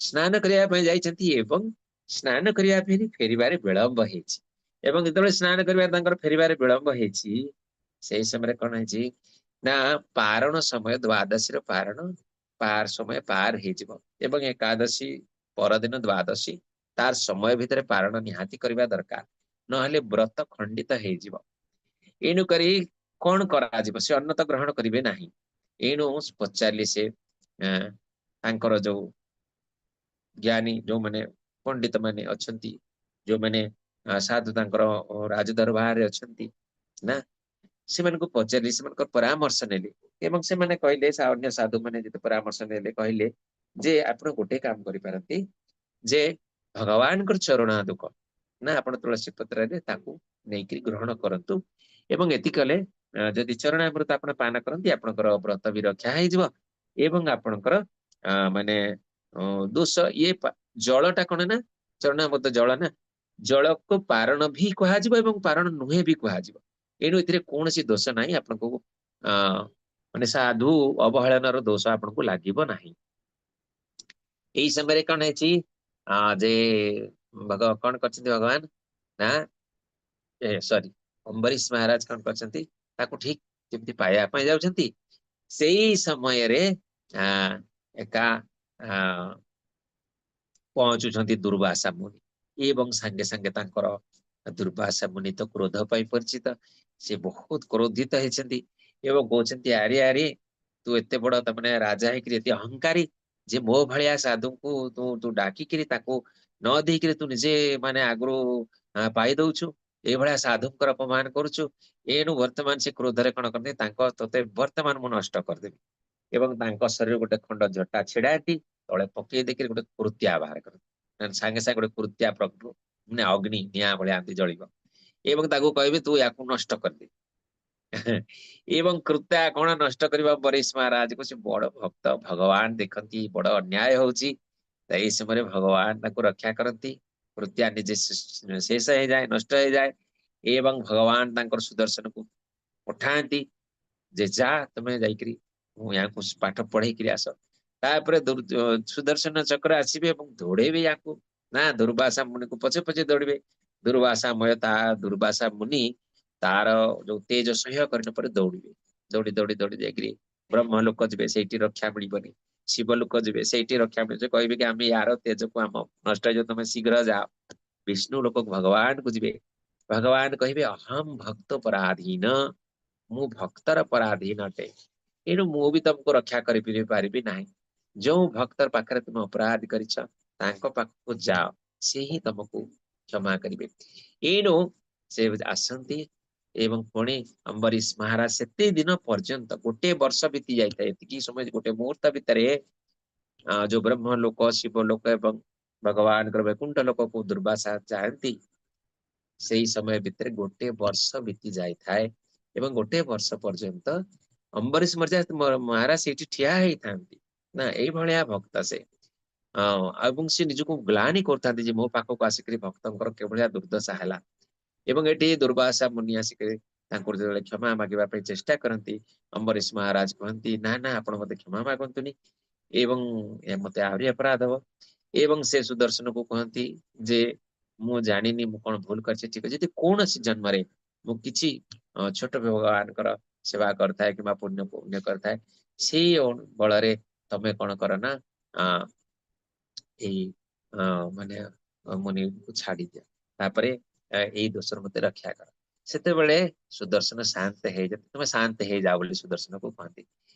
ସ୍ନାନ କରିବା ପାଇଁ ଯାଇଛନ୍ତି ଏବଂ ସ୍ନାନ କରିବା ପାଇଁ ଫେରିବାରେ ବିଳମ୍ବ ହେଇଛି। ଏବଂ ଯେତେବେଳେ ସ୍ନାନ କରିବା ତାଙ୍କର ଫେରିବାରେ ବିଳମ୍ବ ହେଇଛି, ସେଇ ସମୟରେ କଣ ହେଇଛି ନା ପାରଣ ସମୟ, ଦ୍ୱାଦଶୀର ପାରଣ ପାର ସମୟ ପାର ହେଇଯିବ ଏବଂ ଏକାଦଶୀ ପରଦିନ ଦ୍ୱାଦଶୀ, ତାର ସମୟ ଭିତରେ ପାରଣ ନିହାତି କରିବା ଦରକାର, ନହେଲେ ବ୍ରତ ଖଣ୍ଡିତ ହେଇଯିବ। ଏଣୁ କରି କଣ କରାଯିବ? ସେ ଅନ୍ନ ତ ଗ୍ରହଣ କରିବେ ନାହିଁ। ଏଣୁ ପଚାରିଲେ ସେ ତାଙ୍କର ଯୋଉ ଜ୍ଞାନୀ, ଯୋଉମାନେ ପଣ୍ଡିତ ମାନେ ଅଛନ୍ତି, ଯୋଉମାନେ ସାଧୁ ତାଙ୍କର ରାଜ ଦରବାରରେ ଅଛନ୍ତି ନା, ସେମାନଙ୍କୁ ପଚାରିଲି, ସେମାନଙ୍କର ପରାମର୍ଶ ନେଲି ଏବଂ ସେମାନେ କହିଲେ, ଅନ୍ୟ ସାଧୁ ମାନେ ଯେତେ ପରାମର୍ଶ ନେଲେ, କହିଲେ ଯେ ଆପଣ ଗୋଟେ କାମ କରିପାରନ୍ତି ଯେ ଭଗବାନଙ୍କର ଚରଣାଦୁକ ନା ଆପଣ ତୁଳସୀ ପତ୍ରରେ ତାକୁ ନେଇକରି ଗ୍ରହଣ କରନ୍ତୁ ଏବଂ ଏତିକି କଲେ ଯଦି ଚରଣାମୃତ ଆପଣ ପାନ କରନ୍ତି, ଆପଣଙ୍କର ବ୍ରତ ବି ରକ୍ଷା ହେଇଯିବ ଏବଂ ଆପଣଙ୍କର ମାନେ ଦୋଷ ଇଏ ଜଳଟା କଣ ନା ଚରଣାମୃତ ଜଳ ନା, ଜଳକୁ ପାରଣ ବି କୁହାଯିବ ଏବଂ ପାରଣ ନୁହେଁ ବି କୁହାଯିବ। ଏଣୁ ଏଥିରେ କୌଣସି ଦୋଷ ନାହିଁ ଆପଣଙ୍କୁ, ମାନେ ସାଧୁ ଅବହେଳନାର ଦୋଷ ଆପଣଙ୍କୁ ଲାଗିବ ନାହିଁ। ଏଇ ସମୟରେ କଣ ହେଇଛି ଯେ କଣ କରିଛନ୍ତି ଭଗବାନ ନା ସରି ଅମ୍ବରୀଶ ମହାରାଜ କଣ କରିଛନ୍ତି, ତାକୁ ଠିକ ଯେମିତି ପାଇବା ପାଇଁ ଯାଉଛନ୍ତି, ସେଇ ସମୟରେ ଏକା ପହଞ୍ଚୁଛନ୍ତି ଦୁର୍ବାସା ମୁନି। ଏବଂ ସାଙ୍ଗେ ସାଙ୍ଗେ ତାଙ୍କର ଦୁର୍ବାସା ମୁନି ତ କ୍ରୋଧ ପାଇଁ ପରିଚିତ, ସେ ବହୁତ କ୍ରୋଧିତ ହେଇଛନ୍ତି ଏବଂ କହୁଛନ୍ତି, ଆରେ ଆରେ, ତୁ ଏତେ ବଡ ତାମାନେ ରାଜା ହେଇକିରି ଏତେ ଅହଙ୍କାରୀ ଯେ ମୋ ଭଳିଆ ସାଧୁଙ୍କୁ ତୁ ତୁ ଡାକିକିରି ତାକୁ ନ ଦେଇକିରି ତୁ ନିଜେ ମାନେ ଆଗରୁ ପାଇ ଦଉଛୁ, ଏଇଭଳିଆ ସାଧୁଙ୍କର ଅପମାନ କରୁଛୁ। ଏଣୁ ବର୍ତ୍ତମାନ ସେ କ୍ରୋଧରେ କଣ କରନ୍ତି, ତାଙ୍କ ତୋତେ ବର୍ତ୍ତମାନ ମୁଁ ନଷ୍ଟ କରିଦେବି। ଏବଂ ତାଙ୍କ ଶରୀର ଗୋଟେ ଖଣ୍ଡ ଜଟା ଛିଡାନ୍ତି, ତଳେ ପକେଇ ଦେଇକିରି ଗୋଟେ କୃତ୍ୟା ବାହାର କରନ୍ତି। ସାଙ୍ଗେ ସାଙ୍ଗେ ଗୋଟେ କୃତ୍ୟା ମାନେ ଅଗ୍ନି ନିଆଁ ଭଳିଆ ଏମିତି ଜଳିବ ଏବଂ ତାକୁ କହିବେ ତୁ ୟାକୁ ନଷ୍ଟ କରିଦେ। ଏବଂ କୃତ୍ୟା କଣ ନଷ୍ଟ କରିବା ଅମ୍ବରୀଶ ମହାରାଜକୁ, ସେ ବଡ ଭକ୍ତ, ଭଗବାନ ଦେଖନ୍ତି ବଡ ଅନ୍ୟାୟ ହଉଛି, ଏଇ ସମୟରେ ଭଗବାନ ତାକୁ ରକ୍ଷା କରନ୍ତି। କୃତ୍ୟା ନିଜେ ଶେଷ ହେଇଯାଏ, ନଷ୍ଟ ହେଇଯାଏ ଏବଂ ଭଗବାନ ତାଙ୍କର ସୁଦର୍ଶନକୁ ପଠାନ୍ତି ଯେ ଯା ତମେ ଯାଇକିରି ୟାଙ୍କୁ ପାଠ ପଢେଇକିରି ଆସ। ତାପରେ ସୁଦର୍ଶନ ଚକ୍ର ଆସିବେ ଏବଂ ଦୌଡେଇବେ ୟାକୁ ନା ଦୁର୍ବାସା ମୁନିକୁ ପଛେ ପଛେ ଦୌଡ଼ିବେ। ଦୁର୍ବାସାମୟ ତା ଦୁର୍ବାସା ମୁନି ତାର ଯୋଉ ତେଜ ସହ୍ୟ କରିନ ପରେ ଦୌଡ଼ିବେ, ଦୌଡ଼ି ଦୌଡ଼ି ଦୌଡ଼ି ଯାଇକିରି ବ୍ରହ୍ମ ଲୋକ ଯିବେ, ସେଇଠି ରକ୍ଷା ମିଳିବନି। ଶିବ ଲୋକ ଯିବେ, ସେଇଠି ରକ୍ଷା ମିଳିବ, କହିବେ କି ଆମେ ୟାର ତେଜକୁ ଆମ ନଷ୍ଟ ହେଇଯିବ, ତମେ ଶୀଘ୍ର ଯାଅ। ବିଷ୍ଣୁ ଲୋକ ଭଗବାନକୁ ଯିବେ, ଭଗବାନ କହିବେ ଅହಂ ଭକ୍ତ ପରାଧୀନ, ମୁଁ ଭକ୍ତର ପରାଧୀନ ଅଟେ, ଏଣୁ ମୁଁ ବି ତମକୁ ରକ୍ଷା କରିପାରିବି ନାହିଁ। ଯୋଉ ଭକ୍ତ ପାଖରେ ତୁମେ ଅପରାଧ କରିଛ ତାଙ୍କ ପାଖକୁ ଯାଅ, ସେ ହିଁ ତମକୁ କ୍ଷମା କରିବେ। ଏଣୁ ସେ ଆସନ୍ତି ଏବଂ ପୁଣି ଅମ୍ବରୀଶ ମହାରାଜ ସେତେ ଦିନ ପର୍ଯ୍ୟନ୍ତ ଗୋଟେ ବର୍ଷ ବିତି ଯାଇଥାଏ। ଏତିକି ସମୟ ଗୋଟେ ମୁହୂର୍ତ୍ତ ଭିତରେ ଯୋଉ ବ୍ରହ୍ମ ଲୋକ, ଶିବ ଲୋକ ଏବଂ ଭଗବାନଙ୍କର ବୈକୁଣ୍ଠ ଲୋକକୁ ଦୁର୍ବାସା ଯାଆନ୍ତି, ସେଇ ସମୟ ଭିତରେ ଗୋଟେ ବର୍ଷ ବିତି ଯାଇଥାଏ ଏବଂ ଗୋଟେ ବର୍ଷ ପର୍ଯ୍ୟନ୍ତ ଅମ୍ବରୀଶ ମହାରାଜ ସେଇଠି ଠିଆ ହେଇଥାନ୍ତି ନା, ଏଇଭଳିଆ ଭକ୍ତ ସେ। ଏବଂ ସେ ନିଜକୁ ଗ୍ଲାନି କରୁଥାନ୍ତି ଯେ ମୋ ପାଖକୁ ଆସିକରି ଭକ୍ତଙ୍କର କେଭଳିଆ ଦୁର୍ଦ୍ଦଶା ହେଲା। ଏବଂ ଏଠି ଦୁର୍ବାସା ମୁନି ଆସିକରି ତାଙ୍କୁ ଯେତେବେଳେ କ୍ଷମା ମାଗିବା ପାଇଁ ଚେଷ୍ଟା କରନ୍ତି, ଅମ୍ବରୀଶ ମହାରାଜ କୁହନ୍ତି ନା ନା ଆପଣ ମତେ କ୍ଷମା ମାଗନ୍ତୁନି ଏବଂ ମତେ ଆହୁରି ଅପରାଧ ହବ। ଏବଂ ସେ ସୁଦର୍ଶନକୁ କୁହନ୍ତି ଯେ ମୁଁ ଜାଣିନି ମୁଁ କଣ ଭୁଲ କରିଛି, ଠିକ ଅଛି, ଯଦି କୌଣସି ଜନ୍ମରେ ମୁଁ କିଛି ଛୋଟ ଭଗବାନଙ୍କର ସେବା କରିଥାଏ କିମ୍ବା ପୁଣ୍ୟ ପୁଣ୍ୟ କରିଥାଏ, ସେଇ ବଳରେ ତମେ କଣ କର ନା ଏଇ ମାନେ ମୁନିକୁ ଛାଡି ଦିଅ, ତାପରେ ଏଇ ଦୋଷରୁ ମତେ ରକ୍ଷା କର। ସେତେବେଳେ ସୁଦର୍ଶନ ଶାନ୍ତ ହେଇଯାନ୍ତି, ତମେ ଶାନ୍ତ ହେଇଯାଅ ବୋଲି ସୁଦର୍ଶନକୁ କହନ୍ତି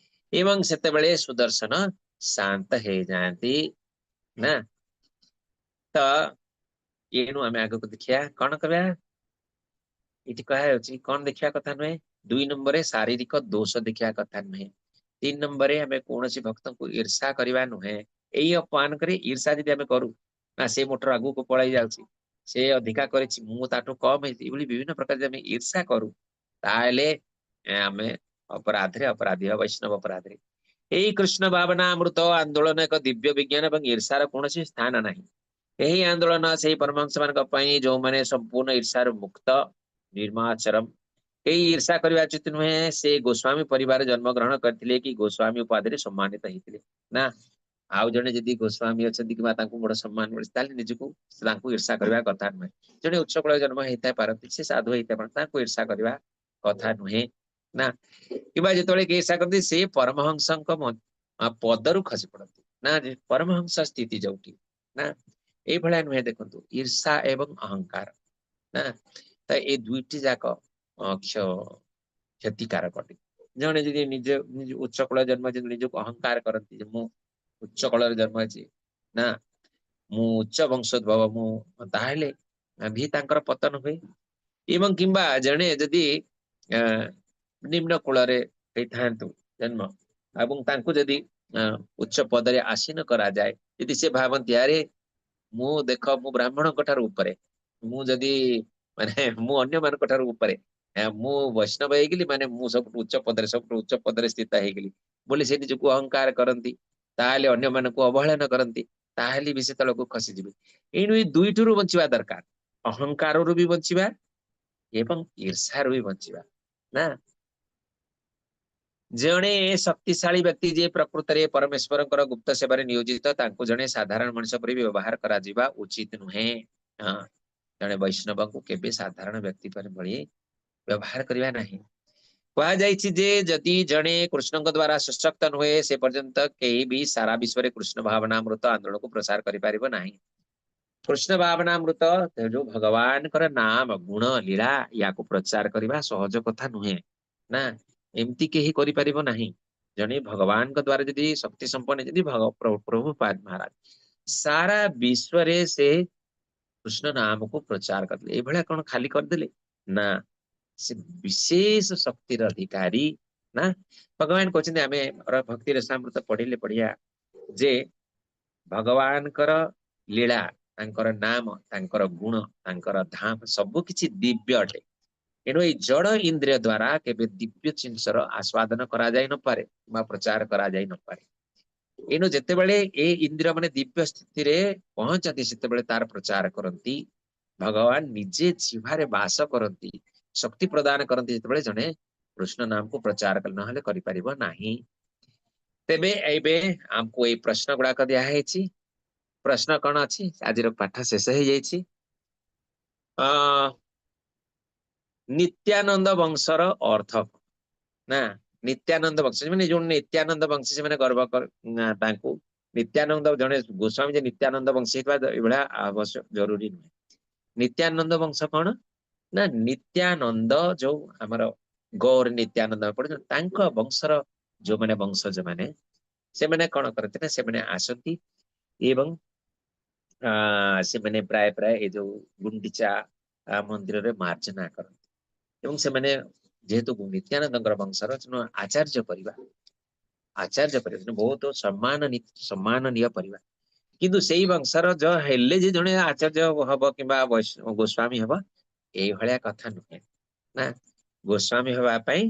ଏବଂ ସେତେବେଳେ ସୁଦର୍ଶନ ଶାନ୍ତ ହେଇଯାଆନ୍ତି ନା। ତ ଏଣୁ ଆମେ ଆଗକୁ ଦେଖିବା କଣ କରିବା, ଏଠି କୁହାଯାଉଛି କଣ ଦେଖିବା କଥା ନୁହେଁ। 2 ନମ୍ବରରେ ଶାରୀରିକ ଦୋଷ ଦେଖିବା କଥା ନୁହେଁ। 3 ନମ୍ବରରେ ଆମେ କୌଣସି ଭକ୍ତଙ୍କୁ ଈର୍ଷା କରିବା ନୁହେଁ। ଏଇ ଅପମାନ କରି ଈର୍ଷା ଯଦି ଆମେ କରୁ ନା, ସେ ମୋଟର ଆଗକୁ ପଳେଇ ଯାଉଛି, ସେ ଅଧିକା କରିଛି, ମୁଁ ତାଠୁ କମ ହେଇଛି, ଏଭଳି ବିଭିନ୍ନ ପ୍ରକାର ଯଦି ଆମେ ଈର୍ଷା କରୁ, ତାହେଲେ ଆମେ ଅପରାଧରେ ଅପରାଧୀ, ବୈଷ୍ଣବ ଅପରାଧରେ। ଏଇ କୃଷ୍ଣ ଭାବନାମୃତ ଆନ୍ଦୋଳନ ଏକ ଦିବ୍ୟ ବିଜ୍ଞାନ ଏବଂ ଈର୍ଷାର କୌଣସି ସ୍ଥାନ ନାହିଁ। ଏହି ଆନ୍ଦୋଳନ ସେଇ ପରମହଂସ ମାନଙ୍କ ପାଇଁ ଯୋଉମାନେ ସମ୍ପୂର୍ଣ୍ଣ ଈର୍ଷାରୁ ମୁକ୍ତ, ନିର୍ମାଚରମ। କେହି ଈର୍ଷା କରିବା ଉଚିତ ନୁହେଁ ସେ ଗୋସ୍ୱାମୀ ପରିବାର ଜନ୍ମ ଗ୍ରହଣ କରିଥିଲେ କି ଗୋସ୍ୱାମୀ ଉପାଧିରେ ସମ୍ମାନିତ ହେଇଥିଲେ ନା। ଆଉ ଜଣେ ଯଦି ଗୋସ୍ୱାମୀ ଅଛନ୍ତି କିମ୍ବା ତାଙ୍କୁ ବଡ ସମ୍ମାନ ମିଳିଛି, ତାହେଲେ ନିଜକୁ ତାଙ୍କୁ ଈର୍ଷା କରିବା କଥା ନୁହେଁ। ଜଣେ ଉଚ୍ଚ କୁଳ ଜନ୍ମ ହେଇଥାଇ ପାରନ୍ତି, ସେ ସାଧୁ ହେଇଥାଇ ପାରନ୍ତି, ତାଙ୍କୁ ଈର୍ଷା କରିବା କଥା ନୁହେଁ ନା। କିମ୍ବା ଯେତେବେଳେ କେହି ଈର୍ଷା କରନ୍ତି, ସେ ପରମହଂସଙ୍କ ପଦରୁ ଖସି ପଡନ୍ତି ନା, ପରମହଂସ ସ୍ଥିତି ଯୋଉଠି ନା, ଏଇଭଳିଆ ନୁହେଁ। ଦେଖନ୍ତୁ, ଈର୍ଷା ଏବଂ ଅହଙ୍କାର ନା, ତ ଏଇ ଦୁଇଟି ଯାକ କ୍ଷତିକାରକ ଅଟେ। ଜଣେ ଯଦି ନିଜ ଉଚ୍ଚ କୁଳ ଜନ୍ମ, ଯଦି ନିଜକୁ ଅହଙ୍କାର କରନ୍ତି ଯେ ମୁଁ ଉଚ୍ଚ କୁଳରେ ଜନ୍ମ ହେଇଛି ନା, ମୁଁ ଉଚ୍ଚ ବଂଶୋଦ୍ଭବ ମୁଁ, ତାହେଲେ ବି ତାଙ୍କର ପତନ ହୁଏ। ଏବଂ କିମ୍ବା ଜଣେ ଯଦି ନିମ୍ନ କୂଳରେ ହେଇଥାନ୍ତୁ ଜନ୍ମ ଏବଂ ତାଙ୍କୁ ଯଦି ଉଚ୍ଚ ପଦରେ ଆସୀନ କରାଯାଏ, ଯଦି ସେ ଭାବନ୍ତି, ଆରେ ମୁଁ ଦେଖ, ମୁଁ ବ୍ରାହ୍ମଣଙ୍କ ଠାରୁ ଉପରେ, ମୁଁ ଯଦି ମାନେ ମୁଁ ଅନ୍ୟମାନଙ୍କ ଠାରୁ ଉପରେ, ମୁଁ ବୈଷ୍ଣବ ହେଇଗଲି ମାନେ ମୁଁ ସବୁଠୁ ଉଚ୍ଚ ପଦରେ ସ୍ଥିତ ହେଇଗଲି ବୋଲି ସେ ନିଜକୁ ଅହଙ୍କାର କରନ୍ତି, ତାହେଲେ ଅନ୍ୟମାନଙ୍କୁ ଅବହେଳନ କରନ୍ତି, ତାହେଲେ ବି ସେ ତଳକୁ ଖସିଯିବେ। ଏଇନୁ ଏଇ ଦୁଇଟିରୁ ବଞ୍ଚିବା ଦରକାର। ଅହଙ୍କାରରୁ ବି ବଞ୍ଚିବା ଏବଂ ଈର୍ଷାରୁ ବି ବଞ୍ଚିବା ନା। ଜଣେ ଶକ୍ତିଶାଳୀ ବ୍ୟକ୍ତି ଯିଏ ପ୍ରକୃତରେ ପରମେଶ୍ୱରଙ୍କର ଗୁପ୍ତ ସେବାରେ ନିୟୋଜିତ, ତାଙ୍କୁ ଜଣେ ସାଧାରଣ ମଣିଷ ପରି ବ୍ୟବହାର କରାଯିବା ଉଚିତ ନୁହେଁ। ହଁ, ଜଣେ ବୈଷ୍ଣବଙ୍କୁ କେବେ ସାଧାରଣ ବ୍ୟକ୍ତି ପରି ଭଳି ବ୍ୟବହାର କରିବା ନାହିଁ। କୁହାଯାଇଛି ଯେ ଯଦି ଜଣେ କୃଷ୍ଣଙ୍କ ଦ୍ଵାରା ସଶକ୍ତ ନୁହେଁ, ସେ ପର୍ଯ୍ୟନ୍ତ କେହି ବି ସାରା ବିଶ୍ୱରେ କୃଷ୍ଣ ଭାବନାମୃତ ଆନ୍ଦୋଳନକୁ ପ୍ରସାର କରିପାରିବ ନାହିଁ। କୃଷ୍ଣ ଭାବନାମୃତ, ଯୋଉ ଭଗବାନଙ୍କର ନାମ, ଗୁଣ, ଲୀଳା, ୟାକୁ ପ୍ରଚାର କରିବା ସହଜ କଥା ନୁହେଁ ନା। ଏମିତି କେହି କରିପାରିବ ନାହିଁ। ଜଣେ ଭଗବାନଙ୍କ ଦ୍ଵାରା ଯଦି ଶକ୍ତି ସମ୍ପନ୍ନ, ଯଦି ପ୍ରଭୁପାଦ ମହାରାଜ ସାରା ବିଶ୍ୱରେ ସେ କୃଷ୍ଣ ନାମକୁ ପ୍ରଚାର କରିଦେଲେ, ଏଇଭଳିଆ କଣ ଖାଲି କରିଦେଲେ ନା, ସେ ବିଶେଷ ଶକ୍ତିର ଅଧିକାରୀ ନା। ଭଗବାନ କହୁଛନ୍ତି, ଆମେ ଭକ୍ତି ରସାମୃତ ପଢିଲେ ପଢିଆ ଯେ ଭଗବାନଙ୍କର ଲୀଳା, ତାଙ୍କର ନାମ, ତାଙ୍କର ଗୁଣ, ତାଙ୍କର ଧାମ ସବୁ କିଛି ଦିବ୍ୟ ଅଟେ। ଏଣୁ ଏଇ ଜଡ ଇନ୍ଦ୍ରିୟ ଦ୍ଵାରା କେବେ ଦିବ୍ୟ ଜିନିଷର ଆସ୍ୱାଦନ କରାଯାଇ ନପାରେ ବା ପ୍ରଚାର କରାଯାଇ ନପାରେ। ଏଣୁ ଯେତେବେଳେ ଏ ଇନ୍ଦ୍ରିୟ ମାନେ ଦିବ୍ୟ ସ୍ଥିତିରେ ପହଞ୍ଚନ୍ତି, ସେତେବେଳେ ତାର ପ୍ରଚାର କରନ୍ତି। ଭଗବାନ ନିଜେ ଜିହ୍ବାରେ ବାସ କରନ୍ତି, ଶକ୍ତି ପ୍ରଦାନ କରନ୍ତି ଯେତେବେଳେ ଜଣେ କୃଷ୍ଣ ନାମକୁ ପ୍ରଚାର କଲେ, ନହେଲେ କରିପାରିବ ନାହିଁ। ତେବେ ଏବେ ଆମକୁ ଏଇ ପ୍ରଶ୍ନ ଗୁଡାକ ଦିଆ ହେଇଛି। ପ୍ରଶ୍ନ କଣ ଅଛି? ଆଜିର ପାଠ ଶେଷ ହେଇଯାଇଛି। ନିତ୍ୟାନନ୍ଦ ବଂଶର ଅର୍ଥ ନା। ନିତ୍ୟାନନ୍ଦ ବଂଶ ମାନେ ଯୋଉ ନିତ୍ୟାନନ୍ଦ ବଂଶୀ, ସେମାନେ ଗର୍ବ, ତାଙ୍କୁ ନିତ୍ୟାନନ୍ଦ, ଜଣେ ଗୋସ୍ୱାମୀ ଯେ ନିତ୍ୟାନନ୍ଦ ବଂଶୀ ହେଇଥିବା ଏଇଭଳିଆ ଆବଶ୍ୟକ ଜରୁରୀ ନୁହେଁ। ନିତ୍ୟାନନ୍ଦ ବଂଶ କଣ ନା, ନିତ୍ୟାନନ୍ଦ ଯୋଉ ଆମର ଗୌର ନିତ୍ୟାନନ୍ଦ ପଢୁଛନ୍ତି, ତାଙ୍କ ବଂଶର ଯୋଉମାନେ ବଂଶଜ ମାନେ, ସେମାନେ କଣ କରନ୍ତି ନା, ସେମାନେ ଆସନ୍ତି ଏବଂ ସେମାନେ ପ୍ରାୟ ପ୍ରାୟ ଏ ଯୋଉ ଗୁଣ୍ଡିଚା ମନ୍ଦିରରେ ମାର୍ଜନା କରନ୍ତି। ଏବଂ ସେମାନେ ଯେହେତୁ ନିତ୍ୟାନନ୍ଦଙ୍କର ବଂଶର, ଆଚାର୍ଯ୍ୟ ପରିବାର, ଆଚାର୍ଯ୍ୟ ପରିବାର ବହୁତ ସମ୍ମାନନୀୟ ପରିବାର। କିନ୍ତୁ ସେଇ ବଂଶର ଯ ହେଲେ ଯେ ଜଣେ ଆଚାର୍ଯ୍ୟ ହବ କିମ୍ବା ଗୋସ୍ୱାମୀ ହବ, ଏଇଭଳିଆ କଥା ନୁହେଁ ନା। ଗୋସ୍ୱାମୀ ହେବା ପାଇଁ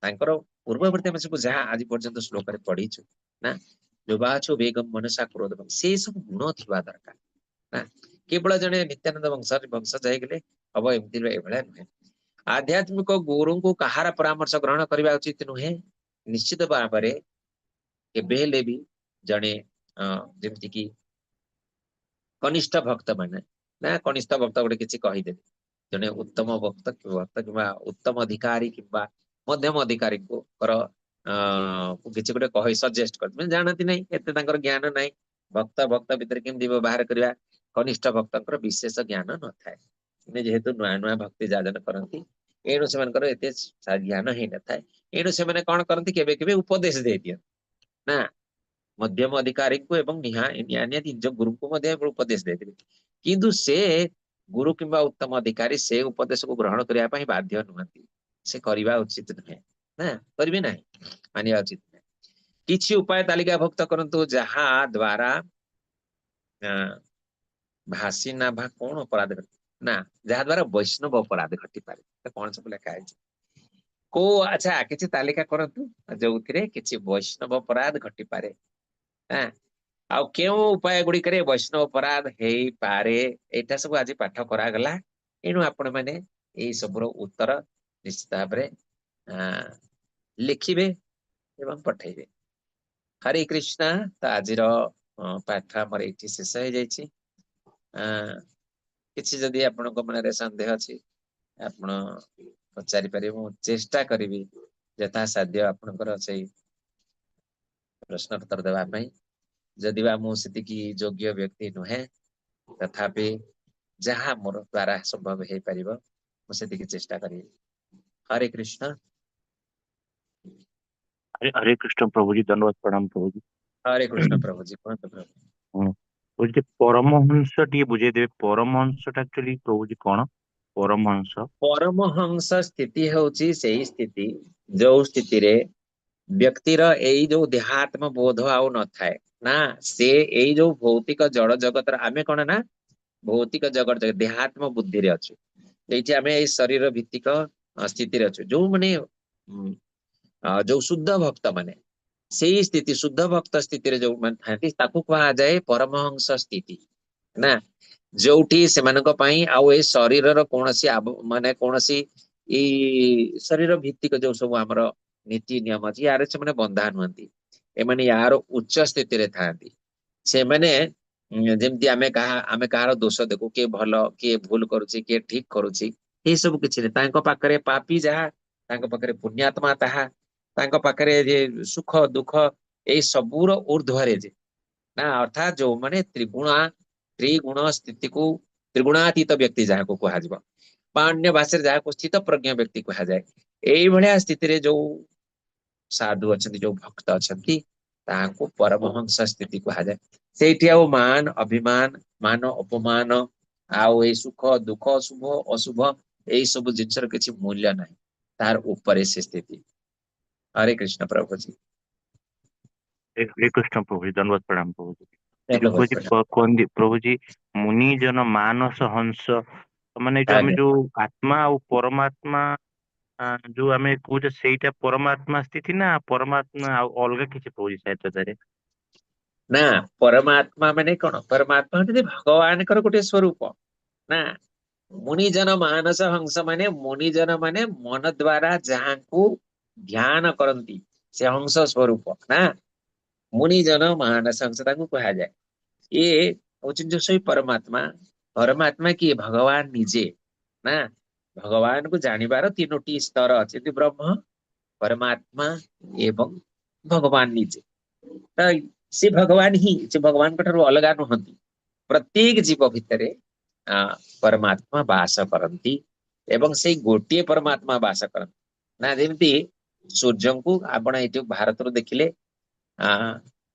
ତାଙ୍କର ପୂର୍ବବର୍ତ୍ତୀ, ଆମେ ସବୁ ଯାହା ଆଜି ପର୍ଯ୍ୟନ୍ତ ଶ୍ଲୋକରେ ପଢିଛୁ ନା, ଯୋବାଚ ବେଗମ ମନସା କ୍ରୋଧ, ସେ ସବୁ ଗୁଣ ଥିବା ଦରକାର ନା। କେବଳ ଜଣେ ନିତ୍ୟାନନ୍ଦ ବଂଶ ଯାଇଗଲେ ହବ, ଏମିତି ଏଭଳିଆ ନୁହେଁ। ଆଧ୍ୟାତ୍ମିକ ଗୁରୁଙ୍କୁ କାହାର ପରାମର୍ଶ ଗ୍ରହଣ କରିବା ଉଚିତ ନୁହେଁ? ନିଶ୍ଚିତ ଭାବରେ କେବେ ହେଲେ ବି ଜଣେ ଯେମିତି କି କନିଷ୍ଠ ଭକ୍ତ ମାନେ ନା, କନିଷ୍ଠ ଭକ୍ତ ଗୋଟେ କିଛି କହିଦେବେ, ଜଣେ ଉତ୍ତମ ଭକ୍ତ ଭକ୍ତ କିମ୍ବା ଉତ୍ତମ ଅଧିକାରୀ କିମ୍ବା ମଧ୍ୟମ ଅଧିକାରୀଙ୍କର କିଛି ଗୋଟେ କହି ସଜେଷ୍ଟ କରି, ମାନେ ଜାଣନ୍ତି ନାହିଁ, ଏତେ ତାଙ୍କର ଜ୍ଞାନ ନାହିଁ। ଭକ୍ତ ଭକ୍ତ ଭିତରେ କେମିତି ବ୍ୟବହାର କରିବା, କନିଷ୍ଠ ଭକ୍ତଙ୍କର ବିଶେଷ ଜ୍ଞାନ ନଥାଏ। ଯେହେତୁ ନୂଆ ନୂଆ ଭକ୍ତି ଯାଜନ କରନ୍ତି, ଏଣୁ ସେମାନଙ୍କର ଏତେ ଜ୍ଞାନ ହେଇନଥାଏ। ଏଣୁ ସେମାନେ କଣ କରନ୍ତି? କେବେ କେବେ ଉପଦେଶ ଦେଇ ଦିଅନ୍ତି ନା ମଧ୍ୟମ ଅଧିକାରୀଙ୍କୁ ଏବଂ ନିହାତି ନିଜ ଗୁରୁଙ୍କୁ ମଧ୍ୟ ଉପଦେଶ ଦେଇଦେବେ। କିନ୍ତୁ ସେ ଗୁରୁ କିମ୍ବା ଉତ୍ତମ ଅଧିକାରୀ ସେ ଉପଦେଶକୁ ଗ୍ରହଣ କରିବା ପାଇଁ ବାଧ୍ୟ ନୁହନ୍ତି। ସେ କରିବା ଉଚିତ ନୁହେଁ ନା, କରିବେ ନାହିଁ, ମାନିବା ଉଚିତ ନୁହେଁ। କିଛି ଉପାୟ ତାଲିକାଭୁକ୍ତ କରନ୍ତୁ ଯାହା ଦ୍ଵାରା ଭାସିନା ଭା କଣ ଅପରାଧ ନା, ଯାହା ଦ୍ଵାରା ବୈଷ୍ଣବ ଅପରାଧ ଘଟିପାରେ। କଣ ସବୁ ଲେଖା ହେଇଛି କୋଉ? ଆଚ୍ଛା, କିଛି ତାଲିକା କରନ୍ତୁ ଯୋଉଥିରେ କିଛି ବୈଷ୍ଣବ ଅପରାଧ ଘଟିପାରେ। ଆଉ କେଉଁ ଉପାୟ ଗୁଡିକରେ ବୈଷ୍ଣବ ଅପରାଧ ହେଇପାରେ? ଏଇଟା ସବୁ ଆଜି ପାଠ କରାଗଲା। ଏଣୁ ଆପଣ ମାନେ ଏଇ ସବୁର ଉତ୍ତର ନିଶ୍ଚିତ ଭାବରେ ଲେଖିବେ ଏବଂ ପଠେଇବେ। ହରେ କୃଷ୍ଣ। ତ ଆଜିର ପାଠ ଆମର ଏଇଠି ଶେଷ ହେଇଯାଇଛି। କିଛି ଯଦି ଆପଣଙ୍କ ମନରେ ସନ୍ଦେହ ଅଛି, ଆପଣ ପଚାରି ପାରିବେ। ମୁଁ ଚେଷ୍ଟା କରିବି ଯଥାସାଧ୍ୟ ଆପଣଙ୍କର ସେଇ ପ୍ରଶ୍ନ ଉତ୍ତର ଦେବା ପାଇଁ। ଯଦି ବା ମୁଁ ସେତିକି ଯୋଗ୍ୟ ବ୍ୟକ୍ତି ନୁହେଁ, ତଥାପି ଯାହା ମୋର ଦ୍ଵାରା ସମ୍ଭବ ହେଇପାରିବ, ମୁଁ ସେତିକି ଚେଷ୍ଟା କରିବି। ହରେ କୃଷ୍ଣ। ହରେ ହରେ କୃଷ୍ଣ ପ୍ରଭୁଜୀ, ଧନ୍ୟବାଦ, ପ୍ରଣାମ ପ୍ରଭୁଜୀ। ହରେ କୃଷ୍ଣ ପ୍ରଭୁଜୀ, କୁହନ୍ତୁ ପ୍ରଭୁ। ହଁ ପ୍ରଭୁଜୀ, ପରମହଂସ ଟିକେ ବୁଝେଇଦେବେ। ପରମହଂସ ଟା ଆକ୍ଚୁଆଲି ପ୍ରଭୁଜୀ କଣ ପରମହଂସ? ପରମହଂସ ସ୍ଥିତି ହଉଛି ସେଇ ସ୍ଥିତି, ଯୋଉ ସ୍ଥିତିରେ ବ୍ୟକ୍ତିର ଏଇ ଯୋଉ ଦେହାତ୍ମ ବୋଧ ଆଉ ନଥାଏ ନା। ସେ ଏଇ ଯୋଉ ଭୌତିକ ଜଡ ଜଗତର, ଆମେ କଣ ନା ଭୌତିକ ଜଗତ ଦେହାତ୍ମ ବୁଦ୍ଧିରେ ଅଛୁ। ଏଇଠି ଆମେ ଏଇ ଶରୀର ଭିତ୍ତିକ ସ୍ଥିତିରେ ଅଛୁ। ଯୋଉମାନେ ଯୋଉ ଶୁଦ୍ଧ ଭକ୍ତ ମାନେ, ସେଇ ସ୍ଥିତି, ଶୁଦ୍ଧ ଭକ୍ତ ସ୍ଥିତିରେ ଯୋଉମାନେ ଥାନ୍ତି, ତାକୁ କୁହାଯାଏ ପରମହଂସ ସ୍ଥିତି ନା। ଯୋଉଠି ସେମାନଙ୍କ ପାଇଁ ଆଉ ଏଇ ଶରୀରର କୌଣସି ମାନେ କୌଣସି ଏଇ ଶରୀର ଭିତ୍ତିକ ଯୋଉ ସବୁ ଆମର ନୀତି ନିୟମ ଅଛି, ୟାର ସେମାନେ ବନ୍ଧା ନୁହନ୍ତି। ଏମାନେ ୟାର ଉଚ୍ଚ ସ୍ଥିତିରେ ଥାଆନ୍ତି। ସେମାନେ ଯେମିତି ଆମେ କାହାର ଦୋଷ ଦେଖୁ, କିଏ ଭଲ, କିଏ ଭୁଲ କରୁଛି, କିଏ ଠିକ କରୁଛି, ଏଇ ସବୁ କିଛି ନାହିଁ। ତାଙ୍କ ପାଖରେ ପାପୀ ଯାହା, ତାଙ୍କ ପାଖରେ ପୁଣ୍ୟାତ୍ମା ତାହା। ତାଙ୍କ ପାଖରେ ଯେ ସୁଖ ଦୁଃଖ ଏଇ ସବୁର ଉର୍ଦ୍ଧ୍ୱରେ ଯେ ନା, ଅର୍ଥାତ୍ ଯୋଉମାନେ ତ୍ରିଗୁଣ ସ୍ଥିତିକୁ, ତ୍ରିଗୁଣାତୀତ ବ୍ୟକ୍ତି ଯାହାକୁ କୁହାଯିବ ବା ଅନ୍ୟ ଭାଷାରେ ଯାହାକୁ ସ୍ଥିତ ପ୍ରଜ୍ଞ ବ୍ୟକ୍ତି କୁହାଯାଏ, ଏଇଭଳିଆ ସ୍ଥିତିରେ ଯୋଉ ସାଧୁ ଅଛନ୍ତି, ଯୋଉ ଭକ୍ତ ଅଛନ୍ତି, ତାହାକୁ ପରମହଂସ ସ୍ଥିତି କୁହାଯାଏ। ସେଇଠି ଆଉ ମାନ ଅଭିମାନ, ମାନ ଅପମାନ, ଆଉ ଏଇ ସୁଖ ଦୁଃଖ, ଶୁଭ ଅଶୁଭ, ଏଇ ସବୁ ଜିନିଷର କିଛି ମୂଲ୍ୟ ନାହିଁ। ତାର ଉପରେ ସେ ସ୍ଥିତି। ହରେ କୃଷ୍ଣ ପ୍ରଭୁଜୀ। ହରେ କୃଷ୍ଣ ପ୍ରଭୁଜୀ, ଧନ୍ୟବାଦ, ପ୍ରଣାମ ପ୍ରଭୁଜୀ। ଏ ଯୋଉ ଧନ୍ୟବାଦ, କହୁଛି ପ୍ରଣାମ। କୁହନ୍ତି ପ୍ରଭୁଜୀ, ମୁନି ଜନ ମାନସ ହଂସ, ମାନେ ଯୋଉ ଆମେ ଯୋଉ ଆତ୍ମା ଆଉ ପରମାତ୍ମା ଯୋଉ ଆମେ କହୁଛେ, ସେଇଟା ପରମାତ୍ମା ସ୍ଥିତି ନା ପରମାତ୍ମା ଆଉ ଅଲଗା କିଛି ପ୍ରଭୁଜୀ ସାହିତ୍ୟରେ? ନା, ପରମାତ୍ମା ମାନେ କଣ? ପରମାତ୍ମା ହଉଛନ୍ତି ଭଗବାନଙ୍କର ଗୋଟେ ସ୍ୱରୂପ ନା। ମୁନିଜନ ମାନସ ହଂସ ମାନେ, ମୁନିଜନ ମାନେ ମନ ଦ୍ଵାରା ଯାହାଙ୍କୁ ଧ୍ୟାନ କରନ୍ତି, ସେ ହଂସ ସ୍ୱରୂପ ନା। ମୁନିଜନ ମାନସ ହଂସ ତାକୁ କୁହାଯାଏ। ଇଏ ହଉଛନ୍ତି ଯୋଉ ସେଇ ପରମାତ୍ମା। ପରମାତ୍ମା କିଏ? ଭଗବାନ ନିଜେ ନା। ଭଗବାନକୁ ଜାଣିବାର ତିନୋଟି ସ୍ତର ଅଛି, ବ୍ରହ୍ମ, ପରମାତ୍ମା ଏବଂ ଭଗବାନ ନିଜେ। ତ ସେ ଭଗବାନ ହିଁ, ସେ ଭଗବାନଙ୍କ ଠାରୁ ଅଲଗା ନୁହନ୍ତି। ପ୍ରତ୍ୟେକ ଜୀବ ଭିତରେ ପରମାତ୍ମା ବାସ କରନ୍ତି ଏବଂ ସେଇ ଗୋଟିଏ ପରମାତ୍ମା ବାସ କରନ୍ତି ନା। ଯେମିତି ସୂର୍ଯ୍ୟଙ୍କୁ ଆପଣ ଏଇଠୁ ଭାରତରୁ ଦେଖିଲେ,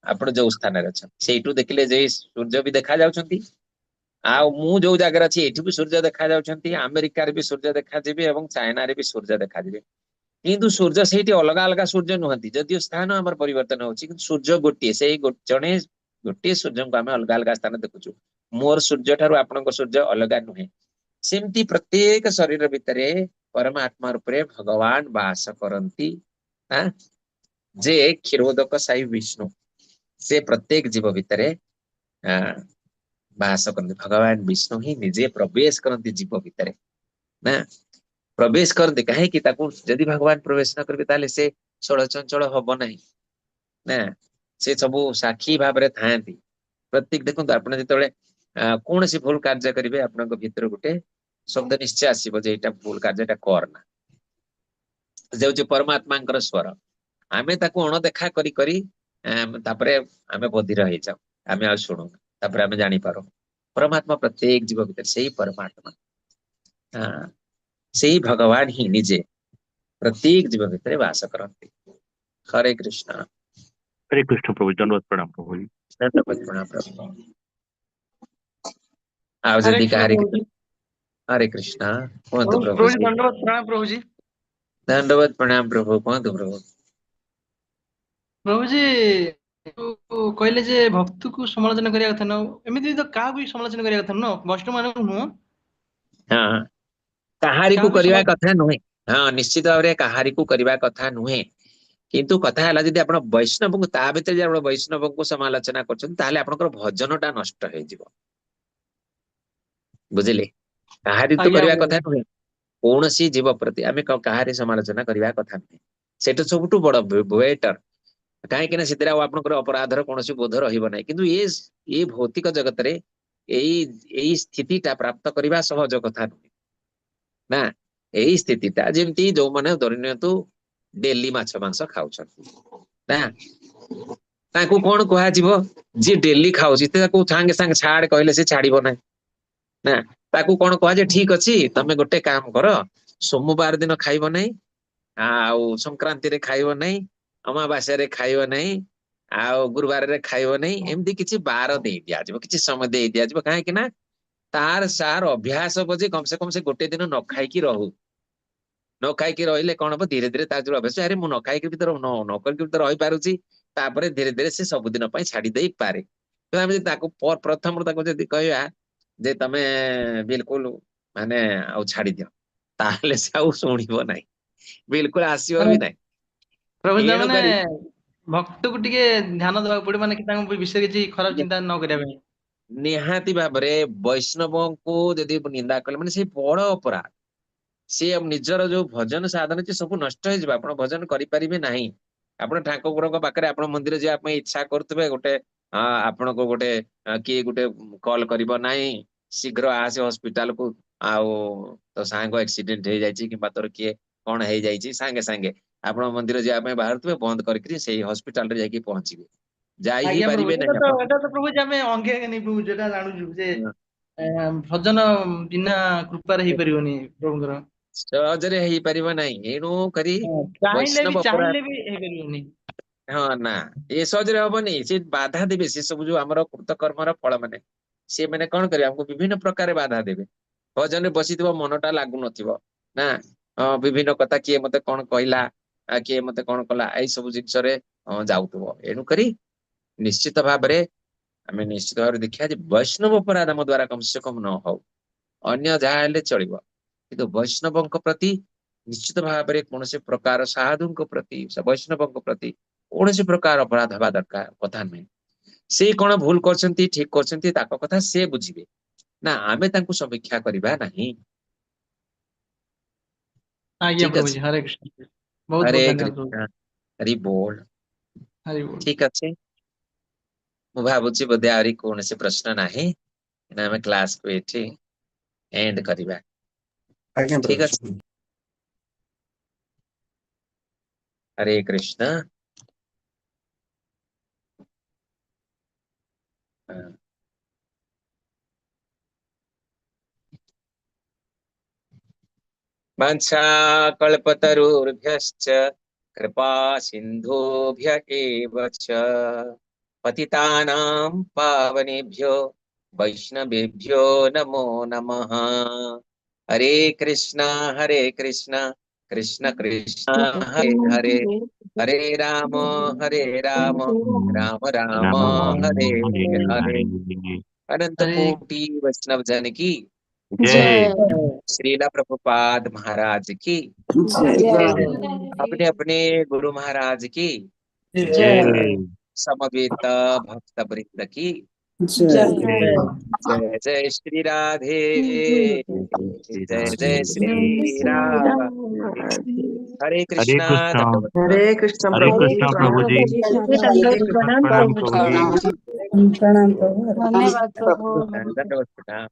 ଆପଣ ଯୋଉ ସ୍ଥାନରେ ଅଛନ୍ତି ସେଇଠୁ ଦେଖିଲେ ଯେ ସୂର୍ଯ୍ୟ ବି ଦେଖା ଯାଉଛନ୍ତି, ଆଉ ମୁଁ ଯୋଉ ଜାଗାରେ ଅଛି ଏଇଠୁ ବି ସୂର୍ଯ୍ୟ ଦେଖା ଯାଉଛନ୍ତି, ଆମେରିକାରେ ବି ସୂର୍ଯ୍ୟ ଦେଖାଯିବେ ଏବଂ ଚାଇନାରେ ବି ସୂର୍ଯ୍ୟ ଦେଖାଯିବେ। କିନ୍ତୁ ସୂର୍ଯ୍ୟ ସେଇଠି ଅଲଗା ଅଲଗା ସୂର୍ଯ୍ୟ ନୁହନ୍ତି। ଯଦିଓ ସ୍ଥାନ ଆମର ପରିବର୍ତ୍ତନ ହଉଛି, କିନ୍ତୁ ସୂର୍ଯ୍ୟ ଗୋଟିଏ। ସେଇ ଜଣେ ଗୋଟିଏ ସୂର୍ଯ୍ୟଙ୍କୁ ଆମେ ଅଲଗା ଅଲଗା ସ୍ଥାନ ଦେଖୁଛୁ। ମୋର ସୂର୍ଯ୍ୟ ଠାରୁ ଆପଣଙ୍କ ସୂର୍ଯ୍ୟ ଅଲଗା ନୁହେଁ। ସେମିତି ପ୍ରତ୍ୟେକ ଶରୀର ଭିତରେ ପରମାତ୍ମା ରୂପରେ ଭଗବାନ ବାସ କରନ୍ତି। ଯେ କ୍ଷୀରୋଦକ ସାଇ ବିଷ୍ଣୁ, ସେ ପ୍ରତ୍ୟେକ ଜୀବ ଭିତରେ ବାସ କରନ୍ତି। ଭଗବାନ ବିଷ୍ଣୁ ହିଁ ନିଜେ ପ୍ରବେଶ କରନ୍ତି ଜୀବ ଭିତରେ ନା। ପ୍ରବେଶ କରନ୍ତି କାହିଁକି? ତାକୁ ଯଦି ଭଗବାନ ପ୍ରବେଶ ନ କରିବେ, ତାହେଲେ ସେ ଚଳଚଞ୍ଚଳ ହବ ନାହିଁ ନା। ସେ ସବୁ ସାକ୍ଷୀ ଭାବରେ ଥାଆନ୍ତି ପ୍ରତ୍ୟେକ। ଦେଖନ୍ତୁ, ଆପଣ ଯେତେବେଳେ କୌଣସି ଭୁଲ କାର୍ଯ୍ୟ କରିବେ, ଆପଣଙ୍କ ଭିତରୁ ଗୋଟେ ଶବ୍ଦ ନିଶ୍ଚୟ ଆସିବ ଯେ ଏଇଟା ଭୁଲ କାର୍ଯ୍ୟ, ଏଇଟା କର ନା। ଯେ ହଉଛି ପରମାତ୍ମାଙ୍କର ସ୍ୱର। ଆମେ ତାକୁ ଅଣଦେଖା କରି କରି ତାପରେ ଆମେ ବଧିର ହେଇଯାଉ, ଆମେ ଆଉ ଶୁଣୁ, ତାପରେ ଆମେ ଜାଣିପାରୁ। ପରମାତ୍ମା ପ୍ରତ୍ୟେକ ଜୀବ ଭିତରେ, ସେଇ ପରମାତ୍ମା, ସେଇ ଭଗବାନ ହିଁ ନିଜେ ପ୍ରତ୍ୟେକ ଜୀବ ଭିତରେ ବାସ କରନ୍ତି। ହରେ କୃଷ୍ଣ। ହରେ କୃଷ୍ଣ ପ୍ରଭୁ, ଧନ୍ୟବାଦ, ପ୍ରଣାମ ପ୍ରଭୁ। ଧନ୍ୟବାଦ, ପ୍ରଣାମ ପ୍ରଭୁ। ଆଉ ହରେ ଯଦି କୃଷ୍ଣ କାହାରି ପ୍ରଭୁଜୀ। ହରେ କୃଷ୍ଣ, କୁହନ୍ତୁ ପ୍ରଭୁଜୀ। ପ୍ରଭୁଜୀ। ଧନ୍ୟବାଦ, ପ୍ରଣାମ ପ୍ରଭୁଜୀ। ଧନ୍ୟବାଦ, ପ୍ରଣାମ ପ୍ରଭୁ, କୁହନ୍ତୁ ପ୍ରଭୁ। ପ୍ରଭୁଜୀ, ଯୋଉ କହିଲେ ଯେ ଭକ୍ତକୁ ସମାଲୋଚନା କରିବା କଥା ନୁହଁ, ଏମିତି ତ କାହାକୁ ବି ସମାଲୋଚନା କରିବା କଥା ନୁହଁ, ବୈଷ୍ଣବ ମାନଙ୍କୁ ନୁହଁ? ହଁ, କାହାରିକୁ କାହାକୁ ବି କରିବା ସମାଲୋଚନା କଥା ନୁହେଁ। ହଁ, ନିଶ୍ଚିତ ଭାବରେ କାହାରିକୁ କରିବା କଥା ନୁହେଁ। କିନ୍ତୁ କଥା ହେଲା, ଯଦି ଆପଣ ବୈଷ୍ଣବଙ୍କୁ, ତା ଭିତରେ ଯଦି ଆପଣ ବୈଷ୍ଣବଙ୍କୁ ସମାଲୋଚନା କରୁଛନ୍ତି, ତାହେଲେ ଆପଣଙ୍କର ଭଜନ ଟା ନଷ୍ଟ ହେଇଯିବ, ବୁଝିଲେ? କାହାରି ତ ଆଜ୍ଞା କରିବା ଆଜ୍ଞା କଥା ନୁହେଁ। କୌଣସି ଜୀବ ପ୍ରତି ଆମେ କାହାରି ସମାଲୋଚନା କରିବା କଥା ନୁହେଁ। ସେଇଟା ସବୁଠୁ ବଡ ବେଟର। କାହିଁକି ନା ସେଥିରେ ଆଉ ଆପଣଙ୍କର ଅପରାଧର କୌଣସି ବୋଧ ରହିବ ନାହିଁ। କିନ୍ତୁ ଏ ଭୌତିକ ଜଗତରେ ଏଇ ଏଇ ସ୍ଥିତିଟା ପ୍ରାପ୍ତ କରିବା ସହଜ କଥା ନୁହେଁ ନା। ଏଇ ସ୍ଥିତିଟା ଯେମିତି ଯୋଉମାନେ ଧରି ନିଅନ୍ତୁ ଡେଲି ମାଛ ମାଂସ ଖାଉଛନ୍ତି ନା, ତାଙ୍କୁ କଣ କୁହାଯିବ? ଯିଏ ଡେଲି ଖାଉଛି ତାକୁ ସାଙ୍ଗେ ସାଙ୍ଗେ ଛାଡ କହିଲେ ସେ ଛାଡିବ ନାହିଁ ନା। ତାକୁ କଣ କୁହାଯାଏ? ଠିକ ଅଛି, ତମେ ଗୋଟେ କାମ କର, ସୋମବାର ଦିନ ଖାଇବ ନାହିଁ, ଆଉ ସଂକ୍ରାନ୍ତିରେ ଖାଇବ ନାହିଁ, ଅମାବାସ୍ୟାରେ ଖାଇବ ନାହିଁ, ଆଉ ଗୁରୁବାରରେ ଖାଇବ ନାହିଁ, ଏମିତି କିଛି ବାର ଦେଇ ଦିଆଯିବ, କିଛି ସମୟ ଦେଇ ଦିଆଯିବ। କାହିଁକି ନା ତାର ସାର ଅଭ୍ୟାସ ହବ ଯେ କମ ସେ କମ ସେ ଗୋଟେ ଦିନ ନ ଖାଇକି ରହୁ। ନ ଖାଇକି ରହିଲେ କଣ ହବ? ଧୀରେ ଧୀରେ ତା ଯୋଉ ଅଭ୍ୟାସ, ଆରେ ମୁଁ ନ ଖାଇକି ବି ତ ନ କରିକି ବି ତ ରହିପାରୁଛି, ତାପରେ ଧୀରେ ଧୀରେ ସେ ସବୁଦିନ ପାଇଁ ଛାଡି ଦେଇପାରେ। ତ ଆମେ ଯଦି ତାକୁ ପ୍ରଥମରୁ ତାକୁ ଯଦି କହିବା ଯେ ତମେ ବିଲକୁଲ ମାନେ ଆଉ ଛାଡିଦିଅ, ତାହେଲେ ସେ ଆଉ ଶୁଣିବ ନାହିଁ, ବିଲକୁଲ ଆସିବ ବି ନାହିଁ। ପ୍ରଭୁ, ତା ମାନେ ଏଣୁକରି ଭକ୍ତକୁ ଟିକେ ଧ୍ୟାନ ଦେବାକୁ ପଡିବ, ମାନେ କି ତାଙ୍କ ବିଷୟରେ କିଛି ଖରାପ ଚିନ୍ତା ନ କରିବା ପାଇଁ। ନିହାତି ଭାବରେ ବୈଷ୍ଣବଙ୍କୁ ଯଦି ନିନ୍ଦା କଲେ ମାନେ ସେ ବଡ ଅପରାଧ। ସିଏ ନିଜର ଯୋଉ ଭଜନ ସାଧନ ଅଛି ସବୁ ନଷ୍ଟ ହେଇଯିବ, ଆପଣ ଭଜନ କରିପାରିବେ ନାହିଁ। ଆପଣ ଠାକୁରଙ୍କ ପାଖରେ ଆପଣ ମନ୍ଦିର ଯିବା ପାଇଁ ଇଚ୍ଛା କରୁଥିବେ, ଗୋଟେ ଆପଣଙ୍କୁ ଗୋଟେ କିଏ ଗୋଟେ କଲ୍ କରିବ, ନାହିଁ ଶୀଘ୍ର ଆସେ ହସ୍ପିଟାଲ କୁ, ଆଉ ତୋ ସାଙ୍ଗ ଆକ୍ସିଡେଣ୍ଟ ହେଇଯାଇଛି କିମ୍ବା ତୋର କିଏ କଣ ହେଇଯାଇଛି, ସାଙ୍ଗେ ସାଙ୍ଗେ ଆପଣ ମନ୍ଦିର ଯିବା ପାଇଁ ବାହାରୁଥିବେ, ବନ୍ଦ କରିକିରି ସେଇ ହସ୍ପିଟାଲରେ ଯାଇକି ପହଞ୍ଚିବେ, ଯାଇ ହିଁ ଆଜ୍ଞା ପ୍ରଭୁ, ପାରିବେ ଏଇଟା ନାହିଁ ତ ଆପଣ। ଏଇଟା ତ ପ୍ରଭୁ ଯେ ଆମେ ଅଙ୍ଗେ ନେଇ ପ୍ରଭୁ ଯେଟା ଜାଣୁଛୁ ଯେ ଭଜନ ବିନା କୃପାରେ ହେଇପାରିବନି ପ୍ରଭୁଙ୍କର। ସହଜରେ ହେଇପାରିବ ନାହିଁ। ଏଣୁ କରି ଚାହିଁଲେ ବି ବୈଷ୍ଣବ ଅପରାଧ ଚାହିଁଲେ ବି ହେଇପାରିବନି। ହଁ ନା, ଏ ସହଜରେ ହବନି। ସେ ବାଧା ଦେବେ, ସେ ସବୁ ଯୋଉ ଆମର କୃତକର୍ମର ଫଳ ମାନେ ସେମାନେ କଣ କରିବେ, ଆମକୁ ବିଭିନ୍ନ ପ୍ରକାର ବାଧା ଦେବେ। ଭଜନରେ ବସିଥିବ, ମନଟା ଲାଗୁନଥିବ ନା, ବିଭିନ୍ନ କଥା କିଏ ମତେ କଣ କହିଲା, କିଏ ମତେ କଣ କଲା, ଏଇ ସବୁ ଜିନିଷରେ ଯାଉଥିବ। ଏଣୁ କରି ନିଶ୍ଚିତ ଭାବରେ ଆମେ ନିଶ୍ଚିତ ଭାବରେ ଦେଖିବା ଯେ ବୈଷ୍ଣବ ଅପରାଧ ଆମ ଦ୍ଵାରା କମ ସେ କମ ନ ହଉ, ଅନ୍ୟ ଯାହା ହେଲେ ଚଳିବ, କିନ୍ତୁ ବୈଷ୍ଣବଙ୍କ ପ୍ରତି ନିଶ୍ଚିତ ଭାବରେ କୌଣସି ପ୍ରକାର ସାଧୁଙ୍କ ପ୍ରତି ବୈଷ୍ଣବଙ୍କ ପ୍ରତି କୌଣସି ପ୍ରକାର ଅପରାଧ ହେବା ଦରକାର କଥା ନୁହେଁ। ସେ କଣ ଭୁଲ କରୁଛନ୍ତି ଠିକ କରୁଛନ୍ତି ତାଙ୍କ କଥା ସେ ବୁଝିବେ ନା, ଆମେ ତାଙ୍କୁ ସମୀକ୍ଷା କରିବା ନାହିଁ। ଆଜ୍ଞା ଠିକ ଅଛି। ପ୍ରଭୁଜୀ, ହରେ କୃଷ୍ଣ, ବହୁତ ହରେ ବହୁତ ଧନ୍ୟବାଦ ପ୍ରଭୁ। କୃଷ୍ଣ, ହରି ବୋଲ। ହରି ବୋଲ। ଠିକ ଅଛି, ମୁଁ ଭାବୁଛି ବୋଧେ ଆହୁରି କୌଣସି ପ୍ରଶ୍ନ ନାହିଁ ନା, ଆମେ କ୍ଲାସକୁ ଏଠି ଏଣ୍ଡ କରିବା। ଆଜ୍ଞା ଠିକ ଅଛି। ପ୍ରଭୁଜୀ। ହରେ କୃଷ୍ଣ। वाञ्छा कल्पतरुभ्यश्च कृपा सिन्धुभ्य एव च पतितानां पावनेभ्यो वैष्णवेभ्यो नमो नमः। हरे कृष्णा हरे कृष्णा कृष्ण कृष्ण हरे हरे, हरे राम हरे राम राम राम राम हरे हरे हरे। हरे। अनंत हरे कोटि वैष्णव जन की जय। श्रीला प्रभुपाद महाराज की जय। जय। अपने अपने गुरु महाराज की जय। समवेत भक्त वृंद की जय। जय। जय जय श्री राधे, जय जय श्री राधे। हरे हरे कृष्णा, कृष्णा। दंडवत हरे कृष्ण हरे प्रभु कृष्णा प्रभु जी, दंडवत प्रणाम प्रणाम प्रभु प्रभु जी। जी। प्रणाम प्रभु। धन्यवाद प्रभु। दंडवत प्रणाम।